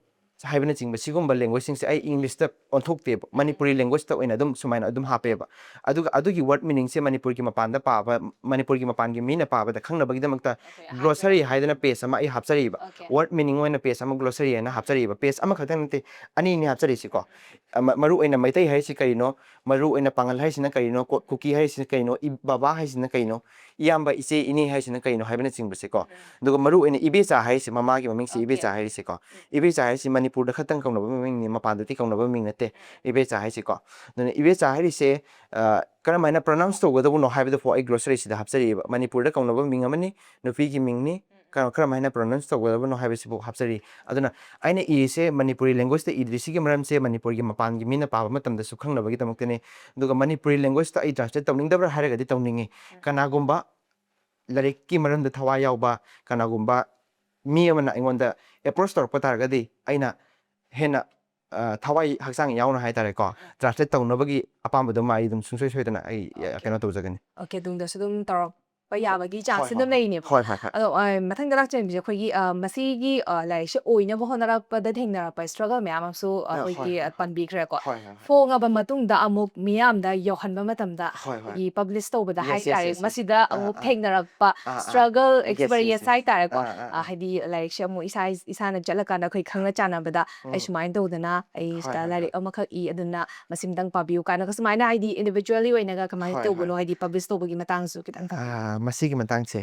ꯍꯥꯏꯕꯅꯆꯤꯡꯕ ꯁꯤꯒꯨꯝꯕ ꯂꯦꯡꯒ꯭ꯋꯦꯖꯁꯤꯡꯁꯦ ꯑꯩ ꯏꯪꯂꯤꯁꯇ ꯑꯣꯟꯊꯣꯛꯇꯦꯕ, ꯃꯅꯤꯄꯨꯔꯤ ꯂꯦꯡꯒ꯭ꯋꯦꯖꯇ ꯑꯣꯏꯅ ꯑꯗꯨꯝ ꯁꯨꯃꯥꯏꯅ ꯑꯗꯨꯝ ꯍꯥꯞꯄꯦꯕ꯫ ꯑꯗꯨꯒ ꯑꯗꯨꯒꯤ ꯋꯥꯔꯗ ꯃꯤꯅꯤꯡꯁꯦ ꯃꯅꯤꯄꯨꯔꯒꯤ ꯃꯄꯥꯟꯗ ꯄꯥꯕ, ꯃꯅꯤꯄꯨꯔꯒꯤ ꯃꯄꯥꯟꯒꯤ ꯃꯤꯅ ꯄꯥꯕꯗ ꯈꯪꯅꯕꯒꯤꯗꯃꯛꯇ ꯑꯩꯈꯣꯏ ꯑꯍꯥꯟꯕ ꯒ꯭ꯂꯣꯁꯔꯤ ꯍꯥꯏꯗꯅ ꯄꯦꯖ ꯑꯃ ꯑꯩ ꯍꯥꯞꯆꯔꯤꯕ꯫ Okay. ꯋꯥꯔꯗ ꯃꯤꯅꯤꯡ ꯑꯣꯏꯅ ꯄꯦꯖ ꯑꯃ, ꯒ꯭ꯂꯣꯁꯔꯤ ꯍꯥꯏꯅ ꯍꯥꯞꯆꯔꯤꯕ꯫ ꯄꯦꯖ ꯑꯃꯈꯛꯇꯪ ꯅꯠꯇꯦ, ꯑꯅꯤꯅꯤ ꯍꯥꯞꯆꯔꯤꯁꯤꯀꯣ꯫ ꯑꯃ-, ꯃꯔꯨ ꯑꯣꯏꯅ ꯃꯩꯇꯩ ꯍꯥꯏꯔꯤꯁꯤ ꯀꯔꯤꯅꯣ, ꯃꯔꯨ ꯑꯣꯏꯅ ꯄꯥꯉꯜ ꯍꯥꯏꯔꯤꯁꯤꯅ ꯀꯔꯤꯅꯣ, ꯀꯣ-, ꯀꯨꯀꯤ ꯍꯥꯏꯔꯤꯁꯤꯅ ꯀꯩꯅꯣ, ꯏ-, ꯕꯕꯥ ꯍꯥꯏꯁꯤꯅ ꯀꯩꯅꯣ, ꯏꯌꯥꯝꯕ, ꯏꯆꯦ, ꯏꯅꯦ ꯍꯥꯏꯁꯤꯅ ꯀꯩꯅꯣ ꯍꯥꯏꯕꯅꯆꯤꯡꯕꯁꯦꯀꯣ꯫ ꯑꯗꯨꯒ ꯃꯔꯨ ꯑꯣꯏꯅ ꯏꯕꯦꯆꯥ ꯍꯥꯏꯔꯤꯁꯦ, ꯃꯃꯥꯒꯤ ꯃꯃꯤꯡꯁꯦ Okay. ꯏꯕꯦꯆꯥ ꯍꯥꯏꯔꯤꯁꯦꯀꯣ꯫ ꯏꯕꯦꯆꯥ ꯍꯥꯏꯔꯤꯁꯤ ꯃꯅꯤꯄꯨꯔꯗ ꯈꯛꯇꯪ ꯀꯧꯅꯕ ꯃꯃꯤꯡꯅꯤ, ꯃꯄꯥꯟꯗꯗꯤ ꯀꯧꯅꯕ ꯃꯃꯤꯡ ꯅꯠꯇꯦ ꯏꯕꯦꯆꯥ ꯍꯥꯏꯁꯤꯀꯣ꯫ ꯑꯗꯨꯅ ꯏꯕꯦꯆꯥ ꯍꯥꯏꯔꯤꯁꯦ, ꯑ, ꯀꯔꯝꯍꯥꯏꯅ ꯄ꯭ꯔꯣꯅꯥꯎꯟꯁ ꯇꯧꯒꯗꯕꯅꯣ ꯍꯥꯏꯕꯗꯨꯐꯥꯎ ꯑꯩ ꯒ꯭ꯂꯣꯁꯔꯤꯁꯤꯗ ꯍꯥꯞꯆꯔꯤꯑꯕ꯫ ꯃꯅꯤꯄꯨꯔꯗ ꯀꯧꯅꯕ ꯃꯤꯡ ꯑꯃꯅꯤ, ꯅꯨꯄꯤꯒꯤ ꯃꯤꯡꯅꯤ, ꯀ-, ꯀꯔꯝꯍꯥꯏꯅ ꯄ꯭ꯔꯣꯅꯥꯎꯟꯁ ꯇꯧꯒꯗꯕꯅꯣ ꯍꯥꯏꯕꯁꯤꯕꯨ ꯍꯥꯞꯆꯔꯤ꯫ ꯑꯗꯨꯅ ꯑꯩꯅ ꯏꯔꯤꯁꯦ ꯃꯅꯤꯄꯨꯔꯤ ꯂꯦꯡꯒ꯭ꯋꯦꯖꯇ ꯏꯗ꯭ꯔꯤꯁꯤꯒꯤ ꯃꯔꯝꯁꯦ ꯃꯅꯤꯄꯨꯔꯒꯤ ꯃꯄꯥꯟꯒꯤ ꯃꯤꯅ ꯄꯥꯕ ꯃꯇꯝꯗꯁꯨ ꯈꯪꯅꯕꯒꯤꯗꯃꯛꯇꯅꯤ꯫ ꯑꯗꯨꯒ ꯃꯅꯤꯄꯨꯔꯤ ꯂꯦꯡꯒ꯭ꯋꯦꯖꯇ ꯑꯩ ꯇ꯭ꯔꯥꯟꯁꯂꯦꯠ ꯇꯧꯅꯤꯡꯗꯕ꯭ꯔꯥ ꯍꯥꯏꯔꯒꯗꯤ ꯇꯧꯅꯤꯡꯉꯤ꯫ ꯀꯅꯥꯒꯨꯝꯕ ꯂꯥꯏꯔꯤꯛꯀꯤ ꯃꯔꯝꯗ ꯊꯋꯥꯏ ꯌꯥꯎꯕ ꯀꯅꯥꯒꯨꯝꯕ ꯃꯤ ꯑꯃꯅ ꯑꯩꯉꯣꯟꯗ ꯑꯦꯄ꯭ꯔꯣꯆ ꯇꯧꯔꯛꯄ ꯇꯥꯔꯒꯗꯤ ꯑꯩꯅ ꯍꯦꯟꯅ, ꯑ, ꯊꯋꯥꯏ ꯍꯛꯆꯥꯡ ꯌꯥꯎꯅ ꯍꯥꯏ ꯇꯥꯔꯦꯀꯣ, ꯇ꯭ꯔꯥꯟꯁꯂꯦꯠ ꯇꯧꯅꯕꯒꯤ ꯑꯄꯥꯝꯕꯗꯨꯃ ꯑꯩ ꯑꯗꯨꯝ ꯁꯨꯡꯁꯣꯏ ꯁꯣꯏꯗꯅ ꯑꯩ, ꯑ, Okay. ꯀꯩꯅꯣ ꯇꯧꯖꯒꯅꯤ꯫ Okay, ꯇꯨꯡꯗꯁꯨ ꯑꯗꯨꯝ ꯇꯧꯔꯛ ꯌꯥꯕꯒꯤ ꯆꯥꯟꯁ ꯍꯣꯏ, ꯑꯗꯨꯝ ꯍꯣꯏ, ꯂꯩꯅꯦꯕ꯫ ꯍꯣꯏ, ꯍꯣꯏ, ꯍꯣꯏ꯫ ꯑꯗꯣ ꯑ, ꯃꯊꯪꯗ ꯂꯥꯛꯆꯔꯤꯕꯁꯦ ꯑꯩꯈꯣꯏꯒꯤ ꯑ, ꯃꯁꯤꯒꯤ ꯑ, ꯂꯥꯏꯔꯤꯛꯁꯦ ꯑꯣꯏꯅꯕ ꯍꯣꯠꯅꯔꯛꯄꯗ ꯊꯦꯡꯅꯔꯛꯄ ꯏꯁꯇ꯭ꯔꯒꯜ ꯃꯌꯥꯝ ꯑꯃꯁꯨ ꯑ, ꯑ, ꯍꯣꯏ, ꯑꯩꯈꯣꯏꯒꯤ ꯍꯣꯏ, ꯑ, ꯄꯟꯕꯤꯈ꯭ꯔꯦꯀꯣ꯫ ꯍꯣꯏ, ꯍꯣꯏ, ꯍꯣꯏ꯫ ꯐꯣꯡꯉꯕ ꯃꯇꯨꯡꯗ ꯑꯃꯨꯛ ꯃꯤꯌꯥꯝꯗ ꯌꯧꯍꯟꯕ ꯃꯇꯝꯗ ꯍꯣꯏ, ꯍꯣꯏ꯫ ꯑꯩꯈꯣꯏꯒꯤ ꯄꯕ꯭ꯂꯤꯁ ꯇꯧꯕꯗ Yes, yes, ꯍꯥꯏꯇꯥꯔꯦ, yes, yes. ꯃꯁꯤꯗ ꯑꯥ, ꯑꯃꯨꯛ ꯑꯥ꯫ ꯊꯦꯡꯅꯔꯛꯄ ꯑꯥ, ꯑꯥ꯫ Struggle Yes, yes, experience yes. ꯍꯥꯏꯇꯥꯔꯦꯀꯣ꯫ ꯑꯥ, ꯑꯥ, ꯑ, ꯑꯥ꯫ ꯍꯥꯏꯗꯤ ꯂꯥꯏꯔꯤꯛꯁꯦ ꯑꯃꯨꯛ ꯏꯁꯥ ꯏꯁꯥꯅ ꯆꯠꯂꯀꯥꯟꯗ ꯑꯩꯈꯣꯏ ꯈꯪꯅ ꯆꯥꯟꯅꯕꯗ ꯑꯩ ꯎꯝ꯫ ꯁꯨꯃꯥꯏꯅ ꯇꯧꯗꯅ ꯑꯩ ꯍꯣꯏ, ꯁꯤꯗ ꯍꯣꯏ, ꯂꯥꯏꯔꯤꯛ ꯍꯣꯏ꯫ ꯑꯃꯈꯛ ꯏ, ꯑꯗꯨꯅ ꯃꯁꯤꯝꯇꯪ ꯄꯥꯕꯤꯌꯨ ꯀꯥꯏꯅꯒ ꯁꯨꯃꯥꯏꯅ ꯍꯥꯏꯗꯤ ꯏꯟꯗꯤꯕꯤꯖꯨꯋꯦꯜꯂꯤ ꯑꯣꯏꯅꯒ ꯀꯃꯥꯏꯅ ꯍꯣꯏ, ꯇꯧꯕꯅꯣ, ꯍꯣꯏ꯫ ꯍꯥꯏꯗꯤ ꯄꯕ꯭ꯂꯤꯁ ꯇꯧꯕꯒꯤ ꯃꯇꯥꯡꯁꯨ ꯈꯤꯇꯪ ꯇꯥꯛꯄꯤꯌꯨ꯫ ꯑꯥ, ꯃꯁꯤꯒꯤ ꯃꯇꯥꯡꯁꯦ,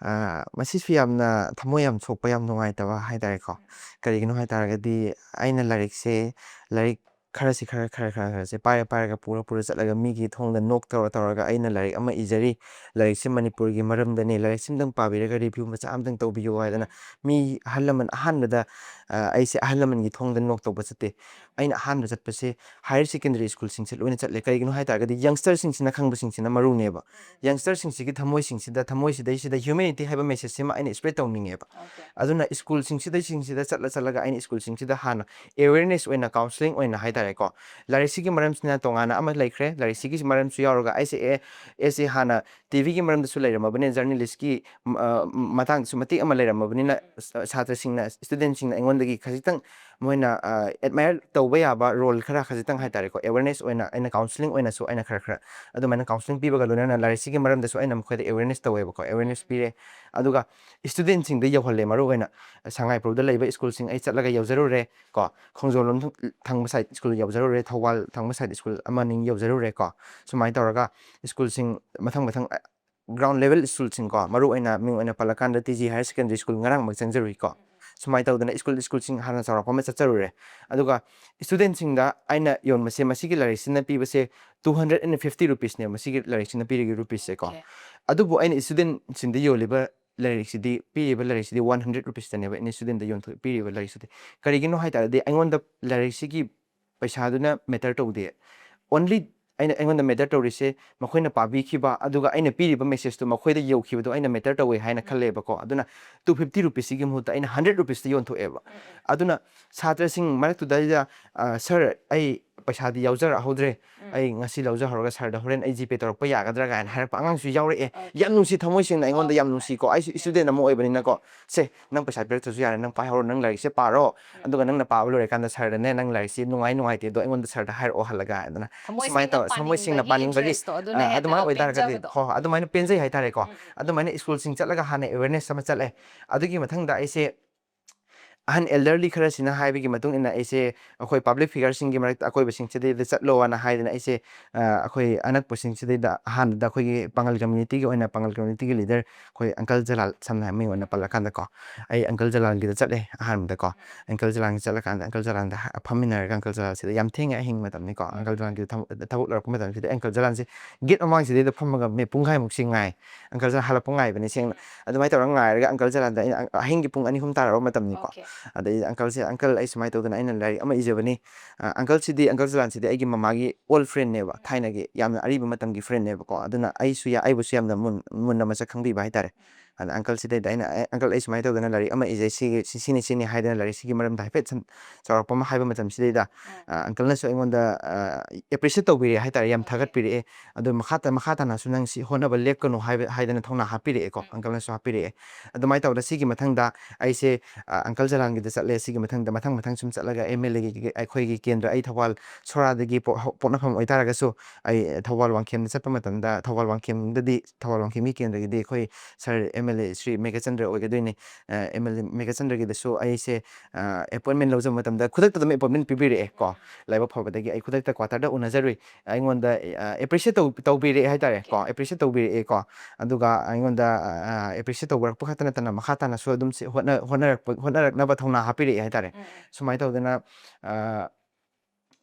ꯑꯥ, ꯃꯁꯤꯁꯨ ꯌꯥꯝꯅ ꯊꯃꯣꯏ ꯌꯥꯝ ꯁꯣꯛꯄ, ꯌꯥꯝ ꯅꯨꯡꯉꯥꯏꯇꯕ ꯍꯥꯏꯇꯥꯔꯦꯀꯣ꯫ ꯀꯔꯤꯒꯤꯅꯣ ꯍꯥꯏ ꯇꯥꯔꯒꯗꯤ ꯑꯩꯅ ꯂꯥꯏꯔꯤꯛꯁꯦ, ꯂꯥꯏꯔꯤꯛ ꯈꯔꯁꯤ ꯈꯔ, ꯈꯔ, ꯈꯔ, ꯈꯔꯁꯦ ꯄꯥꯏꯔ, ꯄꯥꯏꯔꯒ, ꯄꯨꯔ, ꯄꯨꯔ ꯆꯠꯂꯒ ꯃꯤꯒꯤ ꯊꯣꯡꯗ knock ꯇꯧꯔ, ꯇꯧꯔꯒ ꯑꯩꯅ ꯂꯥꯏꯔꯤꯛ ꯑꯃ ꯏꯖꯔꯤ, ꯂꯥꯏꯔꯤꯛꯁꯦ ꯃꯅꯤꯄꯨꯔꯒꯤ ꯃꯔꯝꯗꯅꯦ, ꯂꯥꯏꯔꯤꯛꯁꯤꯝꯇꯪ ꯄꯥꯕꯤꯔꯒ review ꯃꯆꯥ ꯑꯝꯇꯪ ꯇꯧꯕꯤꯌꯨ ꯍꯥꯏꯗꯅ ꯃꯤ ꯑꯍꯜ ꯂꯃꯟ ꯑꯍꯥꯟꯕꯗ, ꯑ, ꯑꯩꯁꯦ ꯑꯍꯜ ꯂꯃꯟꯒꯤ ꯊꯣꯡꯗ knock ꯇꯧꯕ ꯆꯠꯇꯦ꯫ ꯑꯩꯅ ꯑꯍꯥꯟꯕ ꯆꯠꯄꯁꯦ higher secondary schoolꯁꯤꯡꯁꯦ ꯂꯣꯏꯅ ꯆꯠꯂꯦ꯫ ꯀꯩꯒꯤꯅꯣ ꯍꯥꯏ ꯇꯥꯔꯒꯗꯤ youngsterꯁꯤꯡꯁꯤꯅ ꯈꯪꯕꯁꯤꯡꯁꯤꯅ ꯃꯔꯨꯅꯦꯕ꯫ Youngsterꯁꯤꯡꯁꯤꯒꯤ ꯊꯃꯣꯏꯁꯤꯡꯁꯤꯗ, ꯊꯃꯣꯏꯁꯤꯗꯩꯁꯤꯗ humanity ꯍꯥꯏꯕ messageꯁꯤꯃ ꯑꯩꯅ spread ꯇꯧꯅꯤꯡꯉꯦꯕ꯫ ꯑꯗꯨꯅ schoolꯁꯤꯡꯁꯤꯗꯩꯁꯤꯡꯁꯤꯗ ꯆꯠꯂ ꯆꯠꯂꯒ ꯑꯩꯅ schoolꯁꯤꯡꯁꯤꯗ ꯍꯥꯟꯅ awareness ꯑꯣꯏꯅ, counselling ꯑꯣꯏꯅ ꯍꯥꯏ ꯇꯥꯔꯦꯀꯣ, ꯂꯥꯏꯔꯤꯛꯁꯤꯒꯤ ꯃꯔꯝꯁꯤꯅ ꯇꯣꯉꯥꯟꯅ ꯑꯃ ꯂꯩꯈ꯭ꯔꯦ, ꯂꯥꯏꯔꯤꯛꯁꯤꯒꯤ ꯃꯔꯝꯁꯨ ꯌꯥꯎꯔꯒ ꯑꯩꯁꯦ, ꯑꯦ, ꯑꯩꯁꯦ ꯍꯥꯟꯅ ꯇꯤꯚꯤꯒꯤ ꯃꯔꯝꯗꯁꯨ ꯂꯩꯔꯝꯃꯕꯅꯤꯅ, journalistꯀꯤ, ꯎꯝ, ꯑ, ꯃꯇꯥꯡꯗꯁꯨ ꯃꯇꯦꯛ ꯑꯃ ꯂꯩꯔꯝꯃꯕꯅꯤꯅ, ꯁ-, ꯁꯥꯇ꯭ꯔꯁꯤꯡꯅ, studentꯁꯤꯡꯅ ꯑꯩꯉꯣꯟꯗꯒꯤ ꯈꯖꯤꯛꯇꯪ ꯃꯣꯏꯅ, ꯑ, admire ꯇꯧꯕ ꯌꯥꯕ role ꯈꯔ ꯈꯖꯤꯛꯇꯪ ꯍꯥꯏ ꯇꯥꯔꯦꯀꯣ, awareness ꯑꯣꯏꯅ ꯑꯩꯅ counselling ꯑꯣꯏꯅꯁꯨ ꯑꯩꯅ ꯈꯔ ꯈꯔ ꯑꯗꯨꯃꯥꯏꯅ counselling ꯄꯤꯕꯒ ꯂꯣꯏꯅꯅ ꯂꯥꯏꯔꯤꯛꯁꯤꯒꯤ ꯃꯔꯝꯗꯁꯨ ꯑꯩꯅ ꯃꯈꯣꯏꯗ awareness ꯇꯧꯋꯦꯕꯀꯣ, awareness ꯄꯤꯔꯦ꯫ ꯑꯗꯨꯒ studentꯁꯤꯡꯗ ꯌꯧꯍꯜꯂꯦ, ꯃꯔꯨꯑꯣꯏꯅ ꯁꯉꯥꯏꯄ꯭ꯔꯧꯗ ꯂꯩꯕ schoolꯁꯤꯡ ꯑꯩ ꯆꯠꯂꯒ ꯌꯧꯖꯔꯨꯔꯦ ꯀꯣ, ꯈꯣꯡꯖꯣꯝꯂꯣꯝ ꯊꯪꯕ side school ꯌꯧꯖꯔꯨꯔꯦ, ꯊꯧꯕꯥꯜ ꯊꯪꯕ side school ꯑꯃ ꯑꯅꯤ ꯌꯧꯖꯔꯨꯔꯦ ꯀꯣ꯫ ꯁꯨꯃꯥꯏꯅ ꯇꯧꯔꯒ schoolꯁꯤꯡ ꯃꯊꯪ ꯃꯊꯪ, ground level schoolꯁꯤꯡ ꯀꯣ, ꯃꯔꯨꯑꯣꯏꯅ ꯃꯤꯡ ꯑꯣꯏꯅ ꯄꯜꯂꯀꯥꯟꯗ T G higher secondary school ꯉꯔꯥꯡꯃꯛ ꯆꯪꯖꯔꯨꯏ ꯀꯣ꯫ ꯁꯨꯃꯥꯏꯅ ꯇꯧꯗꯅ school, schoolꯁꯤꯡ ꯍꯥꯟꯅ ꯆꯥꯎꯔꯥꯛꯄ ꯑꯃ ꯆꯠꯆꯔꯨꯔꯦ꯫ ꯑꯗꯨꯒ studentꯁꯤꯡꯗ ꯑꯩꯅ ꯌꯣꯟꯕꯁꯦ, ꯃꯁꯤꯒꯤ ꯂꯥꯏꯔꯤꯛꯁꯤꯅ ꯄꯤꯕꯁꯦ two hundred and fifty rupeesꯅꯦ, ꯃꯁꯤꯒꯤ ꯂꯥꯏꯔꯤꯛꯁꯤꯅ ꯄꯤꯔꯤꯕ rupeesꯁꯦ ꯀꯣ꯫ Okay. ꯑꯗꯨꯕꯨ ꯑꯩꯅ studentꯁꯤꯡꯗ ꯌꯣꯜꯂꯤꯕ ꯂꯥꯏꯔꯤꯛꯁꯤꯗꯤ, ꯄꯤꯔꯤꯕ ꯂꯥꯏꯔꯤꯛꯁꯤꯗꯤ one hundred rupeesꯇꯅꯦꯕ ꯑꯩꯅ studentꯗ ꯌꯣꯟꯊꯣꯛ-, ꯄꯤꯔꯤꯕ ꯂꯥꯏꯔꯤꯛꯁꯤꯗꯤ꯫ ꯀꯔꯤꯒꯤꯅꯣ ꯍꯥꯏ ꯇꯥꯔꯗꯤ ꯑꯩꯉꯣꯟꯗ ꯂꯥꯏꯔꯤꯛꯁꯤꯒꯤ ꯄꯩꯁꯥꯗꯨꯅ matter ꯇꯧꯗꯦ꯫ Only ꯑꯩꯅ, ꯑꯩꯉꯣꯟꯗ matter ꯇꯧꯔꯤꯁꯦ ꯃꯈꯣꯏꯅ ꯄꯥꯕꯤꯈꯤꯕ, ꯑꯗꯨꯒ ꯑꯩꯅ ꯄꯤꯔꯤꯕ messageꯇꯨ ꯃꯈꯣꯏꯗ ꯌꯧꯈꯤꯕꯗꯣ ꯑꯩꯅ matter ꯇꯧꯋꯦ ꯍꯥꯏꯅ ꯈꯜꯂꯦꯕꯀꯣ꯫ ꯑꯗꯨꯅ two fifty rupeesꯁꯤꯒꯤ ꯃꯍꯨꯠꯇ ꯑꯩꯅ hundred rupeesꯇ ꯌꯣꯟꯊꯣꯛꯑꯦꯕ꯫ ꯑꯗꯨꯅ ꯁꯥꯇ꯭ꯔꯁꯤꯡ ꯃꯔꯛꯇꯨꯗꯩꯗ, ꯑ, "Sir, ꯑꯩ ꯄꯩꯁꯥꯗꯤ ꯌꯥꯎꯖꯔꯛꯍꯧꯗ꯭ꯔꯦ, ꯑꯩ ꯉꯁꯤ ꯂꯧꯖꯍꯧꯔꯒ ꯁꯥꯔꯗ ꯍꯣꯔꯦꯟ ꯑꯩ ꯖꯤꯄꯦ ꯇꯧꯔꯛꯄ ꯌꯥꯒꯗ꯭ꯔꯥ ꯀꯥꯏꯅ ꯍꯥꯏꯔꯛꯄ ꯑꯉꯥꯡꯁꯨ ꯌꯥꯎꯔꯛꯑꯦ꯫ ꯌꯥꯝ ꯅꯨꯡꯁꯤ, ꯊꯃꯣꯏ ꯁꯦꯡꯅ ꯑꯩꯉꯣꯟꯗ ꯌꯥꯝ ꯅꯨꯡꯁꯤꯀꯣ꯫ ꯑꯩꯁꯨ ꯏꯁꯇꯨꯗꯦꯟ ꯑꯃ ꯑꯣꯏꯕꯅꯤꯅꯀꯣ, "ꯁꯦ, ꯅꯪ ꯄꯩꯁꯥ ꯄꯤꯔꯛꯇ꯭ꯔꯁꯨ ꯌꯥꯔꯦ, ꯅꯪ ꯄꯥꯏꯍꯧꯔꯣ, ꯅꯪ ꯂꯥꯏꯔꯤꯛꯁꯦ ꯄꯥꯔꯣ, ꯑꯗꯨꯒ ꯅꯪꯅ ꯄꯥꯕ ꯂꯣꯏꯔꯀꯥꯟꯗ ꯁꯥꯔꯗꯅꯦ ꯅꯪ ꯂꯥꯏꯔꯤꯛꯁꯤ ꯅꯨꯡꯉꯥꯏ ꯅꯨꯡꯉꯥꯏꯇꯦꯗꯣ ꯑꯩꯉꯣꯟꯗ ꯁꯥꯔꯗ ꯍꯥꯏꯔꯛꯑꯣ ꯍꯜꯂꯒ" ꯍꯥꯏꯗꯅ ꯁꯨꯃꯥꯏꯅ ꯇꯧꯔ ꯊꯃꯣꯏ ꯁꯦꯡꯅ ꯄꯥꯅꯤꯡꯕꯒꯤ, ꯑ, ꯑꯗꯨꯃꯥꯏꯅ ꯑꯣꯏꯇꯥꯔꯒꯗꯤ, ꯍꯣ, ꯍꯣ, ꯑꯗꯨꯃꯥꯏꯅ ꯄꯦꯟꯖꯩ ꯍꯥꯏꯇꯥꯔꯦꯀꯣ꯫ ꯑꯗꯨꯃꯥꯏꯅ ꯁ꯭ꯀꯨꯜꯁꯤꯡ ꯆꯠꯂꯒ ꯍꯥꯟꯅ ꯑꯦꯋꯦꯔꯅꯦꯁ ꯑꯃ ꯆꯠꯂꯦ꯫ ꯑꯗꯨꯒꯤ ꯃꯊꯪꯗ ꯑꯩꯁꯦ ꯑꯍꯟ ꯑꯦꯜꯗꯔꯂꯤ ꯈꯔꯁꯤꯅ ꯍꯥꯏꯕꯒꯤ ꯃꯇꯨꯡ ꯏꯟꯅ ꯑꯩꯁꯦ ꯑꯩꯈꯣꯏ ꯄꯕ꯭ꯂꯤꯛ ꯐꯤꯒꯔꯁꯤꯡꯒꯤ ꯃꯔꯛꯇ ꯑꯀꯣꯏꯕꯁꯤꯡꯁꯤꯗꯩꯗ ꯆꯠꯂꯣꯅ ꯍꯥꯏꯗꯅ ꯑꯩꯁꯦ, ꯑ, ꯑꯩꯈꯣꯏ ꯑꯅꯛꯄꯁꯤꯡꯁꯤꯗꯩꯗ ꯑꯍꯥꯟꯕꯗ ꯑꯩꯈꯣꯏꯒꯤ ꯄꯥꯉꯜ ꯀꯝꯃ꯭ꯌꯨꯅꯤꯇꯤꯒꯤ ꯑꯣꯏꯅ ꯄꯥꯉꯜ ꯀꯝꯃ꯭ꯌꯨꯅꯤꯇꯤꯒꯤ ꯂꯤꯗꯔ ꯑꯩꯈꯣꯏ ꯑꯪꯀꯜ ꯖꯂꯥꯜ, ꯁꯝꯅ ꯍꯥꯏ ꯃꯤꯡ ꯑꯣꯏꯅ ꯄꯜꯂꯀꯥꯟꯗꯀꯣ, ꯑꯩ ꯑꯪꯀꯜ ꯖꯂꯥꯜꯒꯤꯗ ꯆꯠꯂꯦ ꯑꯍꯥꯟꯕꯗꯀꯣ꯫ ꯑꯪꯀꯜ ꯖꯂꯥꯜꯒꯤ ꯆꯠꯂꯀꯥꯟꯗ ꯑꯪꯀꯜ ꯖꯂꯥꯜꯗ ꯍꯥ-, ꯐꯝꯃꯤꯟꯅꯔꯒ ꯑꯪꯀꯜ ꯖꯂꯥꯜꯁꯤꯗ ꯌꯥꯝ ꯊꯦꯡꯉꯦ ꯑꯍꯤꯡ ꯃꯇꯝꯅꯤꯀꯣ꯫ ꯑꯪꯀꯜ ꯖꯂꯥꯜꯒꯤ ꯊꯕꯛ, ꯊꯕꯛ ꯂꯣꯏꯔꯛꯄ ꯃꯇꯝꯁꯤꯗ ꯑꯪꯀꯜ ꯖꯂꯥꯜꯁꯦ ꯒꯦꯠ ꯃꯃꯥꯡꯁꯤꯗꯩꯗ ꯐꯝꯃꯒ ꯃꯤ ꯄꯨꯡꯈꯥꯏꯃꯨꯛꯁꯤ ꯉꯥꯏ꯫ ꯑꯪꯀꯜ ꯖꯂꯥꯜ ꯍꯜꯂꯛꯄ ꯉꯥꯏꯕꯅꯦ ꯁꯦꯡꯅ꯫ ꯑꯗꯨꯃꯥꯏꯅ ꯇꯧꯔꯒ ꯉꯥꯏꯔꯒ ꯑꯪꯀꯜ ꯖꯂꯥꯜꯗ ꯑꯩꯅ ꯑ-, ꯑꯍꯤꯡꯒꯤ ꯄꯨꯡ ꯑꯅꯤ ꯑꯍꯨꯝ ꯇꯥꯔꯕ ꯃꯇꯝꯅꯤꯀꯣ꯫ ꯑꯗꯩ ꯑꯪꯀꯜꯁꯦ, "ꯑꯪꯀꯜ, ꯑꯩ ꯁꯨꯃꯥꯏꯅ ꯇꯧꯗꯅ ꯑꯩꯅ ꯂꯥꯏꯔꯤꯛ ꯑꯃ ꯏꯖꯕꯅꯤ꯫ ꯑ, ꯑꯪꯀꯜꯁꯤꯗꯤ, ꯑꯪꯀꯜ ꯖꯂꯥꯜꯁꯤꯗꯤ ꯑꯩꯒꯤ ꯃꯃꯥꯒꯤ ꯑꯣꯜ ꯐ꯭ꯔꯦꯟꯅꯦꯕ, ꯊꯥꯏꯅꯒꯤ ꯌꯥꯝꯅ ꯑꯔꯤꯕ ꯃꯇꯝꯒꯤ ꯐ꯭ꯔꯦꯟꯅꯦꯕꯀꯣ꯫ ꯑꯗꯨꯅ ꯑꯩꯁꯨ ꯌꯥ-, ꯑꯩꯕꯨꯁꯨ ꯌꯥꯝꯅ ꯃꯨꯟ-, ꯃꯨꯟꯅ ꯃꯁꯛ ꯈꯪꯕꯤꯕ ꯍꯥꯏꯇꯥꯔꯦ꯫ ꯑꯗ ꯑꯪꯀꯜꯁꯤꯗꯩꯗ ꯑꯩꯅ, "ꯑꯦ, ꯑꯪꯀꯜ, ꯑꯩ ꯁꯨꯃꯥꯏꯅ ꯇꯧꯗꯅ ꯂꯥꯏꯔꯤꯛ ꯑꯃ ꯏꯖꯩ, ꯁꯤꯒꯤ, ꯁꯤ-, ꯁꯤꯅꯤ, ꯁꯤꯅꯤ" ꯍꯥꯏꯗꯅ ꯂꯥꯏꯔꯤꯛꯁꯤꯒꯤ ꯃꯔꯝꯗ ꯍꯥꯏꯐꯦꯠ ꯁꯨꯝ ꯆꯥꯎꯔꯥꯛꯄ ꯑꯃ ꯍꯥꯏꯕ ꯃꯇꯝꯁꯤꯗꯩꯗ, ꯑ, ꯑꯪꯀꯜꯅꯁꯨ ꯑꯩꯉꯣꯟꯗ, ꯑ, ꯑꯦꯄ꯭ꯔꯤꯁꯤꯌꯦꯠ ꯇꯧꯕꯤꯔꯛꯑꯦ ꯍꯥꯏꯇꯥꯔꯦ, ꯌꯥꯝ ꯊꯥꯒꯠꯄꯤꯔꯛꯑꯦ꯫ ꯑꯗꯣ ꯃꯈꯥ ꯇ-, ꯃꯈꯥ ꯇꯥꯅꯁꯨ ꯅꯪ ꯁꯤ ꯍꯣꯠꯅꯕ ꯂꯦꯞꯀꯅꯨ ꯍꯥꯏꯕ, ꯍꯥꯏꯗꯅ ꯊꯧꯅꯥ ꯍꯥꯞꯄꯤꯔꯛꯑꯦꯀꯣ, ꯑꯪꯀꯜꯅꯁꯨ ꯍꯥꯞꯄꯤꯔꯛꯑꯦ꯫ ꯑꯗꯨꯃꯥꯏꯅ ꯇꯧꯗꯅ ꯁꯤꯒꯤ ꯃꯊꯪꯗ ꯑꯩꯁꯦ, ꯑ, ꯑꯪꯀꯜ ꯖꯂꯥꯟꯒꯤꯗ ꯆꯠꯂꯦ꯫ ꯁꯤꯒꯤ ꯃꯊꯪꯗ ꯃꯊꯪ ꯃꯊꯪ ꯁꯨꯝ ꯆꯠꯂꯒ ꯑꯦꯝ ꯑꯦꯜ ꯑꯦꯒꯤ ꯑꯩꯈꯣꯏꯒꯤ ꯀꯦꯟꯗ꯭ꯔ, ꯑꯩ ꯊꯧꯕꯥꯜ ꯁꯣꯔꯥꯗꯒꯤ ꯄꯣꯛ-, ꯍꯧ-, ꯄꯣꯛꯅꯐꯝ ꯑꯣꯏꯇꯥꯔꯒꯁꯨ ꯑꯩ ꯊꯧꯕꯥꯜ ꯋꯥꯡꯈꯦꯝꯗ ꯆꯠꯄ ꯃꯇꯝꯗ ꯊꯧꯕꯥꯜ ꯋꯥꯡꯈꯦꯝꯗꯗꯤ, ꯊꯧꯕꯥꯜ ꯋꯥꯡꯈꯦꯝꯒꯤ ꯀꯦꯟꯗ꯭ꯔꯒꯤꯗꯤ ꯑꯩꯈꯣꯏ ꯁꯥꯔ M L A Shri Meghachandra ꯑꯣꯏꯒꯗꯣꯏꯅꯤ꯫ ꯑ, ꯑꯦꯝ ꯑꯦꯜ ꯑꯦ ꯃꯦꯘꯆꯟꯗ꯭ꯔꯒꯤꯗꯁꯨ ꯑꯩꯁꯦ, ꯑ, ꯑꯦꯄꯣꯏꯟꯃꯦꯟ ꯂꯧꯖꯕ ꯃꯇꯝꯗ ꯈꯨꯗꯛꯇ ꯑꯗꯨꯝ ꯑꯦꯄꯣꯏꯟꯃꯦꯟ ꯄꯤꯕꯤꯔꯛꯑꯦ ꯀꯣ꯫ ꯂꯥꯏꯕꯛ ꯐꯕꯗꯒꯤ ꯑꯩ ꯈꯨꯗꯛꯇ ꯀ꯭ꯋꯥꯇꯔꯗ ꯎꯅꯖꯔꯨꯏ꯫ ꯑꯩꯉꯣꯟꯗ, ꯑ, ꯑꯦꯄ꯭ꯔꯤꯁꯤꯌꯦꯠ ꯇꯧ-, ꯇꯧꯕꯤꯔꯛꯑꯦ ꯍꯥꯏꯇꯥꯔꯦ ꯀꯣ, ꯑꯦꯄ꯭ꯔꯤꯁꯤꯌꯦꯠ ꯇꯧꯕꯤꯔꯛꯑꯦ ꯀꯣ꯫ ꯑꯗꯨꯒ ꯑꯩꯉꯣꯟꯗ, ꯑ, ꯑꯦꯄ꯭ꯔꯤꯁꯤꯌꯦꯠ ꯇꯧꯕꯤꯔꯛꯄ ꯈꯛꯇ ꯅꯠꯇꯅ ꯃꯈꯥ ꯇꯥꯅꯁꯨ ꯑꯗꯨꯝ ꯁꯤ ꯍꯣꯠꯅ-, ꯍꯣꯠꯅꯔꯛꯄ, ꯍꯣꯠꯅꯔꯛꯅꯕ ꯊꯧꯅꯥ ꯍꯥꯞꯄꯤꯔꯛꯑꯦ ꯍꯥꯏꯇꯥꯔꯦ꯫ ꯁꯨꯃꯥꯏꯅ ꯇꯧꯗꯅ, ꯑ,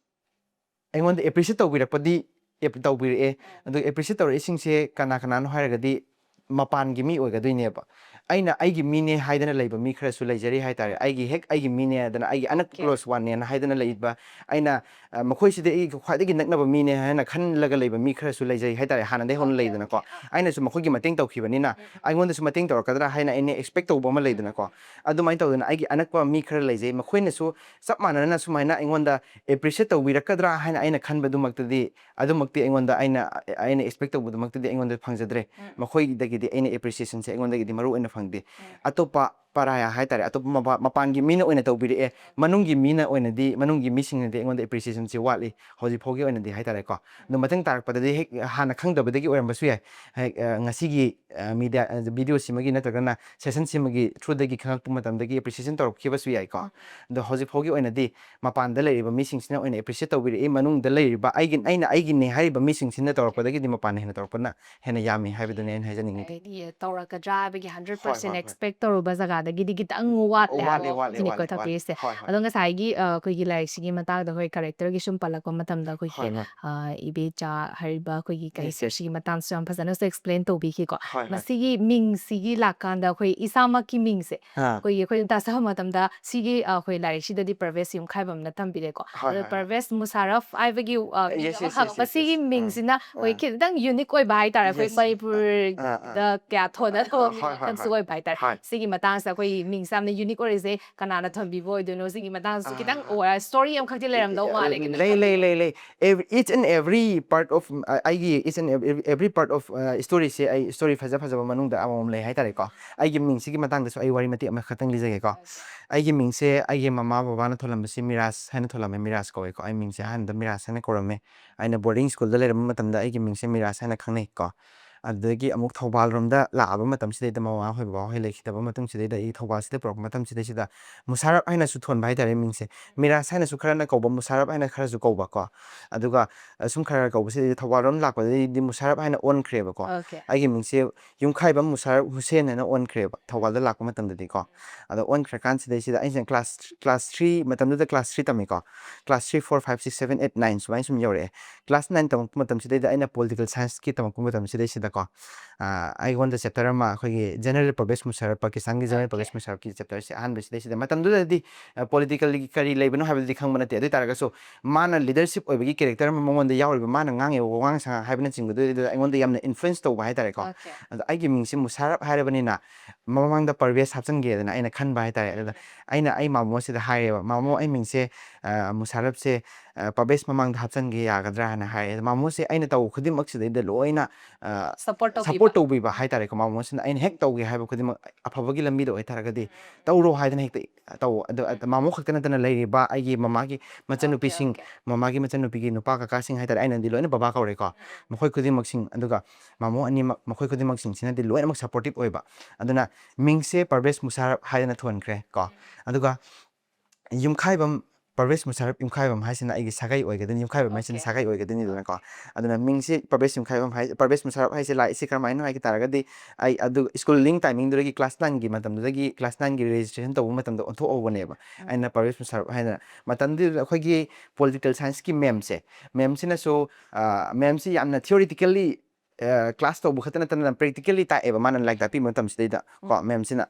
ꯑꯩꯉꯣꯟꯗ ꯑꯦꯄ꯭ꯔꯤꯁꯤꯌꯦꯠ ꯇꯧꯕꯤꯔꯛꯄꯗꯤ ꯑꯦꯞ-, ꯇꯧꯕꯤꯔꯛꯑꯦ꯫ ꯑꯗꯨ ꯑꯦꯄ꯭ꯔꯤꯁꯤꯌꯦꯠ ꯇꯧꯔꯛꯏꯁꯤꯡꯁꯦ ꯀꯅꯥ ꯀꯅꯥꯅꯣ ꯍꯥꯏꯔꯒꯗꯤ ꯃꯄꯥꯟꯒꯤ ꯃꯤ ꯑꯣꯏꯒꯗꯣꯏꯅꯦꯕ꯫ ꯑꯩꯅ ꯑꯩꯒꯤ ꯃꯤꯅꯦ ꯍꯥꯏꯗꯅ ꯂꯩꯕ ꯃꯤ ꯈꯔꯁꯨ ꯂꯩꯖꯔꯤ ꯍꯥꯏꯇꯥꯔꯦ꯫ ꯑꯩꯒꯤ ꯍꯦꯛ ꯑꯩꯒꯤ ꯃꯤꯅꯦ ꯍꯥꯏꯗꯅ, ꯑꯩꯒꯤ ꯑꯅꯛꯄ Okay. ꯀ꯭ꯂꯣꯁ ꯋꯥꯟꯅꯦꯅ ꯍꯥꯏꯗꯅ ꯂꯩꯕ, ꯑꯩꯅ ꯑ, ꯃꯈꯣꯏꯁꯤꯗꯤ ꯑꯩꯒꯤ ꯈ꯭ꯋꯥꯏꯗꯒꯤ ꯅꯛꯅꯕ ꯃꯤꯅꯦ ꯍꯥꯏꯅ ꯈꯜꯂꯒ ꯂꯩꯕ ꯃꯤ ꯈꯔꯁꯨ ꯂꯩꯖꯩ ꯍꯥꯏꯇꯥꯔꯦ, ꯍꯥꯟꯅꯗꯒꯤ ꯍꯧꯅ Okay, ꯂꯩꯗꯅꯀꯣ꯫ okay. ꯑꯥ. ꯑꯩꯅꯁꯨ ꯃꯈꯣꯏꯒꯤ ꯃꯇꯦꯡ ꯇꯧꯈꯤꯕꯅꯤꯅ ꯎꯝ, ꯎꯝ. ꯑꯩꯉꯣꯟꯗꯁꯨ ꯃꯇꯦꯡ ꯇꯧꯔꯛꯀꯗ꯭ꯔꯥ ꯍꯥꯏꯅ ꯑꯩꯅ ꯑꯦꯛꯁꯄꯦꯛ ꯇꯧꯕ ꯑꯃ ꯂꯩꯗꯅꯀꯣ꯫ ꯑꯗꯨꯃꯥꯏꯅ ꯇꯧꯗꯅ ꯑꯩꯒꯤ ꯑꯅꯛꯄ ꯃꯤ ꯈꯔ ꯂꯩꯖꯩ, ꯃꯈꯣꯏꯅꯁꯨ ꯆꯞ ꯃꯥꯟꯅꯅ ꯁꯨꯃꯥꯏꯅ ꯑꯩꯉꯣꯟꯗ ꯑꯦꯄ꯭ꯔꯤꯁꯤꯌꯦꯠ ꯇꯧꯕꯤꯔꯛꯀꯗ꯭ꯔꯥ ꯍꯥꯏꯅ ꯑꯩꯅ ꯈꯟꯕꯗꯨꯃꯛꯇꯗꯤ, ꯑꯗꯨꯃꯛꯇꯤ ꯑꯩꯉꯣꯟꯗ, ꯑꯩꯅ ꯑꯩꯅ ꯑꯦꯛꯁꯄꯦꯛ ꯇꯧꯕꯗꯨꯃꯛꯇꯗꯤ ꯑꯩꯉꯣꯟꯗ ꯐꯪꯖꯗ꯭ꯔꯦ꯫ ꯎꯝ. ꯃꯈꯣꯏꯗꯒꯤꯗꯤ ꯑꯩꯅ ꯑꯦꯄ꯭ꯔꯤꯁꯤꯌꯦꯁꯟꯁꯦ ꯑꯩꯉꯣꯟꯗꯒꯤꯗꯤ ꯃꯔꯨ ꯑꯣꯏꯅ ꯐꯪꯗꯦ꯫ ꯎꯝ. ꯑꯇꯣꯞꯄ ꯄꯔꯥꯌꯥ ꯍꯥꯏꯇꯥꯔꯦ, ꯑꯇꯣꯞꯄ ꯃꯄꯥ-, ꯃꯄꯥꯟꯒꯤ ꯃꯤꯅ ꯑꯣꯏꯅ ꯇꯧꯕꯤꯔꯛꯑꯦ, ꯃꯅꯨꯡꯒꯤ ꯃꯤꯅ ꯑꯣꯏꯅꯗꯤ, ꯃꯅꯨꯡꯒꯤ ꯃꯤꯁꯤꯡꯅꯗꯤ ꯑꯩꯉꯣꯟꯗ ꯑꯦꯄ꯭ꯔꯤꯁꯤꯌꯦꯁꯟꯁꯦ ꯋꯥꯠꯂꯤ ꯍꯧꯖꯤꯛ ꯐꯥꯎꯒꯤ ꯑꯣꯏꯅꯗꯤ ꯍꯥꯏꯇꯥꯔꯦꯀꯣ꯫ ꯑꯗꯣ ꯃꯊꯪ ꯇꯥꯔꯛꯄꯗꯗꯤ ꯍꯦꯛ ꯍꯥꯟꯅ ꯈꯪꯗꯕꯗꯒꯤ ꯑꯣꯏꯔꯝꯕꯁꯨ ꯌꯥꯏ, ꯍꯦꯛ, ꯑ, ꯉꯁꯤꯒꯤ, ꯑ, ꯃꯤꯗꯤꯌꯥ, ꯑ, ꯚꯤꯗꯤꯑꯣꯁꯤꯃꯒꯤ ꯅꯠꯇ꯭ꯔꯒꯅ ꯁꯦꯁꯟꯁꯤꯃꯒꯤ ꯊ꯭ꯔꯨꯗꯒꯤ ꯈꯪꯉꯛꯄ ꯃꯇꯝꯗꯒꯤ ꯑꯦꯄ꯭ꯔꯤꯁꯤꯌꯦꯁꯟ ꯇꯧꯔꯛꯈꯤꯕꯁꯨ ꯌꯥꯏꯀꯣ꯫ ꯎꯝ. ꯑꯗꯣ ꯍꯧꯖꯤꯛ ꯐꯥꯎꯒꯤ ꯑꯣꯏꯅꯗꯤ ꯃꯄꯥꯟꯗ ꯂꯩꯔꯤꯕ ꯃꯤꯁꯤꯡꯁꯤꯅ ꯑꯣꯏꯅ ꯑꯦꯄ꯭ꯔꯤꯁꯤꯌꯦꯠ ꯇꯧꯕꯤꯔꯛꯏ, ꯃꯅꯨꯡꯗ ꯂꯩꯔꯤꯕ ꯑꯩꯒꯤ, ꯑꯩꯅ ꯑꯩꯒꯤꯅꯦ ꯍꯥꯏꯔꯤꯕ ꯃꯤꯁꯤꯡꯁꯤꯅ ꯇꯧꯔꯛꯄꯗꯒꯤꯗꯤ ꯃꯄꯥꯟꯅ ꯍꯦꯟꯅ ꯇꯧꯔꯛꯄꯅ ꯍꯦꯟꯅ ꯌꯥꯝꯃꯤ ꯍꯥꯏꯕꯗꯨꯅꯤ ꯑꯩꯅ ꯍꯥꯏꯖꯅꯤꯡꯉꯤꯗꯤ꯫ ꯍꯥꯏꯗꯤ ꯇꯧꯔꯛꯀꯗ꯭ꯔꯥ ꯍꯥꯏꯕꯒꯤ ꯍꯟꯗ꯭ꯔꯦꯠ ꯍꯣꯏ, ꯄꯥꯔꯁꯦꯟ ꯍꯣꯏ, ꯍꯣꯏ. ꯑꯦꯛꯁꯄꯦꯛ ꯇꯧꯔꯨꯕ ꯖꯒꯥꯗꯒꯤꯗꯤ ꯈꯤꯇꯪ ꯋꯥꯠꯂꯦ ꯋꯥꯠꯂꯦ, ꯍꯥꯏꯕ ꯋꯥꯠꯂꯦ, ꯁꯤꯅꯤꯀꯣ ꯋꯥꯠꯂꯦ, ꯋꯥꯠꯂꯦ꯫ ꯊꯛꯄꯤꯔꯤꯁꯦ꯫ ꯍꯣꯏ, ꯍꯣꯏ꯫ ꯑꯗꯣ ꯉꯁꯥꯏꯒꯤ, ꯑ, ꯑꯩꯈꯣꯏꯒꯤ ꯂꯥꯏꯔꯤꯛꯁꯤꯒꯤ ꯃꯇꯥꯡꯗ ꯑꯩꯈꯣꯏ ꯀꯦꯔꯦꯛꯇꯔꯒꯤ ꯁꯨꯝ ꯄꯜꯂꯛꯄ ꯃꯇꯝꯗ ꯑꯩꯈꯣꯏꯒꯤ, ꯍꯣꯏ, ꯍꯣꯏ꯫ ꯑ, ꯏꯕꯦꯆꯥ ꯍꯥꯏꯔꯤꯕ ꯑꯩꯈꯣꯏꯒꯤ Yes, yes. ꯀꯦꯔꯦꯛꯇꯔꯁꯤꯒꯤ ꯃꯇꯥꯡꯁꯨ ꯌꯥꯝ ꯐꯖꯅꯁꯨ ꯑꯦꯛꯁꯄ꯭ꯂꯦꯟ ꯇꯧꯕꯤꯈꯤꯀꯣ꯫ ꯍꯣꯏ, ꯍꯣꯏ꯫ ꯃꯁꯤꯒꯤ ꯃꯤꯡꯁꯤꯒꯤ ꯂꯥꯛꯀꯥꯟꯗ ꯑꯩꯈꯣꯏ ꯏꯁꯥꯃꯛꯀꯤ ꯃꯤꯡꯁꯦ ꯑꯥ꯫ ꯑꯩꯈꯣꯏꯒꯤ, ꯑꯩꯈꯣꯏ ꯇꯥꯖꯕ ꯃꯇꯝꯗ ꯁꯤꯒꯤ, ꯑ, ꯑꯩꯈꯣꯏ ꯂꯥꯏꯔꯤꯛꯁꯤꯗꯗꯤ ꯄ꯭ꯔꯚꯦꯁ ꯌꯨꯝꯈꯥꯏꯕꯝꯅ ꯊꯝꯕꯤꯔꯦꯀꯣ꯫ ꯍꯣꯏ, ꯑꯗꯣ ꯍꯣꯏ, ꯍꯣꯏ꯫ ꯄ꯭ꯔꯚꯦꯁ ꯃꯨꯁꯥꯔꯐ ꯍꯥꯏꯕꯒꯤ, ꯑ, Yes, ꯃꯤꯡꯗꯣ yes, yes, ꯍꯥꯞꯄ꯫ yes, ꯃꯁꯤꯒꯤ yes. ꯑꯥ꯫ ꯃꯤꯡꯁꯤꯅ ꯑꯩꯈꯣꯏ ꯑꯥ꯫ ꯈꯤꯇꯪ ꯌꯨꯅꯤꯛ ꯑꯣꯏꯕ ꯍꯥꯏꯇꯥꯔꯦ, ꯑꯩꯈꯣꯏ Yes. ꯑꯥ, ꯑꯥ, ꯃꯅꯤꯄꯨꯔꯗ ꯑꯥ. ꯀꯌꯥ ꯊꯣꯟꯅꯗꯕ ꯍꯣꯏ, ꯃꯤꯡ ꯍꯣꯏ, ꯍꯣꯏ, ꯈꯛꯇꯪꯁꯨ ꯍꯣꯏ꯫ ꯑꯣꯏꯕ ꯍꯥꯏꯇꯥꯔꯦ꯫ ꯍꯣꯏ꯫ ꯁꯤꯒꯤ ꯃꯇꯥꯡꯁꯤꯗ ꯑꯩꯈꯣꯏ ꯃꯤꯡꯁꯦ ꯌꯥꯝꯅ ꯌꯨꯅꯤꯛ ꯑꯣꯏꯔꯤꯁꯦ ꯀꯅꯥꯅ ꯊꯣꯟꯕꯤꯕ ꯑꯣꯏꯗꯣꯏꯅꯣ? ꯁꯤꯒꯤ ꯃꯇꯥꯡꯁꯤꯁꯨ ꯈꯤꯇꯪ ꯑꯥ. ꯑꯣ-, ꯁ꯭ꯇꯣꯔꯤ ꯑꯃꯈꯛꯇꯤ ꯂꯩꯔꯝꯗꯧ ꯃꯥꯜꯂꯦ꯫ ꯂꯩ, ꯂꯩ, ꯂꯩ, ꯂꯩ꯫ Every, each and every part of, ꯑ, ꯑꯩꯒꯤ each and every, every part of, ꯑ, storyꯁꯦ ꯑꯩ story ꯐꯖ ꯐꯖꯕ ꯃꯅꯨꯡꯗ ꯑꯃꯃꯝ ꯂꯩ ꯍꯥꯏꯇꯥꯔꯦꯀꯣ꯫ ꯑꯩꯒꯤ ꯃꯤꯡꯁꯤꯒꯤ ꯃꯇꯥꯡꯗꯁꯨ ꯑꯩ ꯋꯥꯔꯤ ꯃꯇꯦꯛ ꯑꯃꯈꯛꯇꯪ ꯂꯤꯖꯒꯦꯀꯣ꯫ ꯑꯩꯒꯤ ꯃꯤꯡꯁꯦ ꯑꯩꯒꯤ ꯃꯃꯥ ꯕꯕꯥꯅ ꯊꯣꯜꯂꯝꯕꯁꯤ ꯃꯤꯔꯥꯖ ꯍꯥꯏꯅ ꯊꯣꯜꯂꯝꯃꯦ, ꯃꯤꯔꯥꯖ ꯀꯧꯋꯦꯀꯣ꯫ ꯑꯩ ꯃꯤꯡꯁꯦ ꯑꯍꯥꯟꯕꯗ ꯃꯤꯔꯥꯖ ꯍꯥꯏꯅ ꯀꯧꯔꯝꯃꯦ꯫ ꯑꯩꯅ ꯕꯣꯔꯗꯤꯡ ꯁ꯭ꯀꯨꯜꯗ ꯂꯩꯔꯝꯕ ꯃꯇꯝꯗ ꯑꯩꯒꯤ ꯃꯤꯡꯁꯦ ꯃꯤꯔꯥꯖ ꯍꯥꯏꯅ ꯈꯪꯅꯩꯀꯣ꯫ ꯑꯗꯨꯗꯒꯤ ꯑꯃꯨꯛ ꯊꯧꯕꯥꯜ ꯔꯣꯝꯗ ꯂꯥꯛꯑꯕ ꯃꯇꯝꯁꯤꯗꯩꯗ ꯃꯃꯥ ꯍꯣꯏ ꯕꯕꯥ ꯍꯣꯏ ꯂꯩꯈꯤꯗꯕ ꯃꯇꯨꯡꯁꯤꯗꯩꯗ ꯑꯩ ꯊꯧꯕꯥꯜꯁꯤꯗ ꯄꯨꯔꯛꯄ ꯃꯇꯝꯁꯤꯗꯩꯁꯤꯗ ꯃꯨꯁꯥꯔꯞ ꯍꯥꯏꯅꯁꯨ ꯊꯣꯟꯕ ꯍꯥꯏꯇꯥꯔꯦ ꯃꯤꯡꯁꯦ꯫ ꯃꯤꯔꯥꯖ ꯍꯥꯏꯅꯁꯨ ꯈꯔꯅ ꯀꯧꯕ, ꯃꯨꯁꯥꯔꯞ ꯍꯥꯏꯅ ꯈꯔꯁꯨ ꯀꯧꯕ ꯀꯣ꯫ ꯑꯗꯨꯒ, ꯑ, ꯁꯨꯝ ꯈꯔ ꯈꯔ ꯀꯧꯕꯁꯤꯗꯩꯗ ꯊꯧꯕꯥꯜ ꯔꯣꯝ ꯂꯥꯛꯄꯗꯩꯗꯤ ꯃꯨꯁꯥꯔꯞ ꯍꯥꯏꯅ ꯑꯣꯟꯈ꯭ꯔꯦꯕꯀꯣ꯫ Okay. ꯑꯩꯒꯤ ꯃꯤꯡꯁꯦ ꯌꯨꯝꯈꯥꯏꯕꯝ ꯃꯨꯁꯥꯔꯞ ꯍꯨꯁꯦꯟ ꯍꯥꯏꯅ ꯑꯣꯟꯈ꯭ꯔꯦꯕ ꯊꯧꯕꯥꯜꯗ ꯂꯥꯛꯄ ꯃꯇꯝꯗꯗꯤꯀꯣ꯫ ꯑꯗꯣ ꯑꯣꯟꯈ꯭ꯔꯀꯥꯟꯁꯤꯗꯩꯁꯤꯗ ꯑꯩꯁꯦ class, class three, ꯃꯇꯝꯗꯨꯗ class three ꯇꯝꯃꯤꯀꯣ꯫ Class three, four, five, six, seven, eight, nine ꯁꯨꯃꯥꯏꯅ ꯁꯨꯝ ꯌꯧꯔꯛꯑꯦ꯫ Class nine ꯇꯝꯃꯛꯄ ꯃꯇꯝꯁꯤꯗꯩꯗ ꯑꯩꯅ political scienceꯀꯤ ꯇꯝꯃꯛꯄ ꯃꯇꯝꯁꯤꯗꯩꯁꯤꯗ ꯀꯣ꯫ ꯑ, ꯑꯩꯉꯣꯟꯗ ꯆꯦꯞꯇꯔ ꯑꯃ, ꯑꯩꯈꯣꯏꯒꯤ ꯖꯦꯅꯔꯦꯜ ꯄꯔꯕꯦꯁ ꯃꯨꯁꯥꯔꯞ, ꯄꯥꯀꯤꯁꯇꯥꯟꯒꯤ ꯖꯦꯅꯔꯦꯜ ꯄꯔꯕꯦꯁ ꯃꯨꯁꯥꯔꯞꯀꯤ ꯆꯦꯞꯇꯔꯁꯦ ꯑꯍꯥꯟꯕꯁꯤꯗꯩꯁꯤꯗ, ꯃꯇꯝꯗꯨꯗꯗꯤ ꯄꯣꯂꯤꯇꯤꯀꯦꯜꯒꯤ ꯀꯔꯤ ꯂꯩꯕꯅꯣ ꯍꯥꯏꯕꯗꯨꯗꯤ ꯈꯪꯕ ꯅꯠꯇꯦ꯫ ꯑꯗꯨ ꯑꯣꯏ ꯇꯥꯔꯒꯁꯨ ꯃꯥꯅ ꯂꯤꯗꯔꯁꯤꯞ ꯑꯣꯏꯕꯒꯤ ꯀꯦꯔꯦꯛꯇꯔ ꯑꯃ ꯃꯉꯣꯟꯗ ꯌꯥꯎꯔꯤꯕ, ꯃꯥꯅ ꯉꯥꯡꯉꯤꯕ ꯋꯥꯉꯥꯡ ꯁꯉꯥꯡ ꯍꯥꯏꯕꯅꯆꯤꯡꯕꯗꯨꯗ ꯑꯩꯉꯣꯟꯗ ꯌꯥꯝꯅ ꯏꯟꯐ꯭ꯂꯨꯌꯦꯟꯁ ꯇꯧꯕ ꯍꯥꯏꯇꯥꯔꯦꯀꯣ꯫ ꯑꯗꯣ ꯑꯩꯒꯤ ꯃꯤꯡꯁꯦ ꯃꯨꯁꯥꯔꯞ ꯍꯥꯏꯔꯕꯅꯤꯅ ꯃꯃꯥꯡꯗ ꯄꯔꯕꯦꯁ ꯍꯥꯞꯆꯤꯟꯒꯦꯗꯅ ꯑꯩꯅ ꯈꯟꯕ ꯍꯥꯏꯇꯥꯔꯦ꯫ ꯑꯗꯨꯗ ꯑꯩꯅ ꯑꯩ ꯃꯥꯃꯣꯁꯤꯗ ꯍꯥꯏꯔꯦꯕ, "ꯃꯥꯃꯣ, ꯑꯩ ꯃꯤꯡꯁꯦ, ꯑ, ꯃꯨꯁꯥꯔꯞꯁꯦ, ꯑ, ꯄꯔꯕꯦꯁ ꯃꯃꯥꯡꯗ ꯍꯥꯞꯆꯤꯟꯒꯦ ꯌꯥꯒꯗ꯭ꯔꯥ?" ꯍꯥꯏꯅ ꯍꯥꯏꯔꯦ꯫ ꯑꯗꯣ ꯃꯥꯃꯣꯁꯦ ꯑꯩꯅ ꯇꯧꯕ ꯈꯨꯗꯤꯡꯃꯛꯁꯤꯗꯩꯗ ꯂꯣꯏꯅ, ꯑ, ꯁꯞꯄꯣꯔꯠ ꯇꯧꯕꯤꯕ꯫ ꯁꯞꯄꯣꯔꯠ ꯇꯧꯕꯤꯕ ꯍꯥꯏꯇꯥꯔꯦꯀꯣ꯫ ꯃꯥꯃꯣꯁꯤꯅ ꯑꯩꯅ ꯍꯦꯛ ꯇꯧꯒꯦ ꯍꯥꯏꯕ ꯈꯨꯗꯤꯡꯃꯛ, ꯑꯐꯕꯒꯤ ꯂꯝꯕꯤꯗ ꯑꯣꯏꯇꯥꯔꯒꯗꯤ ꯇꯧꯔꯣ ꯍꯥꯏꯗꯅ ꯍꯦꯛꯇ ꯇꯧ꯫ ꯑꯗꯣ, ꯑꯗ ꯃꯥꯃꯣ ꯈꯛꯇ ꯅꯠꯇꯅ ꯂꯩꯔꯤꯕ ꯑꯩꯒꯤ ꯃꯃꯥꯒꯤ ꯃꯆꯟꯅꯨꯄꯤꯁꯤꯡ, ꯃꯃꯥꯒꯤ ꯃꯆꯟꯅꯨꯄꯤꯒꯤ ꯅꯨꯄꯥ ꯀꯀꯥꯁꯤꯡ ꯍꯥꯏꯇꯥꯔꯦ, ꯑꯩꯅꯗꯤ ꯂꯣꯏꯅ ꯕꯕꯥ ꯀꯧꯔꯦꯀꯣ꯫ ꯃꯈꯣꯏ ꯈꯨꯗꯤꯡꯃꯛꯁꯤꯡ, ꯑꯗꯨꯒ ꯃꯥꯃꯣ ꯑꯅꯤꯃꯛ, ꯃꯈꯣꯏ ꯈꯨꯗꯤꯡꯃꯛꯁꯤꯡꯁꯤꯅꯗꯤ ꯂꯣꯏꯅꯃꯛ ꯁꯞꯄꯣꯔꯇꯤꯞ ꯑꯣꯏꯕ꯫ ꯑꯗꯨꯅ ꯃꯤꯡꯁꯦ ꯄꯔꯕꯦꯁ ꯃꯨꯁꯥꯔꯞ ꯍꯥꯏꯗꯅ ꯊꯣꯟꯈ꯭ꯔꯦ ꯀꯣ꯫ ꯑꯗꯨꯒ ꯌꯨꯝꯈꯥꯏꯕꯝ, ꯄꯔꯕꯦꯁ ꯃꯨꯁꯥꯔꯞ ꯌꯨꯝꯈꯥꯏꯕꯝ ꯍꯥꯏꯁꯤꯅ ꯑꯩꯒꯤ ꯁꯥꯒꯩ ꯑꯣꯏꯒꯗꯣꯏꯅꯤ, ꯌꯨꯝꯈꯥꯏꯕꯝ ꯍꯥꯏꯁꯤꯅ ꯁꯥꯒꯩ ꯑꯣꯏꯒꯗꯣꯏꯅꯤꯗꯅꯀꯣ꯫ ꯑꯗꯨꯅ ꯃꯤꯡꯁꯤ ꯄꯔꯕꯦꯁ ꯌꯨꯝꯈꯥꯏꯕꯝ ꯍꯥꯏ, ꯄꯔꯕꯦꯁ ꯃꯨꯁꯥꯔꯞ ꯍꯥꯏꯁꯦ ꯂꯥꯛꯏꯁꯦ ꯀꯔꯝꯍꯥꯏꯅ ꯍꯥꯏꯒꯦ ꯇꯥꯔꯒꯗꯤ, ꯑꯩ ꯑꯗꯨ ꯁ꯭ꯀꯨꯜꯂꯤꯡ ꯇꯥꯏꯃꯤꯡꯗꯨꯗꯒꯤ, ꯀ꯭ꯂꯥꯁ ꯅꯥꯏꯟꯒꯤ ꯃꯇꯝꯗꯨꯗꯒꯤ, ꯀ꯭ꯂꯥꯁ ꯅꯥꯏꯟꯒꯤ ꯔꯦꯖꯤꯁꯇ꯭ꯔꯦꯁꯟ ꯇꯧꯕ ꯃꯇꯝꯗ ꯑꯣꯟꯊꯣꯛꯍꯧꯕꯅꯦꯕ꯫ ꯑꯩꯅ ꯄꯔꯕꯦꯁ ꯃꯨꯁꯥꯔꯞ ꯍꯥꯏꯅ, ꯃꯇꯝꯗꯨꯗ ꯑꯩꯈꯣꯏꯒꯤ ꯄꯣꯂꯤꯇꯤꯀꯦꯜ ꯁꯥꯏꯟꯁꯀꯤ ꯃꯦꯝꯁꯦ, ꯃꯦꯝꯁꯤꯅꯁꯨ, ꯑ, ꯃꯦꯝꯁꯤ ꯌꯥꯝꯅ ꯊꯤꯑꯣꯔꯤꯇꯤꯀꯦꯜꯂꯤ, ꯑ, ꯀ꯭ꯂꯥꯁ ꯇꯧꯕ ꯈꯛꯇ ꯅꯠꯇꯅ ꯄ꯭ꯔꯦꯛꯇꯤꯀꯦꯜꯂꯤ ꯇꯥꯛꯑꯦꯕ ꯃꯥꯅ ꯂꯥꯏꯔꯤꯛ ꯇꯥꯛꯄꯤ ꯃꯇꯝꯁꯤꯗꯩꯗ ꯀꯣ꯫ ꯃꯦꯝꯁꯤꯅ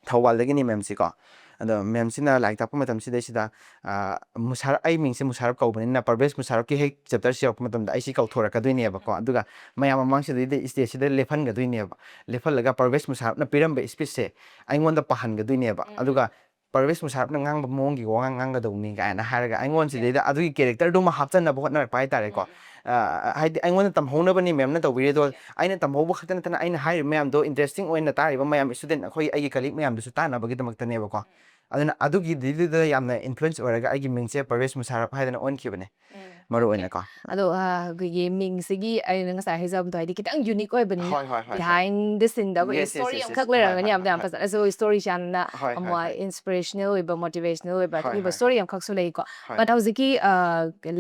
ꯊꯧꯕꯥꯜꯗꯒꯤꯅꯤ ꯃꯦꯝꯁꯤꯀꯣ꯫ ꯑꯗꯣ ꯃꯦꯝꯁꯤꯅ ꯂꯥꯏꯔꯤꯛ ꯇꯥꯛꯄ ꯃꯇꯝꯁꯤꯗꯩꯁꯤꯗ, ꯑ, ꯃꯨꯁꯥꯔꯞ, ꯑꯩ ꯃꯤꯡꯁꯦ ꯃꯨꯁꯥꯔꯞ ꯀꯧꯕꯅꯤꯅ ꯄꯔꯕꯦꯁ ꯃꯨꯁꯥꯔꯞꯀꯤ ꯍꯦꯛ ꯆꯦꯞꯇꯔꯁꯤ ꯌꯧꯔꯛꯄ ꯃꯇꯝꯗ ꯑꯩꯁꯤ ꯀꯧꯊꯣꯔꯛꯀꯗꯣꯏꯅꯦꯕꯀꯣ꯫ ꯑꯗꯨꯒ ꯃꯌꯥꯝ ꯃꯃꯥꯡꯁꯤꯗꯩꯗ ꯏꯁꯇꯦꯖꯁꯤꯗ ꯂꯦꯞꯍꯟꯒꯗꯣꯏꯅꯦꯕ꯫ ꯂꯦꯞꯍꯜꯂꯒ ꯄꯔꯕꯦꯁ ꯃꯨꯁꯥꯔꯞꯅ ꯄꯤꯔꯝꯕ ꯏꯁꯄꯤꯆꯁꯦ ꯑꯩꯉꯣꯟꯗ ꯄꯥꯍꯟꯒꯗꯣꯏꯅꯦꯕ꯫ ꯑꯗꯨꯒ ꯄꯔꯕꯦꯁ ꯃꯨꯁꯥꯔꯞꯅ ꯉꯥꯡꯕ ꯃꯑꯣꯡꯒꯤ ꯋꯥꯉꯥꯡ ꯉꯥꯡꯒꯗꯧꯅꯤ ꯀꯥꯏꯅ ꯍꯥꯏꯔꯒ ꯑꯩꯉꯣꯟꯁꯤꯗꯩꯗ ꯑꯗꯨꯒꯤ ꯀꯦꯔꯦꯛꯇꯔꯗꯨꯃ ꯍꯥꯞꯆꯟꯅꯕ ꯍꯣꯠꯅꯔꯛꯄ ꯍꯥꯏꯇꯥꯔꯦꯀꯣ꯫ ꯑ, ꯍꯥꯏꯗꯤ ꯑꯩꯉꯣꯟꯗ ꯇꯝꯍꯧꯅꯕꯅꯤ ꯃꯦꯝꯅ ꯇꯧꯕꯤꯔꯤꯗꯣ, ꯑꯩꯅ ꯇꯝꯍꯧꯕ ꯈꯛꯇ ꯅꯠꯇꯅ ꯑꯩꯅ ꯍꯥꯏꯔꯤꯕ ꯃꯌꯥꯝꯗꯣ ꯏꯟꯇꯔꯦꯁꯇꯤꯡ ꯑꯣꯏꯅ ꯇꯥꯔꯤꯕ ꯃꯌꯥꯝ, ꯏꯁꯇꯨꯗꯦꯟ ꯑꯩꯈꯣꯏ ꯑꯩꯒꯤ ꯀꯂꯤꯛ ꯃꯌꯥꯝꯗꯨꯁꯨ ꯇꯥꯅꯕꯒꯤꯗꯃꯛꯇꯅꯦꯕꯀꯣ꯫ ꯑꯗꯨꯅ ꯑꯗꯨꯒꯤꯗꯨꯗ ꯌꯥꯝꯅ ꯏꯟꯐ꯭ꯂꯨꯌꯦꯟꯁ ꯑꯣꯏꯔꯒ ꯑꯩꯒꯤ ꯃꯤꯡꯁꯦ ꯄꯔꯕꯦꯁ ꯃꯨꯁꯥꯔꯞ ꯍꯥꯏꯗꯅ ꯑꯣꯟꯈꯤꯕꯅꯦ꯫ ꯃꯔꯨ ꯑꯣꯏꯅꯀꯣ꯫ ꯑꯗꯣ, ꯑ, ꯑꯩꯈꯣꯏꯒꯤ ꯃꯤꯡꯁꯤꯒꯤ ꯑꯩꯅ ꯉꯁꯥꯏ ꯍꯥꯏꯖꯕꯗꯣ, ꯍꯥꯏꯗꯤ ꯈꯤꯇꯪ ꯌꯨꯅꯤꯛ ꯑꯣꯏꯕꯅꯤꯅ, ꯍꯣꯏ, ꯍꯣꯏ, ꯍꯣꯏ, ꯍꯣꯏ꯫ ꯕꯤꯍꯥꯏꯟ ꯗ ꯁꯤꯟꯗ ꯑꯩꯈꯣꯏꯒꯤ Yes, yes, history yes, yes. ꯑꯃꯈꯛ ꯍꯣꯏ, ꯂꯩꯔꯝꯒꯅꯤ, ꯍꯣꯏ, ꯌꯥꯝ ꯌꯥꯝ ꯍꯣꯏ, ꯐꯖꯅ꯫ ꯍꯣꯏ, ꯑꯗꯣ ꯍꯣꯏ, ꯏꯁꯇꯣꯔꯤꯁꯦ ꯌꯥꯝꯅ ꯍꯣꯏ, ꯑꯃꯨꯛ ꯍꯣꯏ, ꯍꯣꯏ꯫ ꯏꯟꯁꯄꯤꯔꯦꯁꯅꯦꯜ ꯑꯣꯏꯕ, ꯃꯣꯇꯤꯚꯦꯁꯅꯦꯜ ꯑꯣꯏꯕ ꯍꯣꯏ, ꯑꯗꯨꯒꯨꯝꯕ ꯍꯣꯏ, ꯏꯁꯇꯣꯔꯤ ꯍꯣꯏ꯫ ꯑꯃꯈꯛꯁꯨ ꯂꯩꯀꯣ꯫ ꯍꯣꯏ꯫ But ꯍꯧꯖꯤꯛꯀꯤ, ꯑ,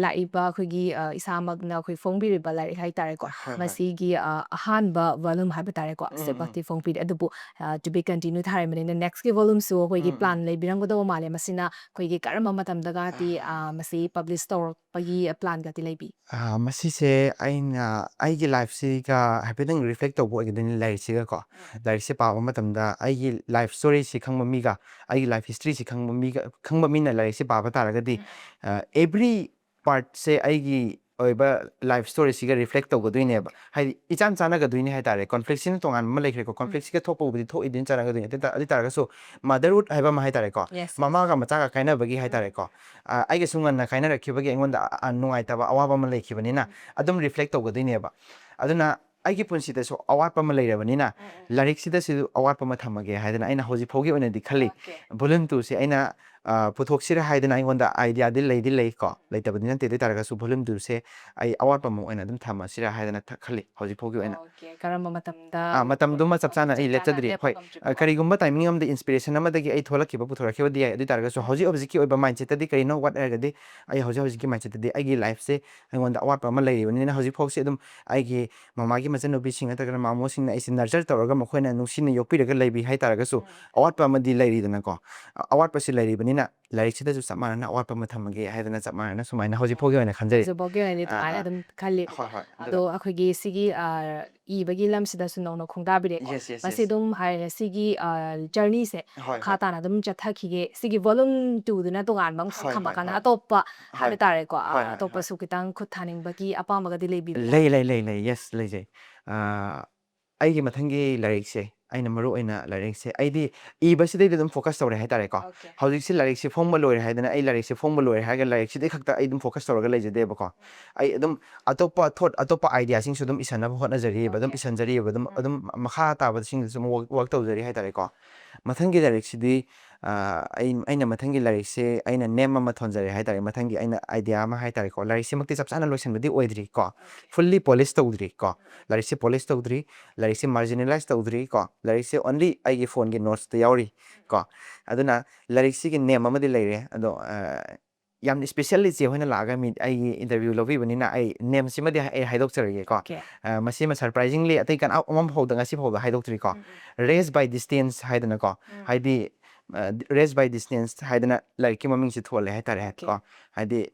ꯂꯥꯛꯏꯕ ꯑꯩꯈꯣꯏꯒꯤ, ꯑ, ꯏꯁꯥꯃꯛꯅ ꯑꯩꯈꯣꯏ ꯐꯣꯡꯕꯤꯔꯤꯕ ꯂꯥꯏꯔꯤꯛ ꯍꯥꯏꯇꯥꯔꯦꯀꯣ, ꯍꯣꯏ, ꯍꯣꯏ꯫ ꯃꯁꯤꯒꯤ, ꯑ, ꯑꯍꯥꯟꯕ volume ꯍꯥꯏꯕ ꯇꯥꯔꯦꯀꯣ, ꯎꯝ, ꯎꯝ꯫ ꯁꯦꯕꯛꯇꯤ ꯐꯣꯡꯕꯤꯔꯦ꯫ ꯑꯗꯨꯕꯨ, ꯑ, to be continue ꯍꯥꯏꯔꯕꯅꯤꯅ, next ꯀꯤ volume ꯁꯨ ꯑꯩꯈꯣꯏꯒꯤ ꯎꯝ, ꯎꯝ꯫ plan ꯂꯩꯕꯤꯔꯝꯒꯗꯧꯕ ꯃꯥꯜꯂꯦ꯫ ꯃꯁꯤꯅ ꯑꯩꯈꯣꯏꯒꯤ ꯀꯔꯝꯕ ꯃꯇꯝꯗꯒꯗꯤ, ꯑ, ꯃꯁꯤ ꯄꯕ꯭ꯂꯤꯁ ꯇꯧꯔꯛꯄꯒꯤ ꯄ꯭ꯂꯥꯟꯒꯗꯤ ꯂꯩꯕꯤ? ꯑꯥ, ꯃꯁꯤꯁꯦ ꯑꯩꯅ ꯑꯩꯒꯤ ꯂꯥꯏꯐꯁꯤꯒ ꯍꯥꯏꯐꯦꯠꯇꯪ ꯔꯤꯐ꯭ꯂꯦꯛ ꯇꯧꯕ ꯑꯣꯏꯒꯗꯣꯏꯅꯤ ꯂꯥꯏꯔꯤꯛꯁꯤꯒꯀꯣ꯫ ꯂꯥꯏꯔꯤꯛꯁꯦ ꯄꯥꯕ ꯃꯇꯝꯗ ꯑꯩꯒꯤ ꯂꯥꯏꯐ ꯁ꯭ꯇꯣꯔꯤꯁꯤ ꯈꯪꯕ ꯃꯤꯒ ꯑꯩꯒꯤ ꯂꯥꯏꯐ ꯍꯤꯁꯇ꯭ꯔꯤꯁꯤ ꯈꯪꯕ ꯃꯤꯒ ꯈꯪꯕ ꯃꯤꯅ ꯂꯥꯏꯔꯤꯛꯁꯦ ꯄꯥꯕ ꯇꯥꯔꯒꯗꯤ ꯑꯦꯕ꯭ꯔꯤ ꯄꯥꯔꯠꯁꯦ ꯑꯩꯒꯤ ꯑꯣꯏꯕ ꯂꯥꯏꯐ ꯁ꯭ꯇꯣꯔꯤꯁꯤꯒ ꯔꯤꯐ꯭ꯂꯦꯛ ꯇꯧꯒꯗꯣꯏꯅꯦꯕ꯫ ꯍꯥꯏꯗꯤ ꯏꯆꯥꯟ ꯆꯥꯟꯅꯒꯗꯣꯏꯅꯦ ꯍꯥꯏꯇꯥꯔꯦ꯫ ꯀꯣꯟꯐ꯭ꯂꯤꯛꯁꯤꯅ ꯇꯣꯉꯥꯟꯕ ꯑꯃ ꯂꯩꯈ꯭ꯔꯦꯀꯣ꯫ ꯀꯣꯟꯐ꯭ꯂꯤꯛꯁꯤꯒ ꯊꯣꯛꯄꯕꯨꯗꯤ ꯊꯣꯛꯏꯗꯤ ꯆꯥꯟꯅꯒꯗꯣꯏꯅꯦ꯫ ꯑꯗꯨ ꯇꯥ- ꯑꯗꯨ ꯇꯥꯔꯒꯁꯨ ꯃꯥꯗꯔꯍꯨꯗ ꯍꯥꯏꯕ ꯑꯃ ꯍꯥꯏꯇꯥꯔꯦꯀꯣ꯫ Yes, yes. ꯃꯃꯥꯒ ꯃꯆꯥꯒ ꯀꯥꯏꯅꯕꯒꯤ ꯍꯥꯏꯇꯥꯔꯦꯀꯣ꯫ ꯑ, ꯑꯩꯒꯁꯨ ꯉꯟꯅ ꯀꯥꯏꯅꯔꯛꯈꯤꯕꯒꯤ ꯑꯩꯉꯣꯟꯗ ꯑ, ꯑ, ꯅꯨꯡꯉꯥꯏꯇꯕ ꯑꯋꯥꯕ ꯑꯃ ꯂꯩꯈꯤꯕꯅꯤꯅ ꯑꯗꯨꯝ ꯔꯤꯐ꯭ꯂꯦꯛ ꯇꯧꯒꯗꯣꯏꯅꯦꯕ꯫ ꯑꯗꯨꯅ ꯑꯩꯒꯤ ꯄꯨꯟꯁꯤꯗꯁꯨ ꯑꯋꯥꯠꯄ ꯑꯃ ꯂꯩꯔꯕꯅꯤꯅ ꯂꯥꯏꯔꯤꯛꯁꯤꯗꯁꯨ ꯑꯋꯥꯠꯄ ꯑꯃ ꯊꯝꯃꯒꯦ ꯍꯥꯏꯗꯅ ꯑꯩꯅ ꯍꯧꯖꯤꯛ ꯐꯥꯎꯒꯤ ꯑꯣꯏꯅꯗꯤ ꯈꯜꯂꯤ꯫ Okay. ꯚꯣꯂꯨꯝ ꯇꯨꯁꯦ ꯑꯩꯅ ꯑ, ꯄꯨꯊꯣꯛꯁꯤꯔꯥ ꯍꯥꯏꯗꯅ ꯑꯩꯉꯣꯟꯗ ꯑꯥꯏꯗꯤꯌꯥꯗꯤ ꯂꯩꯗꯤ ꯂꯩꯀꯣ, ꯂꯩꯇꯕꯗꯤ ꯅꯠꯇꯦ꯫ ꯑꯗꯨ ꯑꯣꯏ ꯇꯥꯔꯒꯁꯨ ꯚꯣꯂꯨꯝ ꯇꯨꯁꯦ ꯑꯩ ꯑꯋꯥꯠꯄ ꯑꯃ ꯑꯣꯏꯅ ꯑꯗꯨꯝ ꯊꯝꯃꯁꯤꯔꯥ ꯍꯥꯏꯗꯅ ꯊ- ꯈꯜꯂꯤ ꯍꯧꯖꯤꯛ ꯐꯥꯎꯒꯤ ꯑꯣꯏꯅ꯫ Okay. ꯀꯔꯝꯕ ꯃꯇꯝꯗ? ꯑꯥ, ꯃꯇꯝꯗꯨꯃ ꯆꯞ ꯆꯥꯅ ꯑꯩ ꯆꯞ ꯆꯥꯅ ꯂꯦꯞꯆꯗ꯭ꯔꯤ꯫ ꯂꯦꯞꯄ ꯍꯣꯏ, ꯉꯝꯗ꯭ꯔꯤꯕꯀꯣ? ꯑ, ꯀꯔꯤꯒꯨꯝꯕ ꯇꯥꯏꯃꯤꯡ ꯑꯃꯗ ꯏꯟꯁꯄꯤꯔꯦꯁꯟ ꯑꯃꯗꯒꯤ ꯑꯩ ꯊꯣꯛꯂꯛꯈꯤꯕ ꯄꯨꯊꯣꯔꯛꯈꯤꯕꯗꯤ ꯌꯥꯏ꯫ ꯑꯗꯨ ꯑꯣꯏ ꯇꯥꯔꯒꯁꯨ ꯍꯧꯖꯤꯛ ꯍꯧꯖꯤꯛꯀꯤ ꯑꯣꯏꯕ ꯃꯥꯏꯟꯁꯦꯠꯇꯗꯤ ꯀꯔꯤꯅꯣ, ꯋꯥꯠ ꯍꯥꯏꯔꯒꯗꯤ ꯑꯩ ꯍꯧꯖꯤꯛ ꯍꯧꯖꯤꯛꯀꯤ ꯃꯥꯏꯟꯁꯦꯠꯇꯗꯤ ꯑꯩꯒꯤ ꯂꯥꯏꯐꯁꯦ ꯑꯩꯉꯣꯟꯗ ꯑꯋꯥꯠꯄ ꯑꯃ ꯂꯩꯔꯤꯕꯅꯤꯅ ꯍꯧꯖꯤꯛ ꯐꯥꯎꯁꯦ ꯑꯗꯨꯝ ꯑꯩꯒꯤ ꯃꯃꯥꯒꯤ ꯃꯆꯟꯅꯨꯄꯤꯁꯤꯡ ꯅꯠꯇ꯭ꯔꯒꯅ ꯃꯥꯃꯣꯁꯤꯡꯅ ꯑꯩꯁꯦ ꯅꯔꯆꯔ ꯇꯧꯔꯒ ꯃꯈꯣꯏꯅ ꯅꯨꯡꯁꯤꯅ ꯌꯣꯛꯄꯤꯔꯒ ꯂꯩꯕꯤ ꯍꯥꯏ ꯇꯥꯔꯒꯁꯨ ꯑꯋꯥꯠꯄ ꯑꯃꯗꯤ ꯂꯩꯔꯤꯗꯅꯀꯣ꯫ ꯑ-, ꯑꯋꯥꯠꯄꯁꯤ ꯂꯩꯔꯤꯕꯅꯤꯅ ꯂꯥꯏꯔꯤꯛꯁꯤꯗꯁꯨ ꯆꯞ ꯃꯥꯟꯅꯅ ꯑꯋꯥꯠꯄ ꯑꯃ ꯊꯝꯃꯒꯦ ꯍꯥꯏꯗꯅ ꯆꯞ ꯃꯥꯟꯅꯅ ꯁꯨꯃꯥꯏꯅ ꯍꯧꯖꯤꯛ ꯐꯥꯎꯒꯤ ꯑꯣꯏꯅ ꯈꯟꯖꯔꯤ꯫ ꯍꯧꯖꯤꯛ ꯐꯥꯎꯒꯤ ꯑꯣꯏꯅꯗꯤ ꯑꯥ, ꯑꯗꯨꯃꯥꯏꯅ ꯑꯥ꯫ ꯑꯗꯨꯝ ꯈꯜꯂꯤ꯫ ꯍꯣꯏ, ꯍꯣꯏ꯫ ꯑꯗꯨꯒ ꯑꯗꯣ ꯑꯩꯈꯣꯏꯒꯤ ꯁꯤꯒꯤ ꯑ, ꯏꯕꯒꯤ ꯂꯝꯁꯤꯗꯁꯨ ꯅꯧꯅ ꯈꯣꯡꯗꯥꯕꯤꯔꯦꯀꯣ꯫ Yes, yes, ꯃꯁꯤ yes. ꯑꯗꯨꯝ ꯍꯥꯏꯔꯦ ꯁꯤꯒꯤ ꯖꯔꯅꯤꯁꯦ ꯍꯣꯏ, ꯃꯈꯥ ꯍꯣꯏ꯫ ꯇꯥꯅ ꯑꯗꯨꯝ ꯆꯠꯊꯈꯤꯒꯦ꯫ ꯁꯤꯒꯤ ꯚꯣꯂꯨꯝ ꯇꯨꯗꯨꯅ ꯇꯣꯉꯥꯟꯕ ꯑꯃꯈꯛ ꯍꯣꯏ, ꯍꯣꯏ, ꯊꯝꯃꯀꯥꯟꯗ ꯍꯣꯏ꯫ ꯑꯇꯣꯞꯄ ꯍꯣꯏ꯫ ꯍꯥꯏꯕ ꯇꯥꯔꯦꯀꯣ꯫ ꯑ, ꯍꯣꯏ, ꯍꯣꯏ, ꯍꯣꯏ꯫ ꯑꯇꯣꯞꯄꯁꯨ ꯈꯤꯇꯪ ꯈꯨꯠ ꯊꯥꯅꯤꯡꯕꯒꯤ ꯑꯄꯥꯝꯕꯒꯗꯤ ꯂꯩꯕꯤꯕ꯭ꯔꯥ? ꯂꯩ, ꯂꯩ, ꯂꯩ, ꯂꯩ꯫ Yes, ꯂꯩꯖꯩ꯫ ꯑ, ꯑꯩꯒꯤ ꯃꯊꯪꯒꯤ ꯂꯥꯏꯔꯤꯛꯁꯦ, ꯑꯩꯅ ꯃꯔꯨ ꯑꯣꯏꯅ ꯂꯥꯏꯔꯤꯛꯁꯦ, ꯑꯩꯗꯤ ꯏꯕꯁꯤꯗꯩꯗ ꯑꯗꯨꯝ ꯐꯣꯀꯁ ꯇꯧꯔꯦ ꯍꯥꯏꯇꯥꯔꯦꯀꯣ꯫ Okay. ꯍꯧꯖꯤꯛꯁꯤ ꯂꯥꯏꯔꯤꯛꯁꯦ ꯐꯣꯡꯕ ꯂꯣꯏꯔꯦ ꯍꯥꯏꯗꯅ ꯑꯩ ꯂꯥꯏꯔꯤꯛꯁꯦ ꯐꯣꯡꯕ ꯂꯣꯏꯔꯦ ꯍꯥꯏꯔꯒ ꯂꯥꯏꯔꯤꯛꯁꯤꯗꯩ ꯈꯛꯇ ꯑꯩ ꯑꯗꯨꯝ ꯐꯣꯀꯁ ꯇꯧꯔꯒ ꯂꯩꯖꯗꯦꯕꯀꯣ꯫ ꯑꯩ ꯑꯗꯨꯝ ꯑꯇꯣꯞꯄ ꯊꯣꯠ, ꯑꯇꯣꯞꯄ ꯑꯥꯏꯗꯤꯌꯥꯁꯤꯡꯁꯨ ꯑꯗꯨꯝ ꯏꯁꯟꯅꯕ ꯍꯣꯠꯅꯖꯔꯤꯑꯕ, ꯑꯗꯨꯝ Okay. ꯏꯁꯟꯖꯔꯤꯑꯕ, ꯑꯗꯨꯝ, ꯑꯗꯨꯝ ꯃꯈꯥ ꯇꯥꯕꯁꯤꯡꯗꯁꯨ ꯑꯗꯨꯝ ꯋꯥꯔꯛ, ꯋꯥꯔꯛ ꯇꯧꯖꯔꯤ ꯍꯥꯏꯇꯥꯔꯦꯀꯣ꯫ ꯃꯊꯪꯒꯤ ꯂꯥꯏꯔꯤꯛꯁꯤꯗꯤ, ꯑ, ꯑꯩ, ꯑꯩꯅ ꯃꯊꯪꯒꯤ ꯂꯥꯏꯔꯤꯛꯁꯦ ꯑꯩꯅ ꯅꯦꯝ ꯑꯃ ꯊꯣꯟꯖꯔꯦ ꯍꯥꯏꯇꯥꯔꯦ꯫ ꯃꯊꯪꯒꯤ ꯑꯩꯅ ꯑꯥꯏꯗꯤꯌꯥ ꯑꯃ ꯍꯥꯏꯇꯥꯔꯦꯀꯣ꯫ ꯂꯥꯏꯔꯤꯛꯁꯤꯃꯛꯇꯤ ꯆꯞ ꯆꯥꯅ ꯂꯣꯏꯁꯤꯟꯕꯗꯤ ꯑꯣꯏꯗ꯭ꯔꯤ ꯀꯣ꯫ Fully polish ꯇꯧꯗ꯭ꯔꯤ ꯀꯣ꯫ ꯂꯥꯏꯔꯤꯛꯁꯦ polish ꯇꯧꯗ꯭ꯔꯤ, ꯂꯥꯏꯔꯤꯛꯁꯦ marginalize ꯇꯧꯗ꯭ꯔꯤ ꯀꯣ꯫ ꯂꯥꯏꯔꯤꯛꯁꯦ only ꯑꯩꯒꯤ ꯐꯣꯟꯒꯤ ꯅꯣꯠꯁꯇ ꯌꯥꯎꯔꯤ ꯀꯣ꯫ ꯑꯗꯨꯅ ꯂꯥꯏꯔꯤꯛꯁꯤꯒꯤ ꯅꯦꯝ ꯑꯃꯗꯤ ꯂꯩꯔꯦ꯫ ꯑꯗꯣ, ꯑ, ꯌꯥꯝꯅ ꯏꯁꯄꯤꯁꯦꯜꯂꯤ ꯏꯆꯦ ꯍꯣꯏꯅ ꯂꯥꯛꯑꯒ ꯃꯤ, ꯑꯩꯒꯤ ꯏꯟꯇꯔꯚ꯭ꯌꯨ ꯂꯧꯕꯤꯕꯅꯤꯅ ꯑꯩ ꯅꯦꯝꯁꯤꯃꯗꯤ ꯑꯩ ꯍꯥꯏꯗꯣꯛꯆꯔꯒꯦꯀꯣ꯫ Okay. ꯑ, ꯃꯁꯤꯃ ꯁꯔꯄ꯭ꯔꯥꯏꯖꯤꯡꯂꯤ ꯑꯇꯩ ꯀꯅꯥ ꯑꯃ ꯐꯥꯎꯗ ꯉꯁꯤ ꯐꯥꯎꯗ ꯍꯥꯏꯗꯣꯛꯇ꯭ꯔꯤꯀꯣ꯫ Race by Distance ꯍꯥꯏꯗꯅꯀꯣ꯫ ꯍꯥꯏꯗꯤ, ꯑ, Race by Distance ꯍꯥꯏꯗꯅ ꯂꯥꯏꯔꯤꯛꯀꯤ ꯃꯃꯤꯡꯁꯦ ꯊꯣꯜꯂꯦ ꯍꯥꯏꯇꯥꯔꯦ Okay. ꯀꯣ꯫ ꯍꯥꯏꯗꯤ,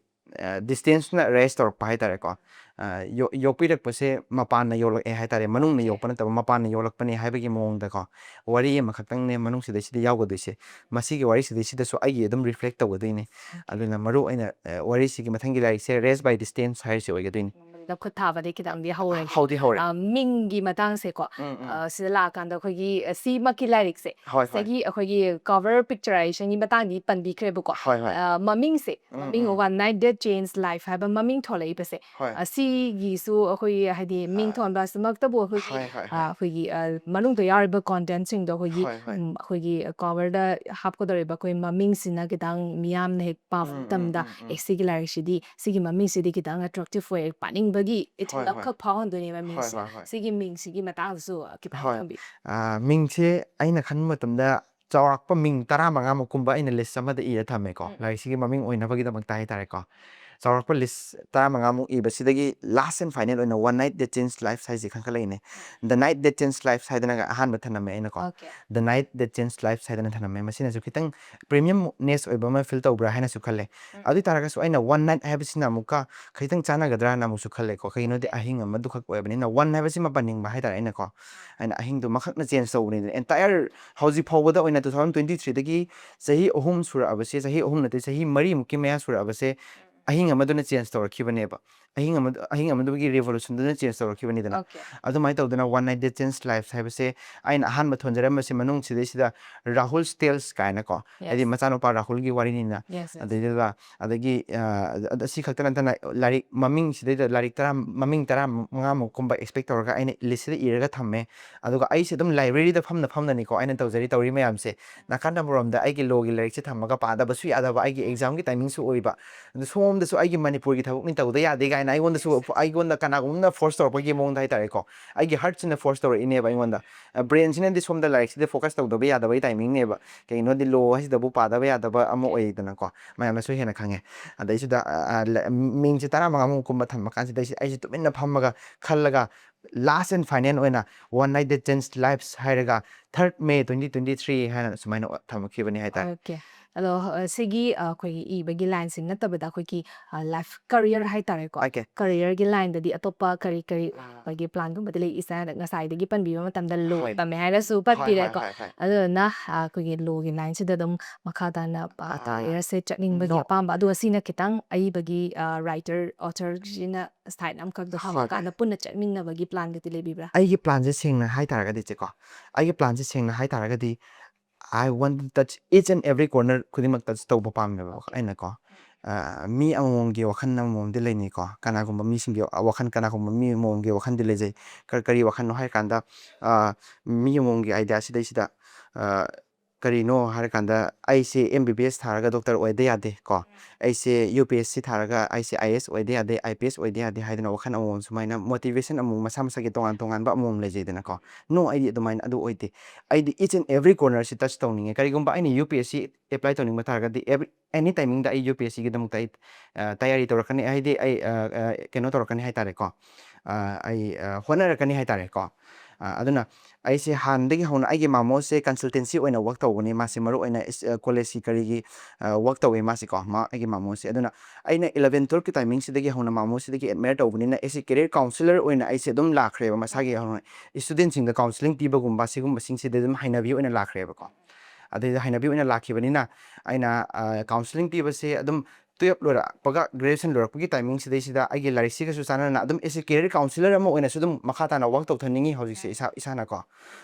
ꯗꯤꯁꯇꯦꯟꯁꯅ ꯔꯦꯁ ꯇꯧꯔꯛꯄ ꯍꯥꯏꯇꯥꯔꯦꯀꯣ꯫ ꯑ, ꯌꯣ- ꯌꯣꯛꯄꯤꯔꯛꯄꯁꯦ ꯃꯄꯥꯟꯅ ꯌꯣꯛꯂꯛꯑꯦ ꯍꯥꯏꯇꯥꯔꯦ, ꯃꯅꯨꯡꯅ ꯌꯣꯛꯄ ꯅꯠꯇꯕ ꯃꯄꯥꯟꯅ ꯌꯣꯛꯂꯛꯄꯅꯦ ꯍꯥꯏꯕꯒꯤ ꯃꯑꯣꯡꯗꯀꯣ꯫ ꯋꯥꯔꯤ ꯑꯃꯈꯛꯇꯪꯅꯦ ꯃꯅꯨꯡꯁꯤꯗꯩꯁꯤꯗ ꯌꯥꯎꯒꯗꯣꯏꯁꯦ꯫ ꯃꯁꯤꯒꯤ ꯋꯥꯔꯤꯁꯤꯗꯩꯁꯤꯗꯁꯨ ꯑꯩꯒꯤ ꯑꯗꯨꯝ ꯔꯤꯐ꯭ꯂꯦꯛ ꯇꯧꯒꯗꯣꯏꯅꯦ꯫ ꯑꯗꯨꯅ ꯃꯔꯨ ꯑꯣꯏꯅ, ꯑ, ꯋꯥꯔꯤꯁꯤꯒꯤ ꯃꯊꯪꯒꯤ ꯂꯥꯏꯔꯤꯛꯁꯦ Raised by Distance ꯍꯥꯏꯔꯤꯁꯦ ꯑꯣꯏꯒꯗꯣꯏꯅꯤ꯫ ꯈꯨꯠ ꯊꯥꯕꯗꯤ ꯈꯤꯇꯪꯗꯤ ꯍꯧꯔꯦ꯫ ꯍꯧꯗꯤ ꯍꯧꯔꯦ꯫ ꯑ, ꯃꯤꯡꯒꯤ ꯃꯇꯥꯡꯁꯦꯀꯣ꯫ ꯎꯝ, ꯎꯝ꯫ ꯑ, ꯁꯤꯗ ꯂꯥꯛꯑꯀꯥꯟꯗ ꯑꯩꯈꯣꯏꯒꯤ, ꯑ, ꯁꯤꯃꯛꯀꯤ ꯂꯥꯏꯔꯤꯛꯁꯦ ꯍꯣꯏ, ꯍꯣꯏ꯫ ꯁꯤꯒꯤ ꯑꯩꯈꯣꯏꯒꯤ cover picturizationꯒꯤ ꯃꯇꯥꯡꯗꯤ ꯄꯟꯕꯤꯈ꯭ꯔꯦꯕꯀꯣ꯫ ꯍꯣꯏ, ꯍꯣꯏ꯫ ꯑ, ꯃꯃꯤꯡꯁꯦ, ꯎꯝ, ꯃꯃꯤꯡ ꯎꯝ꯫ One Night That Changed Life ꯍꯥꯏꯕ ꯃꯃꯤꯡ ꯊꯣꯛꯂꯛꯏꯕꯁꯦ꯫ ꯍꯣꯏ꯫ ꯑ, ꯁꯤꯒꯤꯁꯨ ꯑꯩꯈꯣꯏꯒꯤ ꯍꯥꯏꯗꯤ ꯃꯤꯡ ꯑ, ꯊꯣꯟꯕꯁꯤꯃꯛꯇꯕꯨ ꯑꯩꯈꯣꯏꯒꯤ, ꯍꯣꯏ, ꯍꯣꯏ, ꯑ, ꯍꯣꯏ꯫ ꯑꯩꯈꯣꯏꯒꯤ, ꯑ, ꯃꯅꯨꯡꯗ ꯌꯥꯎꯔꯤꯕ contentꯁꯤꯡꯗꯣ ꯑꯩꯈꯣꯏꯒꯤ, ꯍꯣꯏ, ꯍꯣꯏ꯫ ꯎꯝ, ꯑꯩꯈꯣꯏꯒꯤ coverꯗ ꯍꯥꯞꯀꯗꯧꯔꯤꯕ ꯑꯩꯈꯣꯏ ꯃꯃꯤꯡꯁꯤꯅ ꯈꯤꯇꯪ ꯃꯤꯌꯥꯝꯅ ꯍꯦꯛ ꯄꯥꯕ ꯎꯝ, ꯎꯝ, ꯃꯇꯝꯗ, ꯎꯝ, ꯎꯝ꯫ ꯑꯦ, ꯁꯤꯒꯤ ꯂꯥꯏꯔꯤꯛꯁꯤꯗꯤ, ꯁꯤꯒꯤ ꯃꯃꯤꯡꯁꯤꯗꯤ ꯈꯤꯇꯪ attractive ꯑꯣꯏ, ꯄꯥꯅꯤꯡꯕꯒꯤ ꯏꯊꯤꯜ ꯍꯣꯏ, ꯍꯣꯏ꯫ ꯑꯃꯈꯛ ꯐꯥꯎꯍꯟꯗꯣꯏꯅꯦꯕ ꯃꯤꯁꯦ꯫ ꯍꯣꯏ, ꯍꯣꯏ, ꯍꯣꯏ꯫ ꯁꯤꯒꯤ ꯃꯤꯡꯁꯤꯒꯤ ꯃꯇꯥꯡꯗꯁꯨ ꯈꯤꯇꯪ ꯍꯣꯏ꯫ ꯊꯝꯕꯤꯌꯨ꯫ ꯑ, ꯃꯤꯡꯁꯦ ꯑꯩꯅ ꯈꯟꯕ ꯃꯇꯝꯗ ꯆꯥꯎꯔꯥꯛꯄ ꯃꯤꯡ ꯇꯔꯥꯃꯉꯥꯃꯨꯛ ꯀꯨꯝꯕ ꯑꯩꯅ ꯂꯤꯁ ꯑꯃꯗ ꯏꯔ ꯊꯝꯃꯦꯀꯣ, ꯎꯝ, ꯎꯝ꯫ ꯂꯥꯏꯔꯤꯛꯁꯤꯒꯤ ꯃꯃꯤꯡ ꯑꯣꯏꯅꯕꯒꯤꯗꯃꯛꯇ ꯍꯥꯏꯇꯥꯔꯦꯀꯣ꯫ ꯆꯥꯎꯔꯥꯛꯄ ꯂꯤꯁ ꯇꯔꯥꯃꯉꯥꯃꯨꯛ ꯏꯕꯁꯤꯗꯒꯤ last and final ꯑꯣꯏꯅ One Night That Changed Lives ꯍꯥꯏꯁꯦ ꯈꯟꯒꯠꯂꯛꯏꯅꯦ꯫ The Night That Changed Lives ꯍꯥꯏꯗꯅꯒ ꯑꯍꯥꯟꯕ ꯊꯝꯂꯝꯃꯦ ꯑꯩꯅꯀꯣ꯫ Okay. The Night That Changed Lives ꯍꯥꯏꯗꯅ ꯊꯝꯂꯝꯃꯦ꯫ ꯃꯁꯤꯅꯁꯨ ꯈꯤꯇꯪ premiumness ꯑꯣꯏꯕ ꯑꯃ feel ꯇꯧꯕ꯭ꯔꯥ ꯍꯥꯏꯅꯁꯨ ꯈꯜꯂꯦ꯫ ꯎꯝ꯫ ꯑꯗꯨ ꯑꯣꯏ ꯇꯥꯔꯒꯁꯨ ꯑꯩꯅ One Night ꯍꯥꯏꯕꯁꯤꯅ ꯑꯃꯨꯛꯀ ꯈꯤꯇꯪ ꯆꯥꯟꯅꯒꯗ꯭ꯔꯥꯅ ꯑꯃꯨꯛꯁꯨ ꯈꯜꯂꯦꯀꯣ꯫ ꯀꯩꯒꯤꯅꯣꯗꯤ Okay. ꯑꯍꯤꯡ ꯑꯃꯗꯨꯈꯛ ꯑꯣꯏꯕꯅꯤꯅ, one ꯍꯥꯏꯕꯁꯤꯃ ꯄꯟꯅꯤꯡꯕ ꯍꯥꯏꯇꯥꯔꯦ ꯑꯩꯅꯀꯣ꯫ ꯑꯩꯅ ꯑꯍꯤꯡꯗꯨꯃꯈꯛꯅ change ꯇꯧꯕꯅꯤꯅ, entire ꯍꯧꯖꯤꯛ ꯐꯥꯎꯕꯗ ꯑꯣꯏꯅ two thousand twenty threeꯗꯒꯤ ꯆꯍꯤ ꯑꯍꯨꯝ ꯁꯨꯔꯛꯑꯕꯁꯦ, ꯆꯍꯤ ꯑꯍꯨꯝ ꯅꯠꯇꯦ, ꯆꯍꯤ ꯃꯔꯤꯃꯨꯛꯀꯤ ꯃꯌꯥ ꯁꯨꯔꯛꯑꯕꯁꯦ, ꯑꯍꯤꯡ ꯑꯃꯗꯨꯅ change ꯇꯧꯔꯛꯈꯤꯕꯅꯦꯕ꯫ ꯑꯍꯤꯡ ꯑꯃꯗꯨ, ꯑꯍꯤꯡ ꯑꯃꯗꯨꯒꯤ revolutionꯗꯨꯅ change ꯇꯧꯔꯛꯈꯤꯕꯅꯤꯗꯅ꯫ Okay. ꯑꯗꯨꯃꯥꯏꯅ ꯇꯧꯗꯅ One Night That Changed Lives ꯍꯥꯏꯕꯁꯦ ꯑꯩꯅ ꯑꯍꯥꯟꯕ ꯊꯣꯟꯖꯔꯝꯕꯁꯦ ꯃꯅꯨꯡꯁꯤꯗꯩꯁꯤꯗ Rahul's Tales ꯀꯥꯏꯅꯀꯣ, ꯍꯥꯏꯗꯤ Yes. ꯃꯆꯥꯅꯨꯄꯥ ꯔꯥꯍꯨꯜꯒꯤ ꯋꯥꯔꯤꯅꯤꯅ꯫ Yes, yes. ꯑꯗꯩꯗꯨꯗ, ꯑꯗꯒꯤ, ꯑ, ꯑꯗ-, ꯑꯁꯤ ꯈꯛꯇ ꯅꯠꯇꯅ ꯂꯥꯏꯔꯤꯛ ꯃꯃꯤꯡꯁꯤꯗꯩꯗ ꯂꯥꯏꯔꯤꯛ ꯇꯔꯥ, ꯃꯃꯤꯡ ꯇꯔꯥꯃꯉꯥꯃꯨꯛ ꯀꯨꯝꯕ expect ꯇꯧꯔꯒ ꯑꯩꯅ listꯁꯤꯗ ꯏꯔꯒ ꯊꯝꯃꯦ꯫ ꯑꯗꯨꯒ ꯑꯩꯁꯦ ꯑꯗꯨꯝ libraryꯗ ꯐꯝꯅ ꯐꯝꯅꯅꯤꯀꯣ ꯑꯩꯅ ꯇꯧꯖꯔꯤ ꯇꯧꯔꯤ ꯃꯌꯥꯝꯁꯦ꯫ ꯅꯥꯀꯟ ꯑꯃꯔꯣꯝꯗ ꯑꯩꯒꯤ lawꯒꯤ ꯂꯥꯏꯔꯤꯛꯁꯦ ꯊꯝꯃꯒ ꯄꯥꯗꯕꯁꯨ ꯌꯥꯗꯕ, ꯑꯩꯒꯤ examꯒꯤ timingꯁꯨ ꯑꯣꯏꯕ꯫ ꯑꯗꯨ ꯁꯣꯝꯗꯁꯨ ꯑꯩꯒꯤ ꯃꯅꯤꯄꯨꯔꯒꯤ ꯊꯕꯛꯅꯤ ꯇꯧꯗ ꯌꯥꯗꯦ ꯀꯥꯏꯅ ꯑꯩꯉꯣꯟꯗꯁꯨ, Yes, yes. ꯑꯩꯉꯣꯟꯗ ꯀꯅꯥꯒꯨꯝꯕꯅ force ꯇꯧꯔꯛꯄꯒꯤ ꯃꯑꯣꯡꯗ ꯍꯥꯏꯇꯥꯔꯦꯀꯣ꯫ ꯑꯩꯒꯤ heartꯁꯤꯅ force ꯇꯧꯔꯛꯏꯅꯦꯕ ꯑꯩꯉꯣꯟꯗ꯫ ꯑ, brainꯁꯤꯅꯗꯤ ꯁꯣꯝꯗ ꯂꯥꯏꯔꯤꯛꯁꯤꯗ focus ꯇꯧꯗꯕ ꯌꯥꯗꯕꯒꯤ timingꯅꯦꯕ꯫ ꯀꯩꯒꯤꯅꯣꯗꯤ law ꯍꯥꯏꯁꯤꯗꯕꯨ ꯄꯥꯗꯕ ꯌꯥꯗꯕ ꯑꯃ ꯑꯣꯏꯗꯅꯀꯣ꯫ ꯃꯌꯥꯝꯅꯁꯨ ꯍꯦꯟꯅ ꯈꯪꯉꯦ꯫ ꯑꯗꯩꯁꯤꯗ, ꯑ, ꯑ, ꯂ-, ꯃꯤꯡꯁꯦ ꯇꯔꯥꯃꯉꯥꯃꯨꯛ ꯀꯨꯝꯕ ꯊꯝꯃ ꯀꯥꯟꯁꯤꯗ ꯑꯩꯁꯦ, ꯑꯩꯁꯦ ꯇꯨꯃꯤꯟꯅ ꯐꯝꯃꯒ ꯈꯜꯂꯒ last and final ꯑꯣꯏꯅ One Night That Changed Lives ꯍꯥꯏꯔꯒ third May twenty twenty three ꯍꯥꯏꯅ ꯁꯨꯃꯥꯏꯅ ꯊꯝꯃꯛꯈꯤꯕꯅꯤ ꯍꯥꯏꯇꯥꯔꯦ꯫ Okay. ꯑꯗꯣ ꯑ, ꯁꯤꯒꯤ ꯑ, ꯑꯩꯈꯣꯏꯒꯤ ꯏꯕꯒꯤ ꯂꯥꯏꯟꯁꯤ ꯅꯠꯇꯕꯗ ꯑꯩꯈꯣꯏꯒꯤ ꯂꯥꯏꯐ ꯀꯔꯤꯌꯔ ꯍꯥꯏꯇꯥꯔꯦꯀꯣ, Okay. ꯀꯔꯤꯌꯔꯒꯤ ꯂꯥꯏꯟꯗꯗꯤ ꯑꯇꯣꯞꯄ ꯀꯔꯤ ꯀꯔꯤ ꯑꯩꯈꯣꯏꯒꯤ ꯄ꯭ꯂꯥꯟꯒꯨꯝꯕꯗꯤ ꯂꯩ? ꯏꯁꯥꯅ ꯉꯁꯥꯏꯗꯒꯤ ꯄꯟꯕꯤꯕ ꯃꯇꯝꯗ ꯂꯣ ꯍꯣꯏ. ꯇꯝꯃꯦ ꯍꯥꯏꯅꯁꯨ ꯍꯣꯏ, ꯍꯣꯏ, ꯄꯟꯕꯤꯔꯦꯀꯣ꯫ ꯍꯣꯏ, ꯍꯣꯏ. ꯑꯗꯨꯗꯨꯅ ꯑ, ꯑꯩꯈꯣꯏꯒꯤ ꯂꯣꯒꯤ ꯂꯥꯏꯟꯁꯤꯗ ꯑꯗꯨꯝ ꯃꯈꯥ ꯇꯥꯅ ꯑ, ꯑꯥ, ꯀꯦꯔꯤꯌꯔꯁꯦ ꯆꯠꯅꯤꯡꯕꯒꯤ ꯅꯣ- ꯑꯄꯥꯝꯕ, ꯑꯗꯨꯒ ꯁꯤ ꯅꯈꯤꯇꯪ ꯑꯏꯕꯒꯤ ꯔꯥꯏꯇꯔ ꯑꯣꯊꯔꯁꯤꯅ ꯁꯥꯏꯠ ꯑꯃꯈꯛꯇ ꯍꯣꯏ, ꯍꯥꯡꯉꯀꯥꯟꯗ ꯍꯣꯏ. ꯄꯨꯟꯅ ꯆꯠꯃꯤꯟꯅꯕꯒꯤ ꯄ꯭ꯂꯥꯟꯒꯗꯤ ꯂꯩꯕꯤꯕ꯭ꯔꯥ? ꯑꯩꯒꯤ ꯄ꯭ꯂꯥꯟꯁꯦ ꯁꯦꯡꯅ ꯍꯥꯏꯇꯥꯔꯒꯗꯤ ꯆꯦꯀꯣ, ꯑꯩꯒꯤ ꯄ꯭ꯂꯥꯟꯁꯦ ꯁꯦꯡꯅ ꯍꯥꯏꯇꯥꯔꯒꯗꯤ, I want to touch each and every corner ꯈꯨꯗꯤꯡꯃꯛ touch ꯇꯧꯕ ꯄꯥꯝꯃꯦꯕ ꯑꯩꯅꯀꯣ꯫ ꯑ, ꯃꯤ ꯑꯃꯃꯝꯒꯤ ꯋꯥꯈꯜ ꯑꯃꯃꯝꯗꯤ ꯂꯩꯅꯤꯀꯣ, ꯀꯅꯥꯒꯨꯝꯕ ꯃꯤꯁꯤꯡꯒꯤ ꯋꯥꯈꯜ, ꯀꯅꯥꯒꯨꯝꯕ ꯃꯤ ꯑꯃꯃꯝꯒꯤ ꯋꯥꯈꯜꯗꯤ ꯂꯩꯖꯩ꯫ ꯀ- ꯀꯔꯤ ꯋꯥꯈꯜꯅꯣ ꯍꯥꯏꯔꯀꯥꯟꯗ, ꯑ, ꯃꯤ ꯑꯃꯃꯝꯒꯤ ꯑꯥꯏꯗꯤꯌꯥ ꯁꯤꯗꯩꯁꯤꯗ, ꯑ, ꯀꯔꯤꯅꯣ ꯍꯥꯏꯔꯀꯥꯟꯗ, ꯑꯩꯁꯦ M B B S ꯊꯥꯔꯒ ꯗꯣꯛꯇꯔ ꯑꯣꯏꯗ ꯌꯥꯗꯦ ꯀꯣ, ꯑꯩꯁꯦ U P S C ꯊꯥꯔꯒ ꯑꯩꯁꯦ I A S ꯑꯣꯏꯗ ꯌꯥꯗꯦ, I P S ꯑꯣꯏꯗ ꯌꯥꯗꯦ ꯍꯥꯏꯗꯅ ꯋꯥꯈꯜ ꯑꯃꯃꯝ ꯁꯨꯃꯥꯏꯅ ꯃꯣꯇꯤꯚꯦꯁꯟ ꯑꯃꯃꯝ ꯃꯁꯥ ꯃꯁꯥꯒꯤ ꯇꯣꯉꯥꯟ ꯇꯣꯉꯥꯟꯕ ꯑꯃꯃꯝ ꯂꯩꯖꯩꯗꯅꯀꯣ꯫ No, ꯑꯩꯗꯤ ꯑꯗꯨꯃꯥꯏꯅ ꯑꯗꯨ ꯑꯣꯏꯗꯦ꯫ ꯑꯩꯗꯤ each and every corner ꯁꯤ touch ꯇꯧꯅꯤꯡꯉꯦ꯫ ꯀꯔꯤꯒꯨꯝꯕ ꯑꯩꯅ U P S C apply ꯇꯧꯅꯤꯡꯕ ꯇꯥꯔꯒꯗꯤ, every any timingꯗ ꯑꯩ U P S Cꯒꯤꯗꯃꯛꯇ ꯑꯩ ꯑ, ꯇꯌꯥꯔꯤ ꯇꯧꯔꯛꯀꯅꯤ, ꯍꯥꯏꯗꯤ ꯑꯩ ꯑ, ꯑ, ꯀꯩꯅꯣ ꯇꯧꯔꯛꯀꯅꯤ ꯍꯥꯏꯇꯥꯔꯦꯀꯣ꯫ ꯑ, ꯑꯩ ꯑ, ꯍꯣꯠꯅꯔꯛꯀꯅꯤ ꯍꯥꯏꯇꯥꯔꯦꯀꯣ꯫ ꯑ, ꯑꯗꯨꯅ ꯑꯩꯁꯦ ꯍꯥꯟꯅꯗꯒꯤ ꯍꯧꯅ ꯑꯩꯒꯤ ꯃꯥꯃꯣꯁꯦ ꯀꯟꯁꯜꯇꯦꯟꯁꯤ ꯑꯣꯏꯅ ꯋꯔꯛ ꯇꯧꯕꯅꯤ꯫ ꯃꯥꯁꯦ ꯃꯔꯨ ꯑꯣꯏꯅ ꯏꯁ- ꯑ, ꯀꯣꯂꯦꯖꯀꯤ ꯀꯔꯤꯒꯤ ꯑ, ꯋꯔꯛ ꯇꯧꯋꯦ ꯃꯥꯁꯦꯀꯣ, ꯃꯥ ꯑꯩꯒꯤ ꯃꯥꯃꯣꯁꯦ꯫ ꯑꯗꯨꯅ ꯑꯩꯅ ꯏꯂꯚꯦꯟ ꯇꯨꯋꯦꯜꯐꯀꯤ ꯇꯥꯏꯃꯤꯡꯁꯤꯗꯒꯤ ꯍꯧꯅ ꯃꯥꯃꯣꯁꯤꯗꯒꯤ ꯑꯦꯗꯃꯥꯏꯌꯔ ꯇꯧꯕꯅꯤꯅ, ꯑꯩꯁꯦ ꯀꯦꯔꯤꯌꯔ ꯀꯥꯎꯟꯁꯤꯂꯔ ꯑꯣꯏꯅ ꯑꯩꯁꯦ ꯑꯗꯨꯝ ꯂꯥꯛꯈ꯭ꯔꯦꯕ꯫ ꯃꯁꯥꯒꯤ ꯍꯧꯅ ꯏꯁꯇꯨꯗꯦꯟꯁꯤꯡꯗ ꯀꯥꯎꯟꯁꯤꯂꯤꯡ ꯄꯤꯕꯒꯨꯝꯕ ꯁꯤꯒꯨꯝꯕꯁꯤꯡꯁꯤꯗ ꯑꯗꯨꯝ ꯍꯩꯅꯕꯤ ꯑꯣꯏꯅ ꯂꯥꯛꯈ꯭ꯔꯦꯕꯀꯣ꯫ ꯑꯗꯩꯗ ꯍꯩꯅꯕꯤ ꯑꯣꯏꯅ ꯂꯥꯛꯈꯤꯕꯅꯤꯅ, ꯑꯩꯅ ꯀꯥꯎꯟꯁꯤꯂꯤꯡ ꯄꯤꯕꯁꯦ ꯑꯗꯨꯝ ꯇꯨꯌꯦꯜꯞ ꯂꯣꯏꯔꯛꯄꯒ, ꯒ꯭ꯔꯦꯖꯨꯑꯦꯁꯟ ꯂꯣꯏꯔꯛꯄꯒꯤ ꯇꯥꯏꯃꯤꯡꯁꯤꯗꯩꯁꯤꯗ ꯑꯩꯒꯤ ꯂꯥꯏꯔꯤꯛꯁꯤꯒꯁꯨ ꯆꯥꯟꯅꯅ ꯑꯗꯨꯝ ꯑꯩꯁꯦ ꯀꯦꯔꯤꯌꯔ ꯀꯥꯎꯟꯁꯤꯂꯔ ꯑꯃ ꯑꯣꯏꯅꯁꯨ ꯑꯗꯨꯝ ꯃꯈꯥ ꯇꯥꯅ ꯋꯔꯛ ꯇꯧꯊꯅꯤꯡꯉꯤ ꯍꯧꯖꯤꯛꯁꯦ ꯏꯁꯥ ꯏꯁꯥꯅꯀꯣ꯫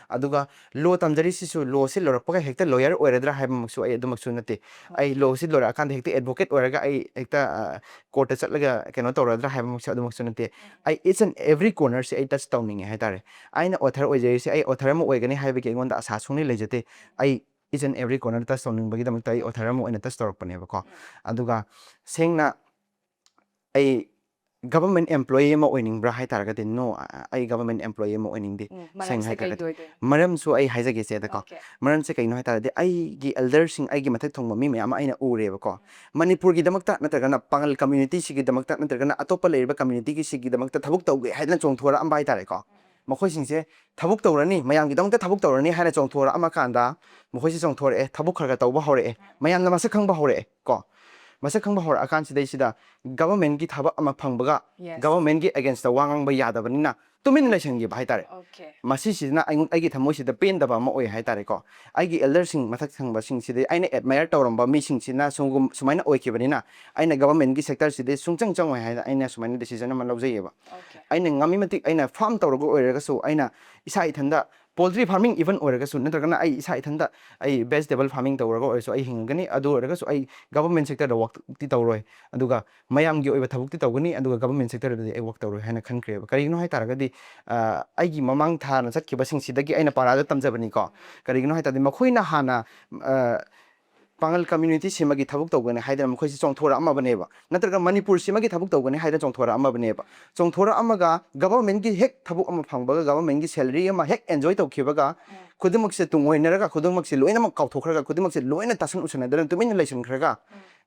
ꯑꯗꯨꯒ ꯂꯣ ꯇꯝꯖꯔꯤꯁꯤꯁꯨ, ꯂꯣꯁꯤ ꯂꯣꯏꯔꯛꯄꯒ ꯍꯦꯛꯇ ꯂꯣꯌꯔ ꯑꯣꯏꯔꯗ꯭ꯔꯥ ꯍꯥꯏꯕꯃꯛꯁꯨ ꯑꯩ ꯑꯗꯨꯃꯛꯁꯨ ꯅꯠꯇꯦ꯫ ꯑꯩ ꯂꯣꯁꯤ ꯂꯣꯏꯔꯛꯑꯀꯥꯟꯗ ꯍꯦꯛꯇ ꯑꯦꯗꯚꯣꯀꯦꯠ ꯑꯣꯏꯔꯒ ꯑꯩ ꯍꯦꯛꯇ ꯀꯣꯔꯠꯇ ꯆꯠꯂꯒ ꯀꯩꯅꯣ ꯇꯧꯔꯗ꯭ꯔꯥ ꯍꯥꯏꯕꯃꯛꯁꯨ ꯑꯗꯨꯃꯛꯁꯨ ꯅꯠꯇꯦ꯫ ꯑꯩ each and every cornerꯁꯤ ꯑꯩ ꯇꯆ ꯇꯧꯅꯤꯡꯉꯦ ꯍꯥꯏꯇꯥꯔꯦ꯫ ꯑꯩꯅ ꯑꯣꯊꯔ ꯑꯣꯏꯖꯔꯤꯁꯦ, ꯑꯩ ꯑꯣꯊꯔ ꯑꯃ ꯑꯣꯏꯒꯅꯤ ꯍꯥꯏꯕꯒꯤ ꯑꯩꯉꯣꯟꯗ ꯑꯁꯥ ꯁꯨꯡꯂꯩ ꯂꯩꯖꯗꯦ꯫ ꯑꯩ each and every corner touch ꯇꯧꯅꯤꯡꯕꯒꯤꯗꯃꯛꯇ ꯑꯩ ꯑꯣꯊꯔ ꯑꯃ ꯑꯣꯏꯅ ꯇꯆ ꯇꯧꯔꯛꯄꯅꯦꯕꯀꯣ꯫ ꯑꯗꯨꯒ ꯁꯦꯡꯅ ꯑꯩ ꯒꯚꯔꯟꯃꯦꯟ ꯑꯦꯝꯄ꯭ꯂꯣꯌꯤ ꯑꯃ ꯑꯣꯏꯅꯤꯡꯕ꯭ꯔꯥ ꯍꯥꯏ ꯇꯥꯔꯒꯗꯤ, no, ꯑ- ꯑꯩ ꯒꯚꯔꯟꯃꯦꯟ ꯑꯦꯝꯄ꯭ꯂꯣꯌꯤ ꯑꯃ ꯑꯣꯏꯅꯤꯡꯗꯦ꯫ ꯎꯝ, ꯁꯦꯡꯅ ꯃꯔꯝꯁꯦ ꯍꯥꯏ ꯇꯥꯔꯒꯗꯤ, ꯀꯩꯒꯤ ꯑꯣꯏꯗꯣꯏꯅꯣ? ꯃꯔꯝꯁꯨ ꯑꯩ ꯍꯥꯏꯖꯒꯦꯁꯦ ꯑꯗꯀꯣ꯫ Okay. ꯃꯔꯝꯁꯦ ꯀꯩꯅꯣ ꯍꯥꯏ ꯇꯥꯔꯒꯗꯤ, ꯑꯩꯒꯤ ꯑꯦꯜꯗꯔꯁꯤꯡ, ꯑꯩꯒꯤ ꯃꯊꯛ ꯊꯣꯡꯕ ꯃꯤ ꯃꯌꯥꯝ ꯑꯃ ꯑꯩꯅ ꯎꯔꯦꯕꯀꯣ꯫ ꯃꯅꯤꯄꯨꯔꯒꯤꯗꯃꯛꯇ ꯅꯠꯇ꯭ꯔꯒꯅ ꯄꯥꯉꯜ ꯀꯝꯃ꯭ꯌꯨꯅꯤꯇꯤꯁꯤꯒꯤꯗꯃꯛꯇ ꯅꯠꯇ꯭ꯔꯒꯅ ꯑꯇꯣꯞꯄ ꯂꯩꯔꯤꯕ ꯀꯝꯃ꯭ꯌꯨꯅꯤꯇꯤꯒꯤꯁꯤꯒꯤꯗꯃꯛꯇ ꯊꯕꯛ ꯇꯧꯒꯦ ꯍꯥꯏꯗꯅ ꯆꯣꯡꯊꯣꯔꯛꯑꯝꯕ ꯍꯥꯏ ꯇꯥꯔꯦꯀꯣ꯫ ꯃꯈꯣꯏꯁꯤꯡꯁꯦ ꯊꯕꯛ ꯇꯧꯔꯅꯤ, ꯃꯌꯥꯝꯒꯤꯗꯃꯛꯇ ꯊꯕꯛ ꯇꯧꯔꯅꯤ ꯍꯥꯏꯅ ꯆꯣꯡꯊꯣꯔꯛꯑꯃ ꯀꯥꯟꯗ, ꯃꯈꯣꯏꯁꯦ ꯆꯣꯡꯊꯣꯔꯛꯑꯦ, ꯊꯕꯛ ꯈꯔ ꯈꯔ ꯇꯧꯕ ꯍꯧꯔꯛꯑꯦ, ꯃꯌꯥꯝꯅ ꯃꯁꯛ ꯈꯪꯕ ꯍꯧꯔꯛꯑꯦ ꯀꯣ꯫ ꯃꯁꯛ ꯈꯪꯕ ꯍꯧꯔꯛꯑꯀꯥꯟꯁꯤꯗꯩꯁꯤꯗ ꯒꯕꯔꯃꯦꯟꯒꯤ ꯊꯕꯛ ꯑꯃ ꯐꯪꯕꯒ Yes. ꯒꯕꯔꯃꯦꯟꯒꯤ ꯑꯦꯒꯦꯟꯁꯇ ꯋꯥ ꯉꯥꯡꯕ ꯌꯥꯗꯕꯅꯤꯅ ꯇꯨꯃꯤꯟꯅ ꯂꯩꯁꯟꯈꯤꯕ ꯍꯥꯏꯇꯥꯔꯦ꯫ Okay. ꯃꯁꯤꯁꯤꯅ ꯑꯩꯉꯣꯟ- ꯑꯩꯒꯤ ꯊꯃꯣꯏꯁꯤꯗ ꯄꯦꯟꯗꯕ ꯑꯃ ꯑꯣꯏ ꯍꯥꯏꯇꯥꯔꯦꯀꯣ꯫ ꯑꯩꯒꯤ ꯑꯦꯜꯗꯔꯁꯤꯡ, ꯃꯊꯛ ꯊꯪꯕꯁꯤꯡꯁꯤꯗꯤ ꯑꯩꯅ ꯑꯦꯗꯃꯥꯏꯌꯔ ꯇꯧꯔꯝꯕ ꯃꯤꯁꯤꯡꯁꯤꯅ ꯁꯨꯝ- ꯁꯨꯃꯥꯏꯅ ꯑꯣꯏꯈꯤꯕꯅꯤꯅ ꯑꯩꯅ ꯒꯕꯔꯃꯦꯟꯒꯤ ꯁꯦꯛꯇꯔꯁꯤꯗꯤ ꯁꯨꯡꯆꯪ ꯆꯪꯉꯣꯏ ꯍꯥꯏꯅ ꯑꯩꯅ ꯁꯨꯃꯥꯏꯅ ꯗꯤꯁꯤꯖꯟ ꯑꯃ ꯂꯧꯖꯩꯌꯦꯕ꯫ Okay. ꯑꯩꯅ ꯉꯝꯃꯤ ꯃꯇꯤꯛ ꯑꯩꯅ ꯐꯥꯔꯝ ꯇꯧꯔꯒ ꯑꯣꯏꯔꯒꯁꯨ, ꯑꯩꯅ ꯏꯁꯥ ꯏꯊꯟꯗ ꯄꯣꯜꯇ꯭ꯔꯤ ꯐꯥꯔꯃꯤꯡ ꯏꯚꯟ ꯑꯣꯏꯔꯒꯁꯨ, ꯅꯠꯇ꯭ꯔꯒꯅ ꯑꯩ ꯏꯁꯥ ꯏꯊꯟꯗ ꯑꯩ ꯚꯦꯖꯤꯇꯦꯕꯜ ꯐꯥꯔꯃꯤꯡ ꯇꯧꯔꯒ ꯑꯣꯏꯔꯁꯨ ꯑꯩ ꯍꯤꯡꯒꯅꯤ꯫ ꯑꯗꯨ ꯑꯣꯏꯔꯒꯁꯨ ꯑꯩ ꯒꯕꯔꯃꯦꯟ ꯁꯦꯛꯇꯔꯗ ꯋꯥꯛꯇꯤ ꯇꯧꯔꯣꯏ꯫ ꯑꯗꯨꯒ ꯃꯌꯥꯝꯒꯤ ꯑꯣꯏꯕ ꯊꯕꯛꯇꯤ ꯇꯧꯒꯅꯤ, ꯑꯗꯨꯒ ꯒꯕꯔꯃꯦꯟ ꯁꯦꯛꯇꯔꯗꯗꯤ ꯑꯩ ꯋꯥꯛ ꯇꯧꯔꯣꯏ ꯍꯥꯏꯅ ꯈꯟꯈ꯭ꯔꯦꯕ꯫ ꯀꯔꯤꯒꯤꯅꯣ ꯍꯥꯏ ꯇꯥꯔꯒꯗꯤ, ꯑ, ꯑꯩꯒꯤ ꯃꯃꯥꯡ ꯊꯥꯅ ꯆꯠꯈꯤꯕꯁꯤꯡꯁꯤꯗꯒꯤ ꯑꯩꯅ ꯄꯥꯔꯥꯗ ꯇꯝꯖꯕꯅꯤꯀꯣ꯫ ꯀꯔꯤꯒꯤꯅꯣ ꯍꯥꯏ ꯇꯥꯔꯗꯤ ꯃꯈꯣꯏꯅ ꯍꯥꯟꯅ, ꯑ, ꯄꯥꯉꯜ ꯀꯝꯃ꯭ꯌꯨꯅꯤꯇꯤ ꯁꯤꯃꯒꯤ ꯊꯕꯛ ꯇꯧꯒꯅꯤ ꯍꯥꯏꯗꯅ ꯃꯈꯣꯏꯁꯤ ꯆꯣꯡꯊꯣꯔꯛꯑꯝꯃꯕꯅꯦꯕ꯫ ꯅꯠꯇ꯭ꯔꯒ ꯃꯅꯤꯄꯨꯔ ꯁꯤꯃꯒꯤ ꯊꯕꯛ ꯇꯧꯒꯅꯤ ꯍꯥꯏꯗꯅ ꯆꯣꯡꯊꯣꯔꯛꯑꯝꯃꯕꯅꯦꯕ꯫ ꯆꯣꯡꯊꯣꯔꯛꯑꯝꯃꯒ ꯒꯕꯔꯃꯦꯟꯒꯤ ꯍꯦꯛ ꯊꯕꯛ ꯑꯃ ꯐꯪꯕꯒ, ꯒꯕꯔꯃꯦꯟꯒꯤ ꯁꯦꯂꯔꯤ ꯑꯃ ꯍꯦꯛ ꯑꯦꯟꯖꯣꯏ ꯇꯧꯈꯤꯕꯒ, ꯈꯨꯗꯤꯡꯃꯛꯁꯦ ꯇꯨꯡꯑꯣꯏꯅꯔꯒ, ꯈꯨꯗꯤꯡꯃꯛꯁꯦ ꯂꯣꯏꯅꯃꯛ ꯀꯥꯎꯊꯣꯛꯈ꯭ꯔꯒ, ꯈꯨꯗꯤꯡꯃꯛꯁꯦ ꯂꯣꯏꯅ ꯇꯥꯁꯟ ꯎꯁꯟꯅꯗꯅ ꯇꯨꯃꯤꯟꯅ ꯂꯩꯁꯟꯈ꯭ꯔꯒ,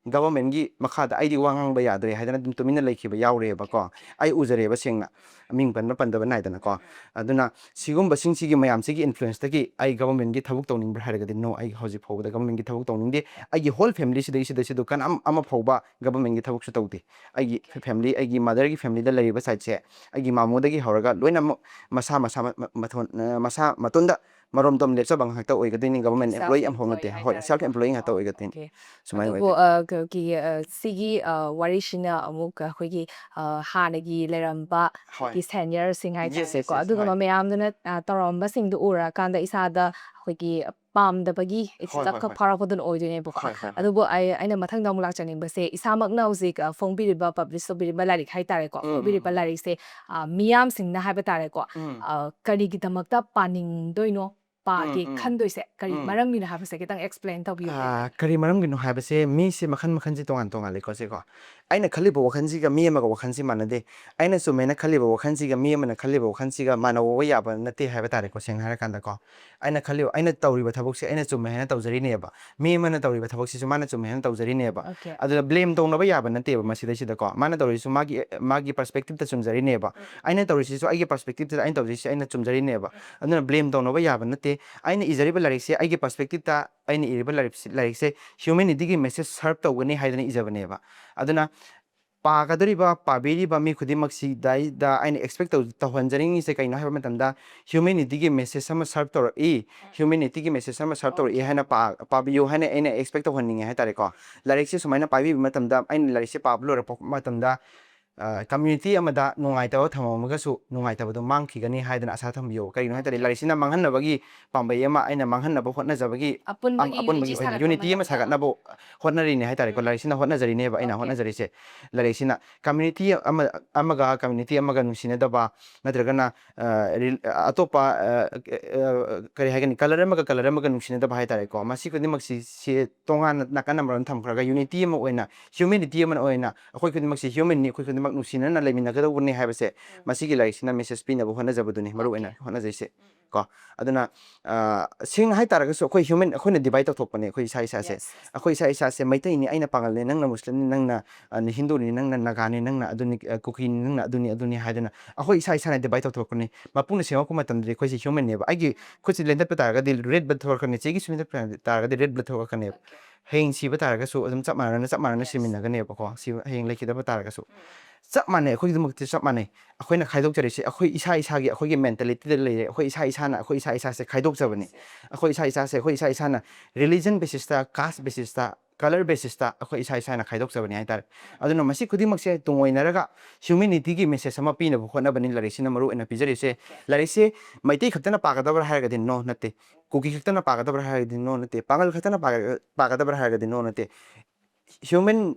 ꯒꯕꯔꯃꯦꯟꯒꯤ ꯃꯈꯥꯗ ꯑꯩꯗꯤ ꯋꯥ ꯉꯥꯡꯕ ꯌꯥꯗ꯭ꯔꯦ ꯍꯥꯏꯗꯅ ꯑꯗꯨꯝ ꯇꯨꯃꯤꯟꯅ ꯂꯩꯈꯤꯕ ꯌꯥꯎꯔꯦꯕꯀꯣ꯫ ꯑꯩ ꯎꯖꯔꯦꯕ ꯁꯦꯡꯅ, ꯃꯤꯡ ꯄꯟꯕ ꯄꯟꯗꯕ ꯅꯥꯏꯗꯅꯀꯣ꯫ ꯑꯗꯨꯅ ꯁꯤꯒꯨꯝꯕꯁꯤꯡꯁꯤꯒꯤ ꯃꯌꯥꯝꯁꯤꯒꯤ ꯏꯟꯐ꯭ꯂꯨꯌꯦꯟꯁꯇꯒꯤ ꯑꯩ ꯒꯕꯔꯃꯦꯟꯒꯤ ꯊꯕꯛ ꯇꯧꯅꯤꯡꯕ꯭ꯔꯥ ꯍꯥꯏꯔꯒꯗꯤ, no, ꯑꯩ ꯍꯧꯖꯤꯛ ꯐꯥꯎꯕꯗ ꯒꯕꯔꯃꯦꯟꯒꯤ ꯊꯕꯛ ꯇꯧꯅꯤꯡꯗꯦ꯫ ꯑꯩꯒꯤ ꯍꯣꯜ ꯐꯦꯃꯤꯂꯤꯁꯤꯗꯩꯁꯤꯗꯩꯁꯤꯗ ꯀꯅꯥꯝ ꯑꯃ ꯐꯥꯎꯕ ꯒꯕꯔꯃꯦꯟꯒꯤ ꯊꯕꯛꯁꯨ ꯇꯧꯗꯦ꯫ ꯑꯩꯒꯤ ꯐꯦꯃꯤꯂꯤ, ꯑꯩꯒꯤ ꯃꯥꯗꯔꯒꯤ ꯐꯦꯃꯤꯂꯤꯗ ꯂꯩꯔꯤꯕ ꯁꯥꯏꯠꯁꯦ, ꯑꯩꯒꯤ ꯃꯥꯃꯣꯗꯒꯤ ꯍꯧꯔꯒ ꯂꯣꯏꯅꯃꯛ ꯃꯁꯥ ꯃꯁꯥ ꯃ- ꯃ- ꯃꯊꯣꯟ- ꯑ, ꯃꯁꯥ ꯃꯇꯣꯟꯗ ꯃꯔꯣꯝꯗꯣꯝ ꯂꯦꯞꯆꯕ ꯉꯥꯛꯇ ꯑꯣꯏꯒꯗꯣꯏꯅꯤ꯫ ꯒꯕꯔꯃꯦꯟ Self ꯑꯦꯝꯄ꯭ꯂꯣꯌꯤ ꯑꯃꯐꯥꯎ employee ꯅꯠꯇꯦ꯫ ꯍꯣꯏ, ꯍꯥꯏꯇꯥꯔꯦ꯫ ꯁꯦꯜꯐ ꯑꯦꯝꯄ꯭ꯂꯣꯌꯤ ꯉꯥꯛꯇ ꯑꯣꯏꯒꯗꯣꯏꯅꯤ꯫ Okay. ꯁꯨꯃꯥꯏꯅ ꯑꯗꯨꯕꯨ ꯑꯣꯏꯒꯗꯣꯏꯅꯤ꯫ ꯑ, ꯀ- ꯀꯤ, ꯑ, ꯁꯤꯒꯤ ꯑ, ꯋꯥꯔꯤꯁꯤꯅ ꯑꯃꯨꯛ ꯑꯩꯈꯣꯏꯒꯤ ꯑ, ꯍꯥꯟꯅꯒꯤ ꯂꯩꯔꯝꯕ ꯍꯣꯏ꯫ ꯁꯦꯅꯤꯌꯔꯁꯤꯡ Yes, ꯍꯥꯏꯇꯥꯔꯦꯀꯣ, yes, yes, ꯑꯗꯨꯒꯨꯝꯕ ꯍꯣꯏ꯫ ꯃꯌꯥꯝꯗꯨꯅ ꯑ, ꯇꯧꯔꯝꯕꯁꯤꯡꯗꯨ ꯎꯔꯀꯥꯟꯗ ꯏꯁꯥꯗ ꯑꯩꯈꯣꯏꯒꯤ ꯄꯥꯝꯗꯕꯒꯤ ꯍꯣꯏ, ꯏꯊꯤꯜꯂꯛ ꯍꯣꯏ, ꯈꯔ ꯍꯣꯏ꯫ ꯐꯥꯎꯔꯛꯄꯗꯨꯅ ꯑꯣꯏꯗꯣꯏꯅꯦꯕꯀꯣ꯫ ꯍꯣꯏ, ꯍꯣꯏ, ꯍꯣꯏ꯫ ꯑꯗꯨꯕꯨ ꯑꯩ ꯑꯩꯅ ꯃꯊꯪꯗ ꯑꯃꯨꯛ ꯂꯥꯛꯆꯅꯤꯡꯕꯁꯦ, ꯏꯁꯥꯃꯛꯅ ꯍꯧꯖꯤꯛ ꯑ, ꯐꯣꯡꯕꯤꯔꯤꯕ, ꯄꯕ꯭ꯂꯤꯁ ꯇꯧꯕꯤꯔꯤꯕ ꯂꯥꯏꯔꯤꯛ ꯍꯥꯏꯇꯥꯔꯦꯀꯣ, ꯎꯝ, ꯐꯣꯡꯕꯤꯔꯤꯕ ꯎꯝ, ꯎꯝ꯫ ꯂꯥꯏꯔꯤꯛꯁꯦ ꯑ, ꯃꯤꯌꯥꯝꯁꯤꯡꯅ ꯍꯥꯏꯕ ꯇꯥꯔꯦꯀꯣ, ꯎꯝ꯫ ꯑ, ꯀꯔꯤꯒꯤꯗꯃꯛꯇ ꯄꯥꯅꯤꯡꯗꯣꯏꯅꯣ, ꯄꯥꯒꯦ ꯎꯝ, ꯎꯝ꯫ ꯈꯟꯗꯣꯏꯁꯦ ꯀꯔꯤ ꯎꯝ꯫ ꯃꯔꯝꯒꯤꯅꯣ ꯍꯥꯏꯕꯁꯦ ꯈꯤꯇꯪ ꯑꯦꯛꯁꯄ꯭ꯂꯦꯟ ꯇꯧꯕꯤꯌꯨ꯫ ꯑ, ꯀꯔꯤ ꯃꯔꯝꯒꯤꯅꯣ ꯍꯥꯏꯕꯁꯦ, ꯃꯤꯁꯦ ꯃꯈꯜ ꯃꯈꯜꯁꯦ ꯇꯣꯉꯥꯟ ꯇꯣꯉꯥꯟꯂꯦꯀꯣ ꯁꯦꯀꯣ꯫ ꯑꯩꯅ ꯈꯜꯂꯤꯕ ꯋꯥꯈꯜꯁꯤꯒ ꯃꯤ ꯑꯃꯒ ꯋꯥꯈꯜꯁꯤ ꯃꯥꯟꯅꯗꯦ꯫ ꯑꯩꯅ ꯆꯨꯝꯃꯦꯅ ꯈꯜꯂꯤꯕ ꯋꯥꯈꯜꯁꯤꯒ ꯃꯤ ꯑꯃꯅ ꯈꯜꯂꯤꯕ ꯋꯥꯈꯜꯁꯤꯒ ꯃꯥꯟꯅꯧꯕ ꯌꯥꯕ ꯅꯠꯇꯦ ꯍꯥꯏꯕ ꯇꯥꯔꯦꯀꯣ, ꯁꯦꯡꯅ ꯍꯥꯏꯔꯀꯥꯟꯗꯀꯣ꯫ ꯑꯩꯅ ꯈꯜꯂꯤꯕ, ꯑꯩꯅ ꯇꯧꯔꯤꯕ ꯊꯕꯛꯁꯦ ꯑꯩꯅ ꯆꯨꯝꯃꯦ ꯍꯥꯏꯅ ꯇꯧꯖꯔꯤꯅꯦꯕ, ꯃꯤ ꯑꯃꯅ ꯇꯧꯔꯤꯕ ꯊꯕꯛꯁꯤꯁꯨ ꯃꯥꯅ ꯆꯨꯝꯃꯦ ꯍꯥꯏꯅ ꯇꯧꯖꯔꯤꯅꯦꯕ꯫ Okay. ꯑꯗꯨꯗ ꯕ꯭ꯂꯦꯝ ꯇꯧꯅꯕ ꯌꯥꯕ ꯅꯠꯇꯦꯕ ꯃꯁꯤꯗꯩꯁꯤꯗꯀꯣ꯫ ꯃꯥꯅ ꯇꯧꯔꯤꯁꯤꯁꯨ ꯃꯥꯒꯤ, ꯃꯥꯒꯤ ꯄꯔꯁꯄꯦꯛꯇꯤꯞꯇ ꯆꯨꯝꯖꯔꯤꯅꯦꯕ꯫ ꯑꯩꯅ ꯇꯧꯔꯤꯁꯤꯁꯨ ꯑꯩꯒꯤ ꯄꯔꯁꯄꯦꯛꯇꯤꯞꯇ ꯑꯩꯅ ꯇꯧꯖꯔꯤꯁꯦ ꯑꯩꯅ ꯆꯨꯝꯖꯔꯤꯅꯦꯕ꯫ ꯑꯗꯨꯅ ꯕ꯭ꯂꯦꯝ ꯇꯧꯅꯕ ꯌꯥꯕ ꯅꯠꯇꯦ꯫ ꯑꯩꯅ ꯏꯖꯔꯤꯕ ꯂꯥꯏꯔꯤꯛꯁꯦ, ꯑꯩꯒꯤ ꯄꯔꯁꯄꯦꯛꯇꯤꯞꯇ ꯑꯩꯅ ꯏꯔꯤꯕ ꯂꯥꯏꯔꯤꯛꯁꯦ, ꯂꯥꯏꯔꯤꯛꯁꯦ ꯍ꯭ꯌꯨꯃꯦꯅꯤꯇꯤꯒꯤ ꯃꯦꯁꯦꯖ ꯁꯔꯞ ꯇꯧꯒꯅꯤ ꯍꯥꯏꯗꯅ ꯏꯖꯕꯅꯦꯕ꯫ ꯑꯗꯨꯅ ꯄꯥꯒꯗꯧꯔꯤꯕ, ꯄꯥꯕꯤꯔꯤꯕ ꯃꯤ ꯈꯨꯗꯤꯡꯃꯛꯁꯤꯗꯩꯗ ꯑꯩꯅ ꯑꯦꯛꯁꯄꯦꯛ ꯇꯧ-, ꯇꯧꯍꯟꯖꯅꯤꯡꯉꯤꯁꯦ ꯀꯩꯅꯣ ꯍꯥꯏꯕ ꯃꯇꯝꯗ, ꯍ꯭ꯌꯨꯃꯦꯅꯤꯇꯤꯒꯤ ꯃꯦꯁꯦꯖ ꯑꯃ ꯁꯔꯞ ꯇꯧꯔꯛꯏ, ꯍ꯭ꯌꯨꯃꯦꯅꯤꯇꯤꯒꯤ ꯃꯦꯁꯦꯖ ꯑꯃ ꯁꯔꯞ ꯇꯧꯔꯛꯏ ꯍꯥꯏꯅ ꯄꯥ-, ꯄꯥꯕꯤꯌꯨ ꯍꯥꯏꯅ ꯑꯩꯅ ꯑꯦꯛꯁꯄꯦꯛ ꯇꯧꯍꯟꯅꯤꯡꯉꯦ ꯍꯥꯏ ꯇꯥꯔꯦꯀꯣ꯫ ꯂꯥꯏꯔꯤꯛꯁꯦ ꯁꯨꯃꯥꯏꯅ ꯄꯥꯏꯕꯤꯕ ꯃꯇꯝꯗ, ꯑꯩꯅ ꯂꯥꯏꯔꯤꯛꯁꯦ ꯄꯥꯕ ꯂꯣꯏꯔꯛꯄ ꯃꯇꯝꯗ, ꯀꯝꯃ꯭ꯌꯨꯅꯤꯇꯤ ꯑꯃꯗ ꯅꯨꯡꯉꯥꯏꯇꯕ ꯊꯝꯃꯝꯃꯒꯁꯨ ꯅꯨꯡꯉꯥꯏꯇꯕꯗꯣ ꯃꯥꯡꯈꯤꯒꯅꯤ ꯍꯥꯏꯗꯅ ꯑꯥꯁꯥ ꯊꯝꯕꯤꯌꯨ꯫ ꯀꯔꯤꯒꯤꯅꯣ ꯍꯥꯏ ꯇꯥꯔꯗꯤ, ꯂꯥꯏꯔꯤꯛꯁꯤꯅ ꯃꯥꯡꯍꯟꯅꯕꯒꯤ ꯄꯥꯝꯕꯩ ꯑꯃ, ꯑꯩꯅ ꯃꯥꯡꯍꯟꯅꯕ ꯍꯣꯠꯅꯖꯕꯒꯤ, ꯑꯄꯨꯟꯕꯒꯤ ꯑꯄꯨꯟꯕꯒꯤ unity ꯑꯣꯏꯅ ꯌꯨꯅꯤꯇꯤ ꯑꯃ ꯁꯥꯒꯠꯄ ꯁꯥꯒꯠꯅꯕ ꯍꯣꯠꯅꯔꯤꯅꯦ ꯍꯥꯏ ꯇꯥꯔꯦꯀꯣ꯫ ꯂꯥꯏꯔꯤꯛꯁꯤꯅ ꯍꯣꯠꯅꯖꯔꯤꯅꯦꯕ, ꯑꯩꯅ Okay. ꯍꯣꯠꯅꯖꯔꯤꯁꯦ꯫ ꯂꯥꯏꯔꯤꯛꯁꯤꯅ ꯀꯝꯃ꯭ꯌꯨꯅꯤꯇꯤ ꯑꯃ, ꯑꯃꯒ ꯀꯝꯃ꯭ꯌꯨꯅꯤꯇꯤ ꯑꯃꯒ ꯅꯨꯡꯁꯤꯅꯗꯕ, ꯅꯠꯇ꯭ꯔꯒꯅ, ꯑ, ꯔꯤꯜ-, ꯑꯇꯣꯞꯄ, ꯑ, ꯑ, ꯀꯔꯤ ꯍꯥꯏꯒꯅꯤ, ꯀꯂꯔ ꯑꯃꯒ ꯀꯂꯔ ꯑꯃꯒ ꯅꯨꯡꯁꯤꯅꯗꯕ ꯍꯥꯏ ꯇꯥꯔꯦꯀꯣ꯫ ꯃꯁꯤ ꯈꯨꯗꯤꯡꯃꯛꯁꯤ, ꯁꯤ ꯇꯣꯉꯥꯟꯅ ꯅꯥꯀꯟ ꯑꯃꯔꯣꯝ ꯊꯝꯈ꯭ꯔꯒ, ꯌꯨꯅꯤꯇꯤ ꯑꯃ ꯑꯣꯏꯅ, ꯍ꯭ꯌꯨꯃꯦꯅꯤꯇꯤ ꯑꯃ ꯑꯣꯏꯅ, ꯑꯩꯈꯣꯏ ꯈꯨꯗꯤꯡꯃꯛꯁꯤ ꯍ꯭ꯌꯨꯃꯦꯟꯅꯤ, ꯑꯩꯈꯣꯏ ꯈꯨꯗꯤꯡꯃꯛ ꯅꯨꯡꯁꯤꯅꯅ ꯂꯩꯃꯤꯟꯅꯒꯗꯧꯕꯅꯤ ꯍꯥꯏꯕꯁꯦ ꯃꯁꯤꯒꯤ ꯂꯥꯏꯔꯤꯛꯁꯤꯅ ꯃꯦꯁꯦꯖ ꯄꯤꯅꯕ ꯍꯣꯠꯅꯖꯕꯗꯨꯅꯤ ꯃꯔꯨ ꯑꯣꯏꯅ ꯍꯣꯠꯅꯖꯩꯁꯦ ꯀꯣ꯫ ꯑꯗꯨꯅ, ꯑ, ꯁꯦꯡꯅ ꯍꯥꯏ ꯇꯥꯔꯒꯁꯨ, ꯑꯩꯈꯣꯏ ꯍ꯭ꯌꯨꯃꯦꯟ, ꯑꯩꯈꯣꯏꯅ ꯗꯤꯚꯥꯏꯠ ꯇꯧꯊꯣꯛꯄꯅꯦ ꯑꯩꯈꯣꯏ ꯏꯁꯥ ꯏꯁꯥꯁꯦ꯫ Yes. ꯑꯩꯈꯣꯏ ꯏꯁꯥ ꯏꯁꯥꯁꯦ, ꯃꯩꯇꯩꯅꯤ, ꯑꯩꯅ ꯄꯥꯉꯜꯅꯤ, ꯅꯪꯅ ꯃꯨꯁꯂꯤꯝꯅꯤ, ꯅꯪꯅ, ꯑ, ꯍꯤꯟꯗꯨꯅꯤ, ꯅꯪꯅ ꯅꯥꯒꯥꯅꯤ, ꯅꯪꯅ ꯑꯗꯨꯅꯤ, ꯑ, ꯀꯨꯀꯤꯅꯤ, ꯅꯪꯅ ꯑꯗꯨꯅꯤ, ꯑꯗꯨꯅꯤ ꯍꯥꯏꯗꯅ ꯑꯩꯈꯣꯏ ꯏꯁꯥ ꯏꯁꯥꯅ ꯗꯤꯚꯥꯏꯠ ꯇꯧꯊꯣꯛꯄꯅꯤ꯫ ꯃꯄꯨꯅ ꯁꯦꯝꯃꯛꯄ ꯃꯇꯝꯗꯗꯤ ꯑꯩꯈꯣꯏꯁꯦ ꯍ꯭ꯌꯨꯃꯦꯟꯅꯦꯕ꯫ ꯑꯩꯒꯤ ꯈꯨꯠꯁꯤ ꯂꯦꯟꯗꯠꯄ ꯇꯥꯔꯒꯗꯤ ꯔꯦꯗ ꯕ꯭ꯂꯗ ꯊꯣꯛꯂꯛꯀꯅꯤ, ꯆꯦꯒꯤ ꯁꯨ ꯂꯦꯟꯗꯠꯄ ꯇꯥꯔꯒꯗꯤ ꯔꯦꯗ ꯕ꯭ꯂꯗ ꯊꯣꯛꯂꯛꯀꯅꯦꯕ꯫ ꯍꯌꯦꯡ ꯁꯤꯕ ꯇꯥꯔꯒꯁꯨ ꯑꯗꯨꯝ ꯆꯞ ꯃꯥꯟꯅꯅ, ꯆꯞ ꯃꯥꯟꯅꯅ ꯁꯤꯃꯤꯟꯅꯒꯅꯦꯕꯀꯣ꯫ ꯁꯤꯕ, ꯍꯌꯦꯡ ꯂꯩꯈꯤꯗꯕ ꯇꯥꯔꯒꯁꯨ ꯆꯞ ꯃꯥꯟꯅꯩ, ꯑꯩꯈꯣꯏꯒꯤꯗꯃꯛꯇꯤ ꯆꯞ ꯃꯥꯟꯅꯩ꯫ ꯑꯩꯈꯣꯏꯅ ꯈꯥꯏꯗꯣꯛꯆꯔꯤꯁꯦ, ꯑꯩꯈꯣꯏ ꯏꯁꯥ ꯏꯁꯥꯒꯤ, ꯑꯩꯈꯣꯏꯒꯤ ꯃꯦꯟꯇꯦꯂꯤꯇꯤꯗ ꯂꯩꯔꯦ꯫ ꯑꯩꯈꯣꯏ ꯏꯁꯥ ꯏꯁꯥꯅ ꯑꯩꯈꯣꯏ ꯏꯁꯥ ꯏꯁꯥꯁꯦ ꯈꯥꯏꯗꯣꯛꯆꯕꯅꯤ꯫ ꯑꯩꯈꯣꯏ ꯏꯁꯥ ꯏꯁꯥꯁꯦ ꯑꯩꯈꯣꯏ ꯏꯁꯥ ꯏꯁꯥꯅ ꯔꯤꯂꯤꯖꯟ ꯕꯦꯁꯤꯁꯇ, ꯀꯥꯁ ꯕꯦꯁꯤꯁꯇ, ꯀꯂꯔ ꯕꯦꯁꯤꯁꯇ ꯑꯩꯈꯣꯏ ꯏꯁꯥ ꯏꯁꯥꯅ ꯈꯥꯏꯗꯣꯛꯆꯕꯅꯤ ꯍꯥꯏ ꯇꯥꯔꯦ꯫ ꯑꯗꯨꯅ ꯃꯁꯤ ꯈꯨꯗꯤꯡꯃꯛꯁꯦ ꯇꯨꯡꯑꯣꯏꯅꯔꯒ ꯍ꯭ꯌꯨꯃꯦꯅꯤꯇꯤꯒꯤ ꯃꯦꯁꯦꯖ ꯑꯃ ꯄꯤꯅꯕ ꯍꯣꯠꯅꯕꯅꯤ ꯂꯥꯏꯔꯤꯛꯁꯤꯅ ꯃꯔꯨ ꯑꯣꯏꯅ ꯄꯤꯖꯔꯤꯁꯦ꯫ ꯂꯥꯏꯔꯤꯛꯁꯦ ꯃꯩꯇꯩ ꯈꯛꯇꯅ ꯄꯥꯒꯗꯕ꯭ꯔꯥ ꯍꯥꯏꯔꯒꯗꯤ ꯅꯣ, ꯅꯠꯇꯦ꯫ ꯀꯨꯀꯤ ꯈꯛꯇꯅ ꯄꯥꯒꯗꯕ꯭ꯔꯥ ꯍꯥꯏꯔꯒꯗꯤ ꯅꯣ, ꯅꯠꯇꯦ꯫ ꯄꯥꯉꯜ ꯈꯛꯇꯅ ꯄꯥꯒ-, ꯄꯥꯒꯗꯕ꯭ꯔꯥ ꯍꯥꯏꯔꯒꯗꯤ ꯅꯣ, ꯅꯠꯇꯦ꯫ ꯍ꯭ꯌꯨꯃꯦꯟ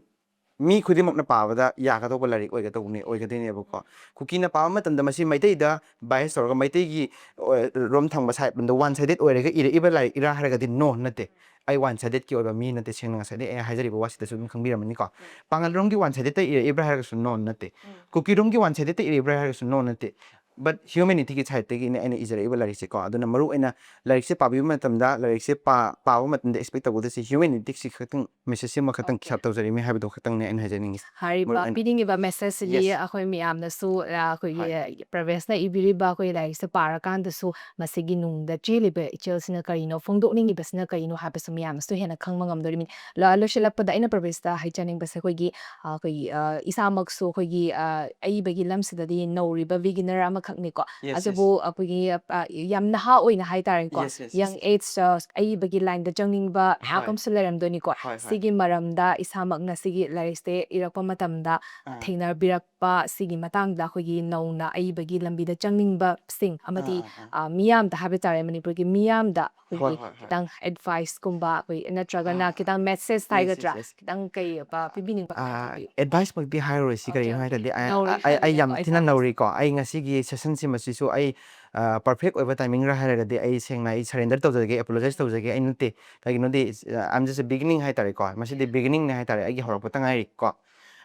ꯃꯤ ꯈꯨꯗꯤꯡꯃꯛꯅ ꯄꯥꯕꯗ ꯌꯥꯒꯗꯧꯕ ꯂꯥꯏꯔꯤꯛ ꯑꯣꯏꯒꯗꯧꯕꯅꯤ ꯑꯣꯏꯒꯗꯣꯏꯅꯦꯕꯀꯣ꯫ ꯀꯨꯀꯤꯅ ꯄꯥꯕ ꯃꯇꯝꯗ ꯃꯁꯤ ꯃꯩꯇꯩꯗ bias ꯇꯧꯔꯒ ꯃꯩꯇꯩꯒꯤ ꯑꯣ, ꯔꯣꯝ ꯊꯪꯕ side ꯂꯣꯝꯗ one sided ꯑꯣꯏꯔꯒ ꯏꯔꯛꯏꯕ ꯂꯥꯏꯔꯤꯛ ꯏꯔꯥ ꯍꯥꯏꯔꯒꯗꯤ no ꯅꯠꯇꯦ꯫ ꯑꯩ one sided ꯀꯤ ꯑꯣꯏꯕ ꯃꯤ ꯅꯠꯇꯦ, ꯁꯦꯡꯅ ꯉꯁꯥꯏꯗꯩ ꯑꯩ ꯍꯥꯏꯖꯔꯤꯕ ꯋꯥꯁꯤꯗꯁꯨ ꯑꯗꯨꯝ ꯈꯪꯕꯤꯔꯝꯃꯅꯤꯀꯣ꯫ ꯄꯥꯉꯜ ꯔꯣꯝꯒꯤ one sided ꯇ ꯏꯔꯛꯏꯕ꯭ꯔꯥ ꯍꯥꯏꯔꯒꯁꯨ no ꯅꯠꯇꯦ꯫ ꯀꯨꯀꯤ ꯔꯣꯝꯒꯤ one sided ꯇ ꯏꯔꯛꯏꯕ꯭ꯔꯥ ꯍꯥꯏꯔꯒꯁꯨ no ꯅꯠꯇꯦ꯫ But humanity ꯒꯤ side ꯇꯒꯤꯅꯦ ꯑꯩꯅ ꯏꯖꯔꯛꯏꯕ ꯂꯥꯏꯔꯤꯛꯁꯦꯀꯣ꯫ ꯑꯗꯨꯅ ꯃꯔꯨ ꯑꯣꯏꯅ ꯂꯥꯏꯔꯤꯛꯁꯦ ꯄꯥꯕꯤꯕ ꯃꯇꯝꯗ, ꯂꯥꯏꯔꯤꯛꯁꯦ ꯄꯥ-, ꯄꯥꯕ ꯃꯇꯝꯗ expect ꯇꯧꯒꯗꯣꯏꯁꯦ humanity ꯁꯤ ꯈꯛꯇꯪ, message ꯁꯤꯃ ꯈꯛꯇꯪ ꯈꯦꯞ ꯇꯧꯖꯔꯤꯃꯤ ꯍꯥꯏꯕꯗꯣ ꯈꯛꯇꯪꯅꯦ ꯑꯩꯅ ꯍꯥꯏꯖꯅꯤꯡꯉꯤꯁꯦ꯫ ꯍꯥꯏꯔꯤꯕ ꯃꯔꯨ ꯑꯣꯏꯅ ꯄꯤꯅꯤꯡꯉꯤꯕ message ꯁꯤꯗꯤ Yes. ꯑꯩꯈꯣꯏ ꯃꯌꯥꯝꯅꯁꯨ, ꯑ, ꯑꯩꯈꯣꯏꯒꯤ, ꯍꯣꯏ꯫ ꯑ, ꯄ꯭ꯔꯚꯦꯁꯅ ꯏꯕꯤꯔꯤꯕ ꯑꯩꯈꯣꯏ ꯂꯥꯏꯔꯤꯛꯁꯦ ꯄꯥꯔꯀꯥꯟꯗꯁꯨ ꯃꯁꯤꯒꯤ ꯅꯨꯡꯗ ꯆꯦꯜꯂꯤꯕ ꯏꯆꯦꯜꯁꯤꯅ ꯀꯔꯤꯅꯣ, ꯐꯣꯡꯗꯣꯛꯅꯤꯡꯉꯤꯕꯁꯤꯅ ꯀꯔꯤꯅꯣ ꯍꯥꯏꯕꯁꯨ ꯃꯌꯥꯝꯅꯁꯨ ꯍꯦꯟꯅ ꯈꯪꯕ ꯉꯝꯗꯣꯔꯤꯕꯅꯤ꯫ ꯂ-, ꯂꯣꯏꯁꯤꯜꯂꯛꯄꯗ ꯑꯩꯅ ꯄ꯭ꯔꯚꯦꯁꯇ ꯍꯥꯏꯖꯅꯤꯡꯕꯁꯦ ꯑꯩꯈꯣꯏꯒꯤ, ꯑ, ꯑꯩꯈꯣꯏꯒꯤ, ꯑ, ꯏꯁꯥꯃꯛꯁꯨ ꯑꯩꯈꯣꯏꯒꯤ, ꯑ, ꯑꯏꯕꯒꯤ ꯂꯝꯁꯤꯗꯗꯤ ꯅꯧꯔꯤꯕ beginner ꯑꯃꯈꯛꯅꯤꯀꯣ꯫ Yes, ꯑꯗꯨꯕꯨ yes. ꯑꯩꯈꯣꯏꯒꯤ, ꯑ, ꯌꯥꯝ ꯅꯍꯥ ꯑꯣꯏꯅ ꯍꯥꯏꯇꯥꯔꯦꯀꯣ, Yes, yes, yes. Young age, ꯑ, ꯑꯏꯕꯒꯤ line ꯗ ꯆꯪꯅꯤꯡꯕ ꯃꯌꯥꯝ ꯍꯣꯏ꯫ ꯑꯃꯁꯨ ꯂꯩꯔꯝꯗꯣꯏꯅꯤꯀꯣ꯫ ꯍꯣꯏ, ꯍꯣꯏ꯫ ꯁꯤꯒꯤ ꯃꯔꯝꯗ ꯏꯁꯥꯃꯛꯅ ꯁꯤꯒꯤ ꯂꯥꯏꯔꯤꯛꯁꯦ ꯏꯔꯛꯄ ꯃꯇꯝꯗ ꯑꯥ꯫ ꯊꯦꯡꯅꯕꯤꯔꯛꯄ ꯁꯤꯒꯤ ꯃꯇꯥꯡꯗ ꯑꯩꯈꯣꯏꯒꯤ ꯅꯧꯅ ꯑꯏꯕꯒꯤ ꯂꯝꯕꯤꯗ ꯆꯪꯅꯤꯡꯕꯁꯤꯡ ꯑꯃꯗꯤ, ꯑꯥ, ꯑꯥ, ꯑꯥ꯫ ꯑ, ꯃꯤꯌꯥꯝꯗ ꯍꯥꯏꯕ ꯇꯥꯔꯦ, ꯃꯅꯤꯄꯨꯔꯒꯤ ꯃꯤꯌꯥꯝꯗ ꯑꯩꯈꯣꯏꯒꯤ ꯍꯣꯏ, ꯍꯣꯏ, ꯍꯣꯏ꯫ ꯈꯤꯇꯪ advice ꯀꯨꯝꯕ ꯑꯩꯈꯣꯏ ꯅꯠꯇ꯭ꯔꯒꯅ ꯑꯥ꯫ ꯈꯤꯇꯪ message Yes, ꯍꯥꯏꯒꯗ꯭ꯔꯥ? Yes, yes. ꯈꯤꯇꯪ ꯀꯩ, ꯑ, ꯄꯤꯕꯤꯅꯤꯡꯕ ꯑꯥ, ꯈꯔ ꯊꯝꯕꯤꯌꯨ꯫ Advice ꯃꯛꯇꯤ ꯍꯥꯏꯔꯔꯣꯏꯁꯤ, Okay, ꯀꯔꯤꯒꯤꯅꯣ okay. ꯍꯥꯏꯔꯗꯤ ꯑꯩ, ꯅꯧꯔꯤ ꯑꯩ, ꯑꯩ ꯌꯥꯝ ꯍꯥꯏꯕꯅꯤꯅꯀꯣ, ꯊꯤꯅ ꯑꯩ ꯅꯧꯔꯤꯀꯣ꯫ ꯑꯩ ꯉꯁꯤꯒꯤ session ꯁꯤꯃꯁꯤꯁꯨ ꯑꯩ, ꯑ, perfect ꯑꯣꯏꯕ timing ꯔ ꯍꯥꯏꯔꯒꯗꯤ ꯑꯩ ꯁꯦꯡꯅ ꯑꯩ surrender ꯇꯧꯖꯒꯦ, apologize ꯇꯧꯖꯒꯦ꯫ ꯑꯩ ꯅꯠꯇꯦ, ꯀꯩꯒꯤꯅꯣꯗꯤ, it's, uh, I'm just a beginning ꯍꯥꯏꯇꯥꯔꯦꯀꯣ꯫ ꯃꯁꯤꯗꯤ beginning ꯅꯦ ꯍꯥꯏꯇꯥꯔꯦ, ꯑꯩꯒꯤ ꯍꯧꯔꯛꯄꯇ ꯉꯥꯏꯔꯤꯀꯣ꯫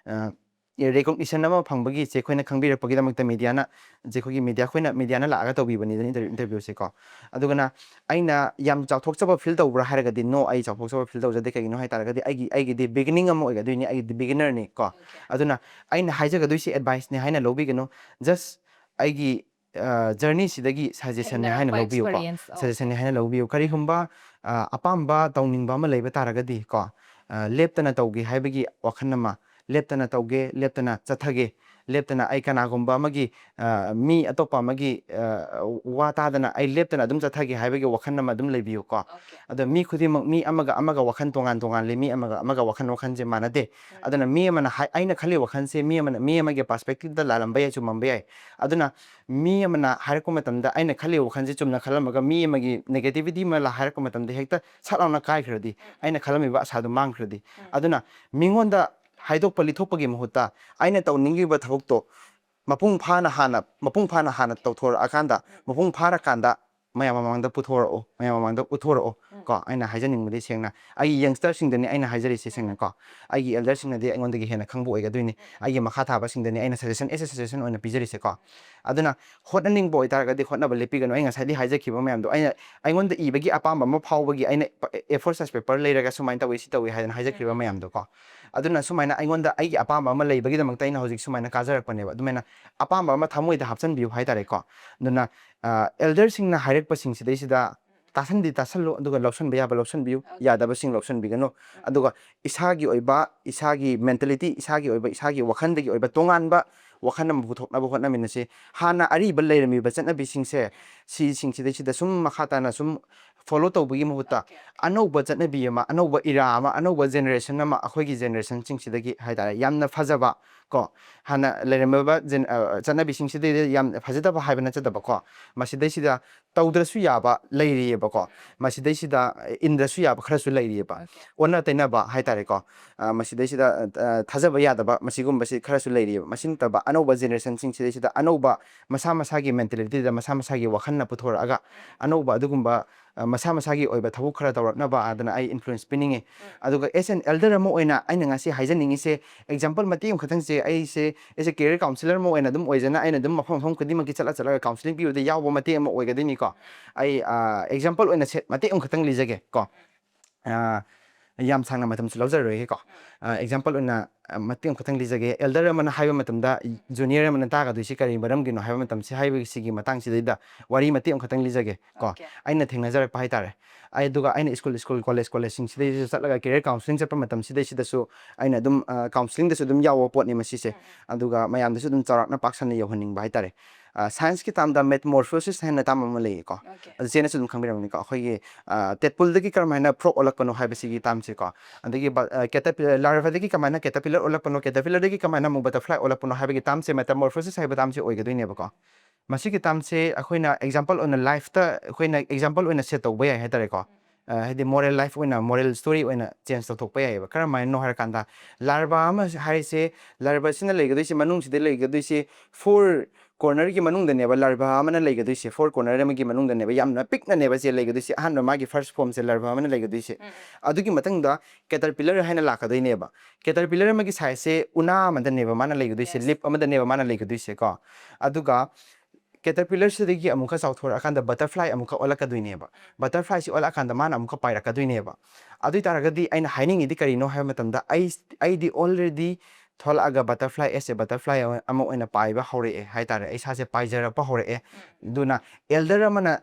ꯑ, recognition ꯑꯃ ꯐꯪꯕꯒꯤ ꯆꯦ ꯑꯩꯈꯣꯏꯅ ꯈꯪꯕꯤꯔꯛꯄꯒꯤꯗꯃꯛꯇ media ꯅ, ꯆꯦ ꯑꯩꯈꯣꯏꯒꯤ media, ꯑꯩꯈꯣꯏꯅ media ꯅ ꯂꯥꯛꯑꯒ ꯇꯧꯕꯤꯕꯅꯤꯗꯅ inter-, interview ꯁꯦꯀꯣ꯫ ꯑꯗꯨꯒꯅ ꯑꯩꯅ ꯌꯥꯝ ꯆꯥꯎꯊꯣꯛꯆꯕ feel ꯇꯧꯕ꯭ꯔꯥ ꯍꯥꯏꯔꯒꯗꯤ no, ꯑꯩ ꯆꯥꯎꯊꯣꯛꯆꯕ feel ꯇꯧꯖꯗꯦ꯫ ꯀꯩꯒꯤꯅꯣ ꯍꯥꯏꯇꯥꯔꯒꯗꯤ ꯑꯩꯒꯤ, ꯑꯩꯒꯤꯗꯤ beginning ꯑꯃ ꯑꯣꯏꯒꯗꯣꯏꯅꯤ, ꯑꯩꯒꯤꯗꯤ beginner ꯅꯤ ꯀꯣ꯫ Okay. ꯑꯗꯨꯅ ꯑꯩꯅ ꯍꯥꯏꯖꯒꯗꯣꯏꯁꯤ advice ꯅꯦ ꯍꯥꯏꯅ ꯂꯧꯕꯤꯒꯅꯨ, just ꯑꯩꯒꯤ, ꯑ, journey ꯁꯤꯗꯒꯤ suggestion ꯅꯦ ꯍꯥꯏꯅ ꯊꯦꯡꯅꯔꯛꯄ ꯂꯧꯕꯤꯌꯨꯀꯣ꯫ Experience, okay. Suggestion ꯅꯦ ꯍꯥꯏꯅ ꯂꯧꯕꯤꯌꯨ꯫ ꯀꯔꯤꯒꯨꯝꯕ, ꯑ, ꯑꯄꯥꯝꯕ ꯇꯧꯅꯤꯡꯕ ꯑꯃ ꯂꯩꯕ ꯇꯥꯔꯒꯗꯤ ꯀꯣ, ꯑ, ꯂꯦꯞꯇꯅ ꯇꯧꯒꯦ ꯍꯥꯏꯕꯒꯤ ꯋꯥꯈꯜ ꯑꯃ, ꯂꯦꯞꯇꯅ ꯇꯧꯒꯦ, ꯂꯦꯞꯇꯅ ꯆꯠꯊꯒꯦ, ꯂꯦꯞꯇꯅ ꯑꯩ ꯀꯅꯥꯒꯨꯝꯕ ꯑꯃꯒꯤ, ꯑ, ꯃꯤ ꯑꯇꯣꯞꯄ ꯑꯃꯒꯤ, ꯑ, ꯋꯥ ꯇꯥꯗꯅ ꯑꯩ ꯂꯦꯞꯇꯅ ꯑꯗꯨꯝ ꯆꯠꯊꯒꯦ ꯍꯥꯏꯕꯒꯤ ꯋꯥꯈꯜ ꯑꯃ ꯑꯗꯨꯝ ꯂꯩꯕꯤꯌꯨꯀꯣ꯫ Okay. ꯑꯗꯣ ꯃꯤ ꯈꯨꯗꯤꯡꯃꯛ, ꯃꯤ ꯑꯃꯒ ꯑꯃꯒ ꯋꯥꯈꯜ ꯇꯣꯉꯥꯟ ꯇꯣꯉꯥꯟꯂꯤ, ꯃꯤ ꯑꯃꯒ ꯑꯃꯒ ꯋꯥꯈꯜ, ꯋꯥꯈꯜꯁꯦ ꯃꯥꯟꯅꯗꯦ꯫ ꯎꯝ꯫ ꯑꯗꯨꯅ ꯃꯤ ꯑꯃꯅ ꯍꯥꯏ-, ꯑꯩꯅ ꯈꯜꯂꯤ ꯋꯥꯈꯜꯁꯦ ꯃꯤ ꯑꯃꯅ, ꯃꯤ ꯑꯃꯒꯤ perspective ꯇ ꯂꯥꯜꯂꯝꯕ ꯌꯥꯏ, ꯆꯨꯝꯃꯝꯕ ꯌꯥꯏ꯫ ꯑꯗꯨꯅ ꯃꯤ ꯑꯃꯅ ꯍꯥꯏꯔꯛꯄ ꯃꯇꯝꯗ ꯑꯩꯅ ꯈꯜꯂꯤꯕ ꯋꯥꯈꯜꯁꯦ ꯆꯨꯝꯅ ꯈꯜꯂꯝꯃꯒ ꯃꯤ ꯑꯃꯒꯤ negativity ꯑꯃ ꯂꯥ-, ꯍꯥꯏꯔꯛꯄ ꯃꯇꯝꯗ ꯍꯦꯛꯇ ꯁꯠ ꯂꯥꯎꯅ ꯀꯥꯏꯈ꯭ꯔꯗꯤ ꯎꯝ꯫ ꯑꯩꯅ ꯈꯜꯂꯝꯃꯤꯕ ꯑꯁꯥꯗꯨ ꯃꯥꯡꯈ꯭ꯔꯗꯤ꯫ ꯎꯝ꯫ ꯑꯗꯨꯅ ꯃꯤꯉꯣꯟꯗ ꯍꯥꯏꯗꯣꯛꯄ ꯂꯤꯊꯣꯛꯄꯒꯤ ꯃꯍꯨꯠꯇ ꯑꯩꯅ ꯇꯧꯅꯤꯡꯉꯤꯕ ꯊꯕꯛꯇꯣ ꯃꯄꯨꯡ ꯐꯥꯅ ꯍꯥꯟꯅ ꯃꯄꯨꯡ ꯐꯥꯅ ꯍꯥꯟꯅ ꯇꯧꯊꯣꯔꯛꯑꯀꯥꯟꯗ, ꯃꯄꯨꯡ ꯐꯥꯔꯀꯥꯟꯗ ꯃꯌꯥꯝ ꯃꯃꯥꯡꯗ ꯄꯨꯊꯣꯔꯛꯑꯣ, ꯃꯌꯥꯝ ꯃꯃꯥꯡꯗ ꯎꯠꯊꯣꯔꯛꯑꯣ꯫ ꯀꯣ, ꯑꯩꯅ ꯍꯥꯏꯖꯅꯤꯡꯕꯗꯤ ꯁꯦꯡꯅ ꯑꯩꯒꯤ ꯌꯪꯁꯇꯔꯁꯤꯡꯗꯅꯤ ꯑꯩꯅ ꯍꯥꯏꯖꯔꯤꯁꯦ ꯁꯦꯡꯅ ꯀꯣ꯫ ꯑꯩꯒꯤ ꯑꯦꯜꯗꯔꯁꯤꯡꯅꯗꯤ ꯑꯩꯉꯣꯟꯗꯒꯤ ꯍꯦꯟꯅ ꯈꯪꯕ ꯑꯣꯏꯒꯗꯣꯏꯅꯤ꯫ ꯑꯩꯒꯤ ꯃꯈꯥ ꯊꯥꯕꯁꯤꯡꯗꯅꯤ ꯑꯩꯅ ꯁꯖꯦꯁꯟ, ꯑꯦꯁ ꯑꯦ ꯁꯖꯦꯁꯟ ꯑꯣꯏꯅ ꯄꯤꯖꯔꯤꯁꯦ ꯀꯣ꯫ ꯑꯗꯨꯅ ꯍꯣꯠꯅꯅꯤꯡꯕ ꯑꯣꯏꯇꯥꯔꯒꯗꯤ ꯍꯣꯠꯅꯕ ꯂꯦꯞꯄꯤꯒꯅꯨ꯫ ꯑꯩ ꯉꯁꯥꯏꯗꯤ ꯍꯥꯏꯖꯈꯤꯕ ꯃꯌꯥꯝꯗꯣ, ꯑꯩꯅ, ꯑꯩꯉꯣꯟꯗ ꯏꯕꯒꯤ ꯑꯄꯥꯝꯕ ꯑꯃ ꯐꯥꯎꯕꯒꯤ ꯑꯩꯅ ꯑꯦ ꯐꯣꯔ ꯁꯥꯏꯖ ꯄꯦꯄꯔ ꯂꯩꯔꯒ ꯁꯨꯃꯥꯏꯅ ꯇꯧꯋꯤ, ꯁꯤ ꯇꯧꯋꯤ ꯍꯥꯏꯗꯅ ꯍꯥꯏꯖꯈ꯭ꯔꯤꯕ ꯃꯌꯥꯝꯗꯣ ꯀꯣ꯫ ꯑꯗꯨꯅ ꯁꯨꯃꯥꯏꯅ ꯑꯩꯉꯣꯟꯗ ꯑꯩꯒꯤ ꯑꯄꯥꯝꯕ ꯑꯃ ꯂꯩꯕꯒꯤꯗꯃꯛꯇ ꯑꯩꯅ ꯍꯧꯖꯤꯛ ꯁꯨꯃꯥꯏꯅ ꯀꯥꯖꯔꯛꯄꯅꯦꯕ꯫ ꯑꯗꯨꯃꯥꯏꯅ ꯑꯄꯥꯝꯕ ꯑꯃ ꯊꯃꯣꯏꯗ ꯍꯥꯞꯆꯤꯟꯕꯤꯌꯨ ꯍꯥꯏꯇꯥꯔꯦꯀꯣ꯫ ꯑꯗꯨꯅ, ꯑ, ꯑꯦꯜꯗꯔꯁꯤꯡꯅ ꯍꯥꯏꯔꯛꯄꯁꯤꯡꯁꯤꯗꯩꯁꯤꯗ ꯇꯥꯁꯟꯗꯤ ꯇꯥꯁꯜꯂꯨ, ꯑꯗꯨꯒ ꯂꯧꯁꯟꯕ ꯌꯥꯕ ꯂꯧꯁꯟꯕꯤꯌꯨ, ꯌꯥꯗꯕꯁꯤꯡ ꯂꯧꯁꯟꯕꯤꯒꯅꯨ꯫ ꯑꯗꯨꯒ ꯏꯁꯥꯒꯤ ꯑꯣꯏꯕ, ꯏꯁꯥꯒꯤ ꯃꯦꯟꯇꯦꯂꯤꯇꯤ, ꯏꯁꯥꯒꯤ ꯑꯣꯏꯕ, ꯏꯁꯥꯒꯤ ꯋꯥꯈꯜꯗꯒꯤ ꯑꯣꯏꯕ ꯇꯣꯉꯥꯟꯕ ꯋꯥꯈꯜ ꯑꯃ ꯄꯨꯊꯣꯛꯅꯕ ꯍꯣꯠꯅꯃꯤꯟꯅꯁꯤ꯫ ꯍꯥꯟꯅ ꯑꯔꯤꯕ ꯂꯩꯔꯝꯃꯤꯕ ꯆꯠꯅꯕꯤꯁꯤꯡꯁꯦ, ꯁꯤꯁꯤꯡꯁꯤꯗꯩꯁꯤꯗ ꯁꯨꯝ ꯃꯈꯥ ꯇꯥꯅ ꯁꯨꯝ ꯐꯣꯂꯣ ꯇꯧꯕꯒꯤ ꯃꯍꯨꯠꯇ ꯑꯅꯧꯕ ꯆꯠꯅꯕꯤ ꯑꯃ, ꯑꯅꯧꯕ ꯏꯔꯥ ꯑꯃ, ꯑꯅꯧꯕ ꯖꯦꯅꯦꯔꯦꯁꯟ ꯑꯃ ꯑꯩꯈꯣꯏꯒꯤ ꯖꯦꯅꯦꯔꯦꯁꯟꯁꯤꯡꯁꯤꯗꯒꯤ ꯍꯥꯏꯇꯥꯔꯦ, ꯌꯥꯝꯅ ꯐꯖꯕ ꯀꯣ, ꯍꯥꯟꯅ ꯂꯩꯔꯝꯃꯤꯕ ꯖꯦꯟ-, ꯑ, ꯆꯠꯅꯕꯤꯁꯤꯡꯁꯤꯗꯩꯗ ꯌꯥꯝ ꯐꯖꯗꯕ ꯍꯥꯏꯕ ꯅꯠꯆꯗꯕꯀꯣ, ꯃꯁꯤꯗꯩꯁꯤꯗ ꯇꯧꯗ꯭ꯔꯁꯨ ꯌꯥꯕ ꯂꯩꯔꯤꯑꯕꯀꯣ, ꯃꯁꯤꯗꯩꯁꯤꯗ ꯏꯟꯗ꯭ꯔꯁꯨ ꯌꯥꯕ ꯈꯔꯁꯨ ꯂꯩꯔꯤꯑꯕ꯫ ꯑꯣꯟꯅ ꯇꯩꯅꯕ ꯍꯥꯏꯇꯥꯔꯦꯀꯣ꯫ ꯑ, ꯃꯁꯤꯗꯩꯁꯤꯗ, ꯑ, ꯊꯥꯖꯕ ꯌꯥꯗꯕ ꯃꯁꯤꯒꯨꯝꯕꯁꯤ ꯈꯔꯁꯨ ꯂꯩꯔꯤꯑꯕ꯫ ꯃꯁꯤ ꯅꯠꯇꯕ ꯑꯅꯧꯕ ꯖꯦꯅꯦꯔꯦꯁꯟꯁꯤꯡꯁꯤꯗꯩꯁꯤꯗ ꯑꯅꯧꯕ ꯃꯁꯥ ꯃꯁꯥꯒꯤ ꯃꯦꯟꯇꯦꯂꯤꯇꯤꯗ ꯃꯁꯥ ꯃꯁꯥꯒꯤ ꯋꯥꯈꯜꯅ ꯄꯨꯊꯣꯔꯛꯑꯒ ꯑꯅꯧꯕ ꯑꯗꯨꯒꯨꯝꯕ, ꯑ, ꯃꯁꯥ ꯃꯁꯥꯒꯤ ꯑꯣꯏꯕ ꯊꯕꯛ ꯈꯔ ꯇꯧꯔꯛꯅꯕ ꯍꯥꯏꯗꯅ ꯑꯩ ꯏꯟꯐ꯭ꯂꯨꯌꯦꯟꯁ ꯄꯤꯅꯤꯡꯉꯤ꯫ ꯑꯗꯨꯒ as an elder ꯑꯃ ꯑꯣꯏꯅ ꯑꯩꯅ ꯉꯁꯤ ꯍꯥꯏꯖꯅꯤꯡꯉꯤꯁꯦ, ꯑꯦꯛꯖꯥꯝꯄꯜ ꯃꯇꯦꯛ ꯑꯃꯈꯛꯇꯪꯁꯦ, ꯑꯩꯁꯦ, ꯑꯩꯁꯦ ꯀꯦꯔꯤꯌꯔ ꯀꯥꯎꯟꯁꯤꯂꯔ ꯑꯃ ꯑꯣꯏꯅ ꯑꯗꯨꯝ ꯑꯣꯏꯖꯅ ꯑꯩꯅ ꯑꯗꯨꯝ ꯃꯐꯝ ꯃꯐꯝ ꯈꯨꯗꯤꯡꯃꯛꯀꯤ ꯆꯠꯂ ꯆꯠꯂꯒ ꯀꯥꯎꯟꯁꯤꯂꯤꯡ ꯄꯤꯕꯗ ꯌꯥꯎꯕ ꯃꯇꯦꯛ ꯑꯃ ꯑꯣꯏꯒꯗꯣꯏꯅꯤꯀꯣ꯫ ꯑꯩ, ꯑ, ꯑꯦꯛꯖꯥꯝꯄꯜ ꯑꯣꯏꯅ ꯁꯦ-, ꯃꯇꯦꯛ ꯑꯃꯈꯛꯇꯪ ꯂꯤꯖꯒꯦ ꯀꯣ꯫ ꯑ, ꯌꯥꯝ ꯁꯥꯡꯅ ꯃꯇꯝꯁꯨ ꯂꯧꯖꯔꯔꯣꯏꯒꯦꯀꯣ꯫ ꯑ, ꯑꯦꯛꯖꯥꯝꯄꯜ ꯑꯣꯏꯅ, ꯑ, ꯃꯇꯦꯛ ꯑꯃꯈꯛꯇꯪ ꯂꯤꯖꯒꯦ꯫ ꯑꯦꯜꯗꯔ ꯑꯃꯅ ꯍꯥꯏꯕ ꯃꯇꯝꯗ ꯖꯨꯅꯤꯌꯔ ꯑꯃꯅ ꯇꯥꯒꯗꯣꯏꯁꯤ ꯀꯔꯤ ꯃꯔꯝꯒꯤꯅꯣ ꯍꯥꯏꯕ ꯃꯇꯝꯁꯤ, ꯍꯥꯏꯕꯁꯤꯒꯤ ꯃꯇꯥꯡꯁꯤꯗꯩꯗ ꯋꯥꯔꯤ ꯃꯇꯦꯛ ꯑꯃꯈꯛꯇꯪ ꯂꯤꯖꯒꯦ ꯀꯣ꯫ ꯑꯩꯅ ꯊꯦꯡꯅꯖꯔꯛꯄ ꯍꯥꯏꯇꯥꯔꯦ꯫ ꯑꯩ, ꯑꯗꯨꯒ ꯑꯩꯅ ꯁ꯭ꯀꯨꯜ, ꯁ꯭ꯀꯨꯜ, ꯀꯣꯂꯦꯖ, ꯀꯣꯂꯦꯖꯁꯤꯡꯁꯤꯗꯩꯁꯤꯗ ꯆꯠꯂꯒ ꯀꯦꯔꯤꯌꯔ ꯀꯥꯎꯟꯁꯤꯂꯤꯡ ꯆꯠꯄ ꯃꯇꯝꯁꯤꯗꯩꯁꯤꯗꯁꯨ ꯑꯩꯅ ꯑꯗꯨꯝ, ꯑ, ꯀꯥꯎꯟꯁꯤꯂꯤꯡꯗꯁꯨ ꯑꯗꯨꯝ ꯌꯥꯎꯕ ꯄꯣꯠꯅꯤ ꯃꯁꯤꯁꯦ꯫ ꯑꯗꯨꯒ ꯃꯌꯥꯝꯗꯁꯨ ꯑꯗꯨꯝ ꯆꯥꯎꯔꯥꯛꯅ ꯄꯥꯛ ꯁꯟꯅ ꯌꯧꯍꯟꯅꯤꯡꯕ ꯍꯥꯏꯇꯥꯔꯦ꯫ ꯑ, ꯁꯥꯏꯟꯁꯀꯤ ꯇꯥꯝꯗ ꯃꯦꯇꯃꯣꯔꯐꯣꯁꯤꯁ ꯍꯥꯏꯅ ꯇꯥꯝ ꯑꯃ ꯂꯩꯌꯦꯀꯣ꯫ ꯑꯗꯨ ꯆꯦꯅꯁꯨ ꯑꯗꯨꯝ ꯈꯪꯕꯤꯔꯝꯒꯅꯤꯀꯣ꯫ ꯑꯩꯈꯣꯏꯒꯤ, ꯑ, ꯇꯦꯠꯄꯨꯜꯗꯒꯤ ꯀꯔꯝꯍꯥꯏꯅ ꯐ꯭ꯔꯣꯛ ꯑꯣꯜꯂꯛꯄꯅꯣ ꯍꯥꯏꯕꯁꯤꯒꯤ ꯇꯥꯝꯁꯦꯀꯣ꯫ ꯑꯗꯒꯤ ꯕ-, ꯑ, ꯀꯦꯇꯔꯄꯤ-, ꯂꯥꯔꯚꯥꯗꯒꯤ ꯀꯃꯥꯏꯅ ꯀꯦꯇꯔꯄꯤꯂꯔ ꯑꯣꯜꯂꯛꯄꯅꯣ, ꯀꯦꯇꯔꯄꯤꯂꯔꯗꯒꯤ ꯀꯃꯥꯏꯅ ꯑꯃꯨꯛ ꯕꯇꯔꯐ꯭ꯂꯥꯏ ꯑꯣꯜꯂꯛꯄꯅꯣ ꯍꯥꯏꯕꯒꯤ ꯇꯥꯝꯁꯦ ꯃꯦꯇꯃꯣꯔꯐꯣꯁꯤꯁ ꯍꯥꯏꯕ ꯇꯥꯝꯁꯦ ꯑꯣꯏꯒꯗꯣꯏꯅꯦꯕꯀꯣ꯫ ꯃꯁꯤꯒꯤ ꯇꯥꯝꯁꯦ ꯑꯩꯈꯣꯏꯅ ꯑꯦꯛꯖꯥꯝꯄꯜ ꯑꯣꯏꯅ ꯂꯥꯏꯐꯇ ꯑꯩꯈꯣꯏꯅ ꯑꯦꯛꯖꯥꯝꯄꯜ ꯑꯣꯏꯅ ꯁꯦꯠ ꯇꯧꯕ ꯌꯥꯏ ꯍꯥꯏꯇꯥꯔꯦꯀꯣ꯫ ꯑ, ꯍꯥꯏꯗꯤ moral life ꯑꯣꯏꯅ, moral story ꯑꯣꯏꯅ change ꯇꯧꯊꯣꯛꯄ ꯌꯥꯏꯑꯕ꯫ ꯀꯔꯝꯍꯥꯏꯅꯅꯣ ꯍꯥꯏꯔꯀꯥꯟꯗ, larva ꯑꯃ ꯍꯥꯏꯔꯤꯁꯦ, larva ꯁꯤꯅ ꯂꯩꯒꯗꯣꯏꯁꯦ, ꯃꯅꯨꯡꯁꯤꯗ ꯂꯩꯒꯗꯣꯏꯁꯦ four corner ꯒꯤ ꯃꯅꯨꯡꯗꯅꯦꯕ larva ꯑꯃꯅ ꯂꯩꯒꯗꯣꯏꯁꯦ꯫ Four corner ꯑꯃꯒꯤ ꯃꯅꯨꯡꯗꯅꯦꯕ, ꯌꯥꯝꯅ ꯄꯤꯛꯅꯅꯦꯕ ꯁꯦ ꯂꯩꯒꯗꯣꯏꯁꯦ꯫ ꯑꯍꯥꯟꯕ ꯃꯥꯒꯤ first form ꯁꯦ larva ꯑꯃꯅ ꯂꯩꯒꯗꯣꯏꯁꯦ꯫ ꯑꯗꯨꯒꯤ ꯃꯊꯪꯗ caterpillar ꯍꯥꯏꯅ ꯂꯥꯛꯀꯗꯣꯏꯅꯦꯕ꯫ Caterpillar ꯑꯃꯒꯤ size ꯁꯦ ꯎꯅꯥ ꯑꯃꯗꯅꯦꯕ ꯃꯥꯅ ꯂꯩꯒꯗꯣꯏꯁꯦ, leaf ꯑꯃꯗꯅꯦꯕ ꯃꯥꯅ ꯂꯩꯒꯗꯣꯏꯁꯦ ꯀꯣ꯫ ꯑꯗꯨꯒ caterpillar ꯁꯤꯗꯒꯤ ꯑꯃꯨꯛꯀ ꯆꯥꯎꯊꯣꯔꯛꯑꯀꯥꯟꯗ butterfly ꯑꯃꯨꯛꯀ ꯑꯣꯜꯂꯛꯀꯗꯣꯏꯅꯦꯕ꯫ Butterfly ꯁꯤ ꯑꯣꯜꯂꯛꯑꯀꯥꯟꯗ ꯃꯥꯅ ꯑꯃꯨꯛꯀ ꯄꯥꯏꯔꯛꯀꯗꯣꯏꯅꯦꯕ꯫ ꯑꯗꯨ ꯑꯣꯏ ꯇꯥꯔꯒꯗꯤ ꯑꯩꯅ ꯍꯥꯏꯅꯤꯡꯉꯤꯗꯤ ꯀꯔꯤꯅꯣ ꯍꯥꯏꯕ ꯃꯇꯝꯗ, ꯑꯩ, ꯑꯩꯗꯤ already ꯊꯣꯛꯂꯛꯑꯒ butterfly as a butterfly ꯑꯃ ꯑꯣꯏꯅ ꯄꯥꯏꯕ ꯍꯧꯔꯛꯑꯦ ꯍꯥꯏ ꯇꯥꯔꯦ꯫ ꯑꯩ ꯏꯁꯥꯁꯦ ꯄꯥꯏꯖꯔꯛꯄ ꯍꯧꯔꯛꯑꯦ꯫ ꯑꯗꯨꯅ elder ꯑꯃꯅ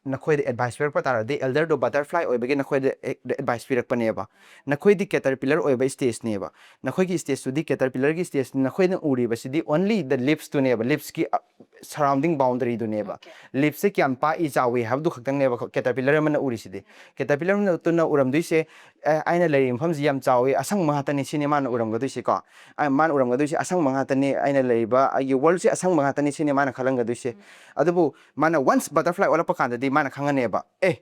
ꯅꯈꯣꯏꯗ advice ꯄꯤꯔꯛꯄ ꯇꯥꯔꯗꯤ, elder ꯗꯣ butterfly ꯑꯣꯏꯕꯒꯤ ꯅꯈꯣꯏꯗ advice ꯄꯤꯔꯛꯄꯅꯦꯕ꯫ ꯅꯈꯣꯏꯗꯤ caterpillar ꯑꯣꯏꯕ stage ꯅꯦꯕ꯫ ꯅꯈꯣꯏꯒꯤ stage ꯇꯨꯗꯤ caterpillar ꯒꯤ stage ꯅꯤ꯫ ꯅꯈꯣꯏꯅ ꯎꯔꯤꯕꯁꯤꯗꯤ only the leaves ꯇꯨꯅꯦꯕ, leaves ꯀꯤ, ꯑ, surrounding boundary ꯗꯨꯅꯦꯕ꯫ Leaves ꯁꯦ ꯀꯌꯥꯝ ꯄꯥꯛꯏ ꯆꯥꯎꯏ ꯍꯥꯏꯕꯗꯨ ꯈꯛꯇꯪꯅꯦꯕ caterpillar ꯑꯃꯅ ꯎꯔꯤꯁꯤꯗꯤ꯫ Caterpillar ꯇꯨꯅ ꯎꯔꯝꯗꯣꯏꯁꯦ, "ꯑꯦ, ꯑꯩꯅ ꯂꯩꯔꯤꯕ ꯃꯐꯝꯁꯤ ꯌꯥꯝ ꯆꯥꯎꯏ, ꯑꯁꯪꯕ ꯉꯥꯛꯇꯅꯤ" ꯁꯤꯅꯤ ꯃꯥꯅ ꯎꯔꯝꯒꯗꯣꯏꯁꯦ ꯀꯣ꯫ ꯑ, ꯃꯥꯅ ꯎꯔꯝꯒꯗꯣꯏꯁꯦ, "ꯑꯁꯪꯕ ꯉꯥꯛꯇꯅꯤ, ꯑꯩꯅ ꯂꯩꯔꯤꯕ, ꯑꯩꯒꯤ world ꯁꯦ ꯑꯁꯪꯕ ꯉꯥꯛꯇꯅꯤ" ꯁꯤꯅꯤ ꯃꯥꯅ ꯈꯜꯂꯝꯒꯗꯣꯏꯁꯦ꯫ ꯑꯗꯨꯕꯨ ꯃꯥꯅ once butterfly ꯑꯣꯜꯂꯛꯄ ꯀꯥꯟꯗꯗꯤ ꯃꯥꯅ ꯈꯪꯉꯅꯦꯕ, "ꯑꯦ,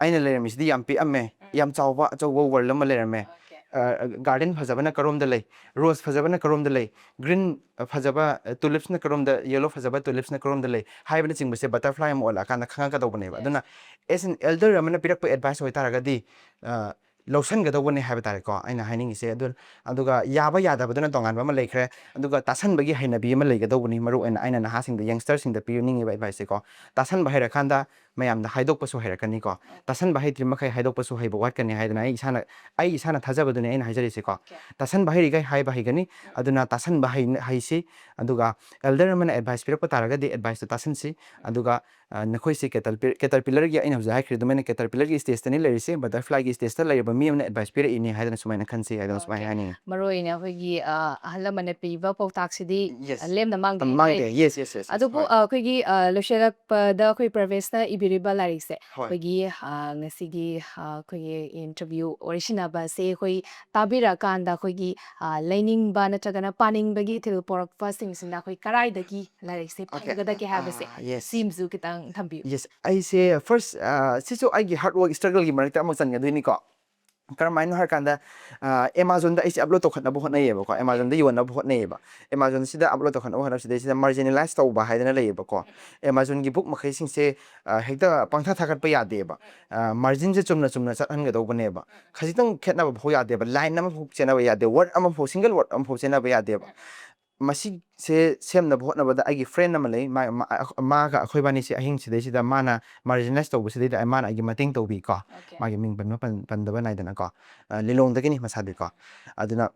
ꯑꯩꯅ ꯂꯩꯔꯝꯃꯤꯁꯤꯗꯤ ꯌꯥꯝ ꯄꯤꯛꯑꯝꯃꯦ, ꯌꯥꯝ ꯆꯥꯎꯕ ꯑꯆꯧꯕ world ꯑꯃ ꯂꯩꯔꯝꯃꯦ꯫ ꯑ, garden ꯐꯖꯕꯅ ꯀꯔꯣꯝꯗ ꯂꯩ, rose ꯐꯖꯕꯅ ꯀꯔꯣꯝꯗ ꯂꯩ, green ꯐꯖꯕ, ꯑ, tulips ꯅ ꯀꯔꯣꯝꯗ, yellow ꯐꯖꯕ tulips ꯅ ꯀꯔꯣꯝꯗ ꯂꯩ" ꯍꯥꯏꯕꯅꯆꯤꯡꯕꯁꯦ butterfly ꯑꯃ ꯑꯣꯜꯂꯛꯑꯀꯥꯟꯗ ꯈꯪꯉꯛꯀꯗꯧꯕꯅꯦꯕ꯫ ꯑꯗꯨꯅ as an elder ꯑꯃꯅ ꯄꯤꯔꯛꯄ advice ꯑꯣꯏꯇꯥꯔꯒꯗꯤ, ꯑ, ꯂꯧꯁꯟꯒꯗꯧꯕꯅꯦ ꯍꯥꯏꯕ ꯇꯥꯔꯦꯀꯣ ꯑꯩꯅ ꯍꯥꯏꯅꯤꯡꯉꯤꯁꯦ꯫ ꯑꯗꯨ, ꯑꯗꯨꯒ ꯌꯥꯕ ꯌꯥꯗꯕꯗꯨꯅ ꯇꯣꯉꯥꯟꯕ ꯑꯃ ꯂꯩꯈ꯭ꯔꯦ꯫ ꯑꯗꯨꯒ ꯇꯥꯁꯟꯕꯒꯤ ꯍꯩꯅꯕꯤ ꯑꯃ ꯂꯩꯒꯗꯧꯕꯅꯤ, ꯃꯔꯨ ꯑꯣꯏꯅ ꯑꯩꯅ ꯅꯍꯥꯁꯤꯡꯗ, youngster ꯁꯤꯡꯗ ꯄꯤꯅꯤꯡꯉꯤꯕ advice ꯁꯦꯀꯣ꯫ ꯇꯥꯁꯟꯕ ꯍꯩꯔꯀꯥꯟꯗ ꯃꯌꯥꯝꯗ ꯍꯥꯏꯗꯣꯛꯄꯁꯨ ꯍꯩꯔꯛꯀꯅꯤꯀꯣ꯫ ꯇꯥꯁꯟꯕ ꯍꯩꯇ꯭ꯔꯤ ꯃꯈꯩ ꯍꯥꯏꯗꯣꯛꯄꯁꯨ ꯍꯩꯕ ꯋꯥꯠꯀꯅꯤ ꯍꯥꯏꯗꯅ ꯑꯩ ꯏꯁꯥꯅ, ꯑꯩ ꯏꯁꯥꯅ ꯊꯥꯖꯕꯗꯨꯅꯦ ꯑꯩꯅ ꯍꯥꯏꯖꯔꯤꯁꯦꯀꯣ꯫ ꯇꯥꯁꯟꯕ ꯍꯩꯔꯤꯈꯩ ꯍꯥꯏꯕ ꯍꯩꯒꯅꯤ꯫ ꯑꯗꯨꯅ ꯇꯥꯁꯟꯕ ꯍꯩ-, ꯍꯩꯁꯤ꯫ ꯑꯗꯨꯒ elder ꯑꯃꯅ advice ꯄꯤꯔꯛꯄ ꯇꯥꯔꯒꯗꯤ advice ꯇꯣ ꯇꯥꯁꯟꯁꯤ꯫ ꯑꯗꯨꯒ, ꯑ, ꯅꯈꯣꯏꯁꯦ caterpil-, caterpillar ꯒꯤ, ꯑꯩꯅ ꯍꯧꯖꯤꯛ ꯍꯥꯏꯈ꯭ꯔꯤ ꯑꯗꯨꯃꯥꯏꯅ caterpillar ꯒꯤ stage ꯇꯅꯤ ꯂꯩꯔꯤꯁꯦ, butterfly ꯒꯤ stage ꯇ ꯂꯩꯔꯤꯕ ꯃꯤ ꯑꯃꯅ advice ꯄꯤꯔꯛꯏꯅꯦ ꯍꯥꯏꯗꯅ ꯁꯨꯃꯥꯏꯅ ꯈꯟꯁꯤ ꯍꯥꯏꯗꯅ ꯁꯨꯃꯥꯏꯅ ꯍꯥꯏꯅꯤꯡꯉꯤ꯫ ꯃꯔꯨ ꯑꯣꯏꯅ ꯑꯩꯈꯣꯏꯒꯤ, ꯑ, ꯑꯍꯜ ꯂꯃꯟꯅ ꯄꯤꯕ ꯄꯥꯎꯇꯥꯛꯁꯤꯗꯤ, Yes. ꯑ, ꯂꯦꯝꯅ ꯃꯥꯡꯗꯦ ꯃꯥꯡꯗꯦ꯫ ꯍꯥꯏ꯫ Yes, yes, yes, yes. ꯑꯗꯨꯕꯨ, ꯍꯣꯏ꯫ ꯑ, ꯑꯩꯈꯣꯏꯒꯤ, ꯑ, ꯂꯣꯏꯁꯤꯜꯂꯛꯄꯗ ꯑꯩꯈꯣꯏ ꯄ꯭ꯔꯚꯦꯁꯅ ꯄꯤꯔꯤꯕ ꯂꯥꯏꯔꯤꯛꯁꯦ ꯍꯣꯏ꯫ ꯑꯩꯈꯣꯏꯒꯤ ꯑ, ꯉꯁꯤꯒꯤ ꯑ, ꯑꯩꯈꯣꯏꯒꯤ ꯏꯟꯇꯔꯚ꯭ꯌꯨ ꯋꯥꯔꯤꯁꯤꯟꯅꯕꯁꯦ ꯑꯩꯈꯣꯏ ꯇꯥꯕꯤꯔꯛꯑꯀꯥꯟꯗ ꯑꯩꯈꯣꯏꯒꯤ ꯑ, ꯂꯩꯅꯤꯡꯕ ꯅꯠꯇ꯭ꯔꯒꯅ ꯄꯥꯅꯤꯡꯕꯒꯤ ꯏꯊꯤꯜ ꯄꯣꯔꯛꯄꯁꯤꯡꯁꯤꯅ ꯑꯩꯈꯣꯏ ꯀꯗꯥꯏꯗꯒꯤ ꯂꯥꯏꯔꯤꯛꯁꯦ Okay. ꯐꯪꯒꯗꯒꯦ ꯍꯥꯏꯕꯁꯦ Ah, yes. ꯁꯤꯝꯁꯨ ꯈꯤꯇꯪ ꯊꯝꯕꯤꯌꯨ꯫ Yes, ꯑꯩꯁꯦ ꯐꯥꯔꯁ ꯁꯤꯁꯨ ꯑꯩꯒꯤ ꯍꯥꯔꯗ ꯋꯥꯔꯛ ꯁ꯭ꯇ꯭ꯔꯒꯜꯒꯤ ꯃꯔꯛꯇ ꯑꯃꯨꯛ ꯆꯟꯒꯗꯣꯏꯅꯤꯀꯣ꯫ ꯀꯔꯝꯍꯥꯏꯅ ꯍꯥꯏꯔꯀꯥꯟꯗ ꯑꯦꯃꯥꯖꯣꯟꯗ ꯑꯩꯁꯦ ꯑꯞꯂꯣꯗ ꯇꯧꯈꯠꯅꯕ ꯍꯣꯠꯅꯩꯌꯦꯕꯀꯣ꯫ ꯑꯦꯃꯥꯖꯣꯟꯗ ꯌꯣꯟꯅꯕ ꯍꯣꯠꯅꯩꯌꯦꯕ꯫ ꯑꯦꯃꯥꯖꯣꯟꯁꯤꯗ ꯑꯞꯂꯣꯗ ꯇꯧꯈꯠꯅꯕ ꯍꯣꯠꯅꯕꯁꯤꯗꯩꯁꯤꯗ ꯃꯥꯔꯖꯤꯅꯦꯂꯥꯏꯁ ꯇꯧꯕ ꯍꯥꯏꯗꯅ ꯂꯩꯌꯦꯕꯀꯣ꯫ ꯑꯦꯃꯥꯖꯣꯟꯒꯤ ꯕꯨꯛ ꯃꯈꯩꯁꯤꯡꯁꯦ ꯑ, ꯍꯦꯛꯇ ꯄꯪꯊꯥ ꯊꯥꯒꯠꯄ ꯌꯥꯗꯦꯕ꯫ ꯃꯥꯔꯖꯤꯟꯁꯦ ꯆꯨꯝꯅ ꯆꯨꯝꯅ ꯆꯠꯍꯟꯒꯗꯧꯕꯅꯦꯕ꯫ ꯈꯖꯤꯛꯇꯪ ꯈꯦꯠꯅꯕ ꯐꯥꯎ ꯌꯥꯗꯦꯕ꯫ ꯂꯥꯏꯟ ꯑꯃꯐꯥꯎ ꯆꯦꯟꯅꯕ ꯌꯥꯗꯦ꯫ ꯋꯥꯔꯗ ꯑꯃꯐꯥꯎ, ꯁꯤꯡꯒꯜ ꯋꯥꯔꯗ ꯑꯃꯐꯥꯎ ꯆꯦꯟꯅꯕ ꯌꯥꯗꯦꯕ꯫ ꯃꯁꯤꯁꯦ ꯁꯦꯝꯅꯕ ꯍꯣꯠꯅꯕꯗ ꯑꯩꯒꯤ ꯐ꯭ꯔꯦꯟ ꯑꯃ ꯂꯩ꯫ ꯃꯥ-, ꯃꯥ-, ꯃꯥꯒ ꯑꯩꯈꯣꯏꯕꯥꯅꯤꯁꯦ ꯑꯍꯤꯡꯁꯤꯗꯩꯁꯤꯗ ꯃꯥꯅ ꯃꯥꯔꯖꯤꯅꯥꯏꯁ ꯇꯧꯕꯁꯤꯗꯩꯗ ꯃꯥꯅ ꯑꯩꯒꯤ ꯃꯇꯦꯡ ꯇꯧꯕꯤꯀꯣ꯫ Okay. ꯃꯥꯒꯤ ꯃꯤꯡ ꯄꯟꯕ ꯄꯟ-, ꯄꯟꯗꯕ ꯅꯥꯏꯗꯅꯀꯣ꯫ ꯑ, ꯂꯤꯂꯣꯡꯗꯒꯤꯅꯤ ꯃꯁꯥꯗꯤꯀꯣ꯫ ꯑꯗꯨꯅ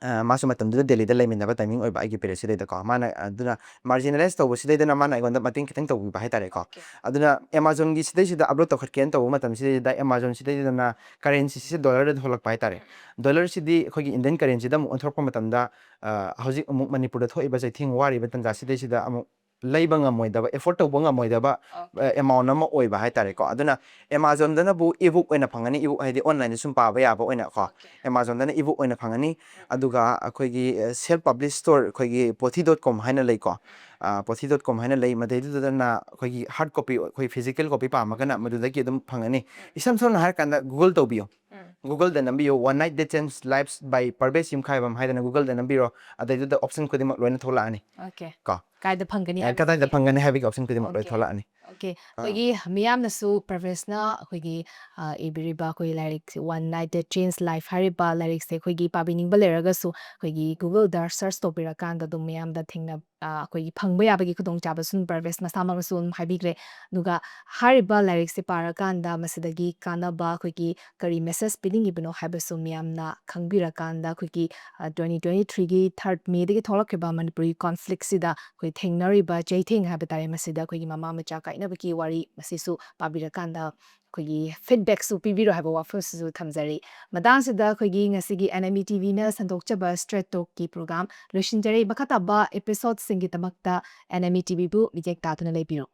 ꯑ, ꯃꯥꯁꯨ ꯃꯇꯝꯗꯨꯗ ꯗꯦꯜꯂꯤꯗ ꯂꯩꯃꯤꯟꯅꯕ ꯇꯥꯏꯃꯤꯡ ꯑꯣꯏꯕ ꯑꯩꯒꯤ ꯄꯦꯔꯦꯟꯁꯁꯤꯗꯩꯗꯀꯣ꯫ ꯃꯥꯅ, ꯑꯗꯨꯅ ꯃꯥꯔꯖꯤꯅꯦꯂꯥꯏꯁ ꯇꯧꯕꯁꯤꯗꯩꯗꯅ ꯃꯥꯅ ꯑꯩꯉꯣꯟꯗ ꯃꯇꯦꯡ ꯈꯤꯇꯪ ꯇꯧꯕꯤꯕ ꯍꯥꯏꯇꯥꯔꯦꯀꯣ꯫ Okay. ꯑꯗꯨꯅ ꯑꯦꯃꯥꯖꯣꯟꯒꯤ ꯁꯤꯗꯩꯁꯤꯗ ꯑꯞꯂꯣꯗ ꯇꯧꯈꯠꯀꯦꯅ ꯇꯧꯕ ꯃꯇꯝꯁꯤꯗꯩꯗ ꯑꯦꯃꯥꯖꯣꯟꯁꯤꯗꯩꯗꯅ ꯀꯔꯦꯟꯁꯤꯁꯦ ꯗꯣꯂꯔꯗ ꯊꯣꯛꯂꯛꯄ ꯍꯥꯏꯇꯥꯔꯦ꯫ ꯗꯣꯂꯔꯁꯤꯗꯤ ꯑꯩꯈꯣꯏꯒꯤ ꯏꯟꯗꯤꯌꯟ ꯀꯔꯦꯟꯁꯤꯗ ꯑꯃꯨꯛ ꯑꯣꯟꯊꯣꯔꯛꯄ ꯃꯇꯝꯗ, ꯑ, ꯍꯧꯖꯤꯛ ꯑꯃꯨꯛ ꯃꯅꯤꯄꯨꯔꯗ ꯊꯣꯛꯏꯕ ꯆꯩꯊꯦꯡ ꯋꯥꯔꯤꯕ ꯇꯥꯟꯖꯥꯁꯤꯗꯩꯁꯤꯗ ꯑꯃꯨꯛ ꯂꯩꯕ ꯉꯝꯃꯣꯏꯗꯕ, ꯑꯦꯐꯣꯔꯗ ꯇꯧꯕ ꯉꯝꯃꯣꯏꯗꯕ Okay. ꯑꯦꯃꯥꯎꯟ ꯑꯃ ꯑꯣꯏꯕ ꯍꯥꯏꯇꯥꯔꯦꯀꯣ꯫ ꯑꯗꯨꯅ ꯑꯦꯃꯥꯖꯣꯟꯗꯅꯕꯨ ꯏꯕꯨꯛ ꯑꯣꯏꯅ ꯐꯪꯒꯅꯤ, ꯏꯕꯨꯛ ꯍꯥꯏꯗꯤ ꯑꯣꯟꯂꯥꯏꯟꯗ ꯁꯨꯝ ꯄꯥꯕ ꯌꯥꯕ ꯑꯣꯏꯅꯀꯣ꯫ Okay. ꯑꯦꯃꯥꯖꯣꯟꯗꯅ ꯏꯕꯨꯛ ꯑꯣꯏꯅ ꯐꯪꯒꯅꯤ꯫ ꯑꯗꯨꯒ ꯑꯩꯈꯣꯏꯒꯤ ꯁꯦꯜꯐ ꯄꯕ꯭ꯂꯤꯁ ꯁ꯭ꯇꯣꯔ, ꯑꯩꯈꯣꯏꯒꯤ ꯄꯣꯊꯤ ꯗꯣꯠ ꯀꯣꯝ ꯍꯥꯏꯅ ꯂꯩꯀꯣ꯫ ꯑ, ꯄꯣꯊꯤ ꯗꯣꯠ ꯀꯣꯝ ꯍꯥꯏꯅ ꯂꯩ꯫ ꯃꯗꯩꯗꯨꯗꯅ ꯑꯩꯈꯣꯏꯒꯤ ꯍꯥꯔꯗ ꯀꯣꯄꯤ, ꯑꯩꯈꯣꯏ ꯐꯤꯖꯤꯀꯦꯜ ꯀꯣꯄꯤ ꯄꯥꯝꯃꯒꯅ ꯃꯗꯨꯗꯒꯤ ꯑꯗꯨꯝ ꯐꯪꯒꯅꯤ꯫ ꯏꯁꯝ ꯁꯝꯅ ꯍꯥꯏꯔꯀꯥꯟꯗ ꯒꯨꯒꯜ ꯇꯧꯕꯤꯌꯨ꯫ ꯎꯝ. ꯒꯨꯒꯜꯗ ꯅꯝꯕꯤꯌꯨ, One Night That Changed Lives by ꯄꯔꯕꯦꯁ ꯌꯨꯝꯈꯥꯏꯕꯝ ꯍꯥꯏꯗꯅ ꯒꯨꯒꯜꯗ ꯅꯝꯕꯤꯔꯣ꯫ ꯑꯗꯩꯗꯨꯗ ꯑꯣꯞꯁꯟ ꯈꯨꯗꯤꯡꯃꯛ ꯂꯣꯏꯅ ꯊꯣꯛꯂꯛꯑꯅꯤ꯫ Okay. ꯀꯣ꯫ ꯀꯥꯏꯗ ꯐꯪꯒꯅꯤ ꯑꯦ, ꯍꯥꯏꯕꯁꯦ? ꯀꯗꯥꯏꯗ ꯐꯪꯒꯅꯤ ꯍꯥꯏꯕꯒꯤ ꯑꯣꯞꯁꯟ ꯈꯨꯗꯤꯡꯃꯛ ꯂꯣꯏ Okay. ꯊꯣꯛꯂꯛꯑꯅꯤ꯫ Okay. ꯑꯥ꯫ ꯑꯩꯈꯣꯏꯒꯤ ꯃꯤꯌꯥꯝꯅꯁꯨ ꯄ꯭ꯔꯚꯦꯁꯅ ꯑꯩꯈꯣꯏꯒꯤ, ꯑ, ꯏꯕꯤꯔꯤꯕ ꯑꯩꯈꯣꯏ ꯂꯥꯏꯔꯤꯛ One Night That Changed Life ꯍꯥꯏꯔꯤꯕ ꯂꯥꯏꯔꯤꯛꯁꯦ ꯑꯩꯈꯣꯏꯒꯤ ꯄꯥꯕꯤꯅꯤꯡꯕ ꯂꯩꯔꯒꯁꯨ ꯑꯩꯈꯣꯏꯒꯤ ꯒꯨꯒꯜꯗ ꯁꯔꯆ ꯇꯧꯕꯤꯔꯀꯥꯟꯗ ꯑꯗꯨꯝ ꯃꯌꯥꯝꯗ ꯊꯦꯡꯅ-, ꯑ, ꯑꯩꯈꯣꯏꯒꯤ ꯐꯪꯕ ꯌꯥꯕꯒꯤ ꯈꯨꯗꯣꯡꯆꯥꯕꯁꯨ ꯑꯗꯨꯝ ꯄ꯭ꯔꯚꯦꯁ ꯃꯁꯥꯃꯛꯅꯁꯨ ꯑꯗꯨꯝ ꯍꯥꯏꯕꯤꯈ꯭ꯔꯦ꯫ ꯑꯗꯨꯒ ꯍꯥꯏꯔꯤꯕ ꯂꯥꯏꯔꯤꯛꯁꯦ ꯄꯥꯔꯀꯥꯟꯗ ꯃꯁꯤꯗꯒꯤ ꯀꯥꯟꯅꯕ ꯑꯩꯈꯣꯏꯒꯤ ꯀꯔꯤ ꯃꯦꯁꯦꯖ ꯄꯤꯅꯤꯡꯉꯤꯕꯅꯣ ꯍꯥꯏꯕꯁꯨ ꯃꯤꯌꯥꯝꯅ ꯈꯪꯕꯤꯔꯀꯥꯟꯗ ꯑꯩꯈꯣꯏꯒꯤ, ꯑ, twenty twenty-threeꯒꯤ third Mayꯗꯒꯤ ꯊꯣꯛꯂꯛꯈꯤꯕ ꯃꯅꯤꯄꯨꯔꯤ ꯀꯣꯟꯐ꯭ꯂꯤꯛꯁꯤꯗ ꯑꯩꯈꯣꯏ ꯊꯦꯡꯅꯔꯤꯕ ꯆꯩꯊꯦꯡ ꯍꯥꯏꯕ ꯇꯥꯔꯦ, ꯃꯁꯤꯗ ꯑꯩꯈꯣꯏꯒꯤ ꯃꯃꯥ ꯃꯆꯥ ꯀꯥꯏꯅꯕꯒꯤ ꯋꯥꯔꯤ ꯃꯁꯤꯁꯨ ꯄꯥꯕꯤꯔꯀꯥꯟꯗ ꯑꯩꯈꯣꯏꯒꯤ ꯐꯤꯗꯕꯦꯛꯁꯨ ꯄꯤꯕꯤꯔꯣ ꯍꯥꯏꯕ ꯋꯥꯐꯝꯁꯤꯁꯨ ꯊꯝꯖꯔꯤ꯫ ꯃꯇꯥꯡꯁꯤꯗ ꯑꯩꯈꯣꯏꯒꯤ ꯉꯁꯤꯒꯤ NME TVꯅ ꯁꯟꯗꯣꯛꯆꯕ ꯁ꯭ꯇ꯭ꯔꯦꯠ ꯇꯣꯛꯀꯤ ꯄ꯭ꯔꯣꯒ꯭ꯔꯥꯝ ꯂꯣꯏꯁꯤꯟꯖꯔꯦ꯫ ꯃꯈꯥ ꯇꯥꯕ ꯑꯦꯄꯤꯁꯣꯗꯁꯤꯡꯒꯤꯗꯃꯛꯇ NME TVꯕꯨ ꯃꯤꯠꯌꯦꯡ ꯇꯥꯗꯨꯅ ꯂꯩꯕꯤꯔꯣ꯫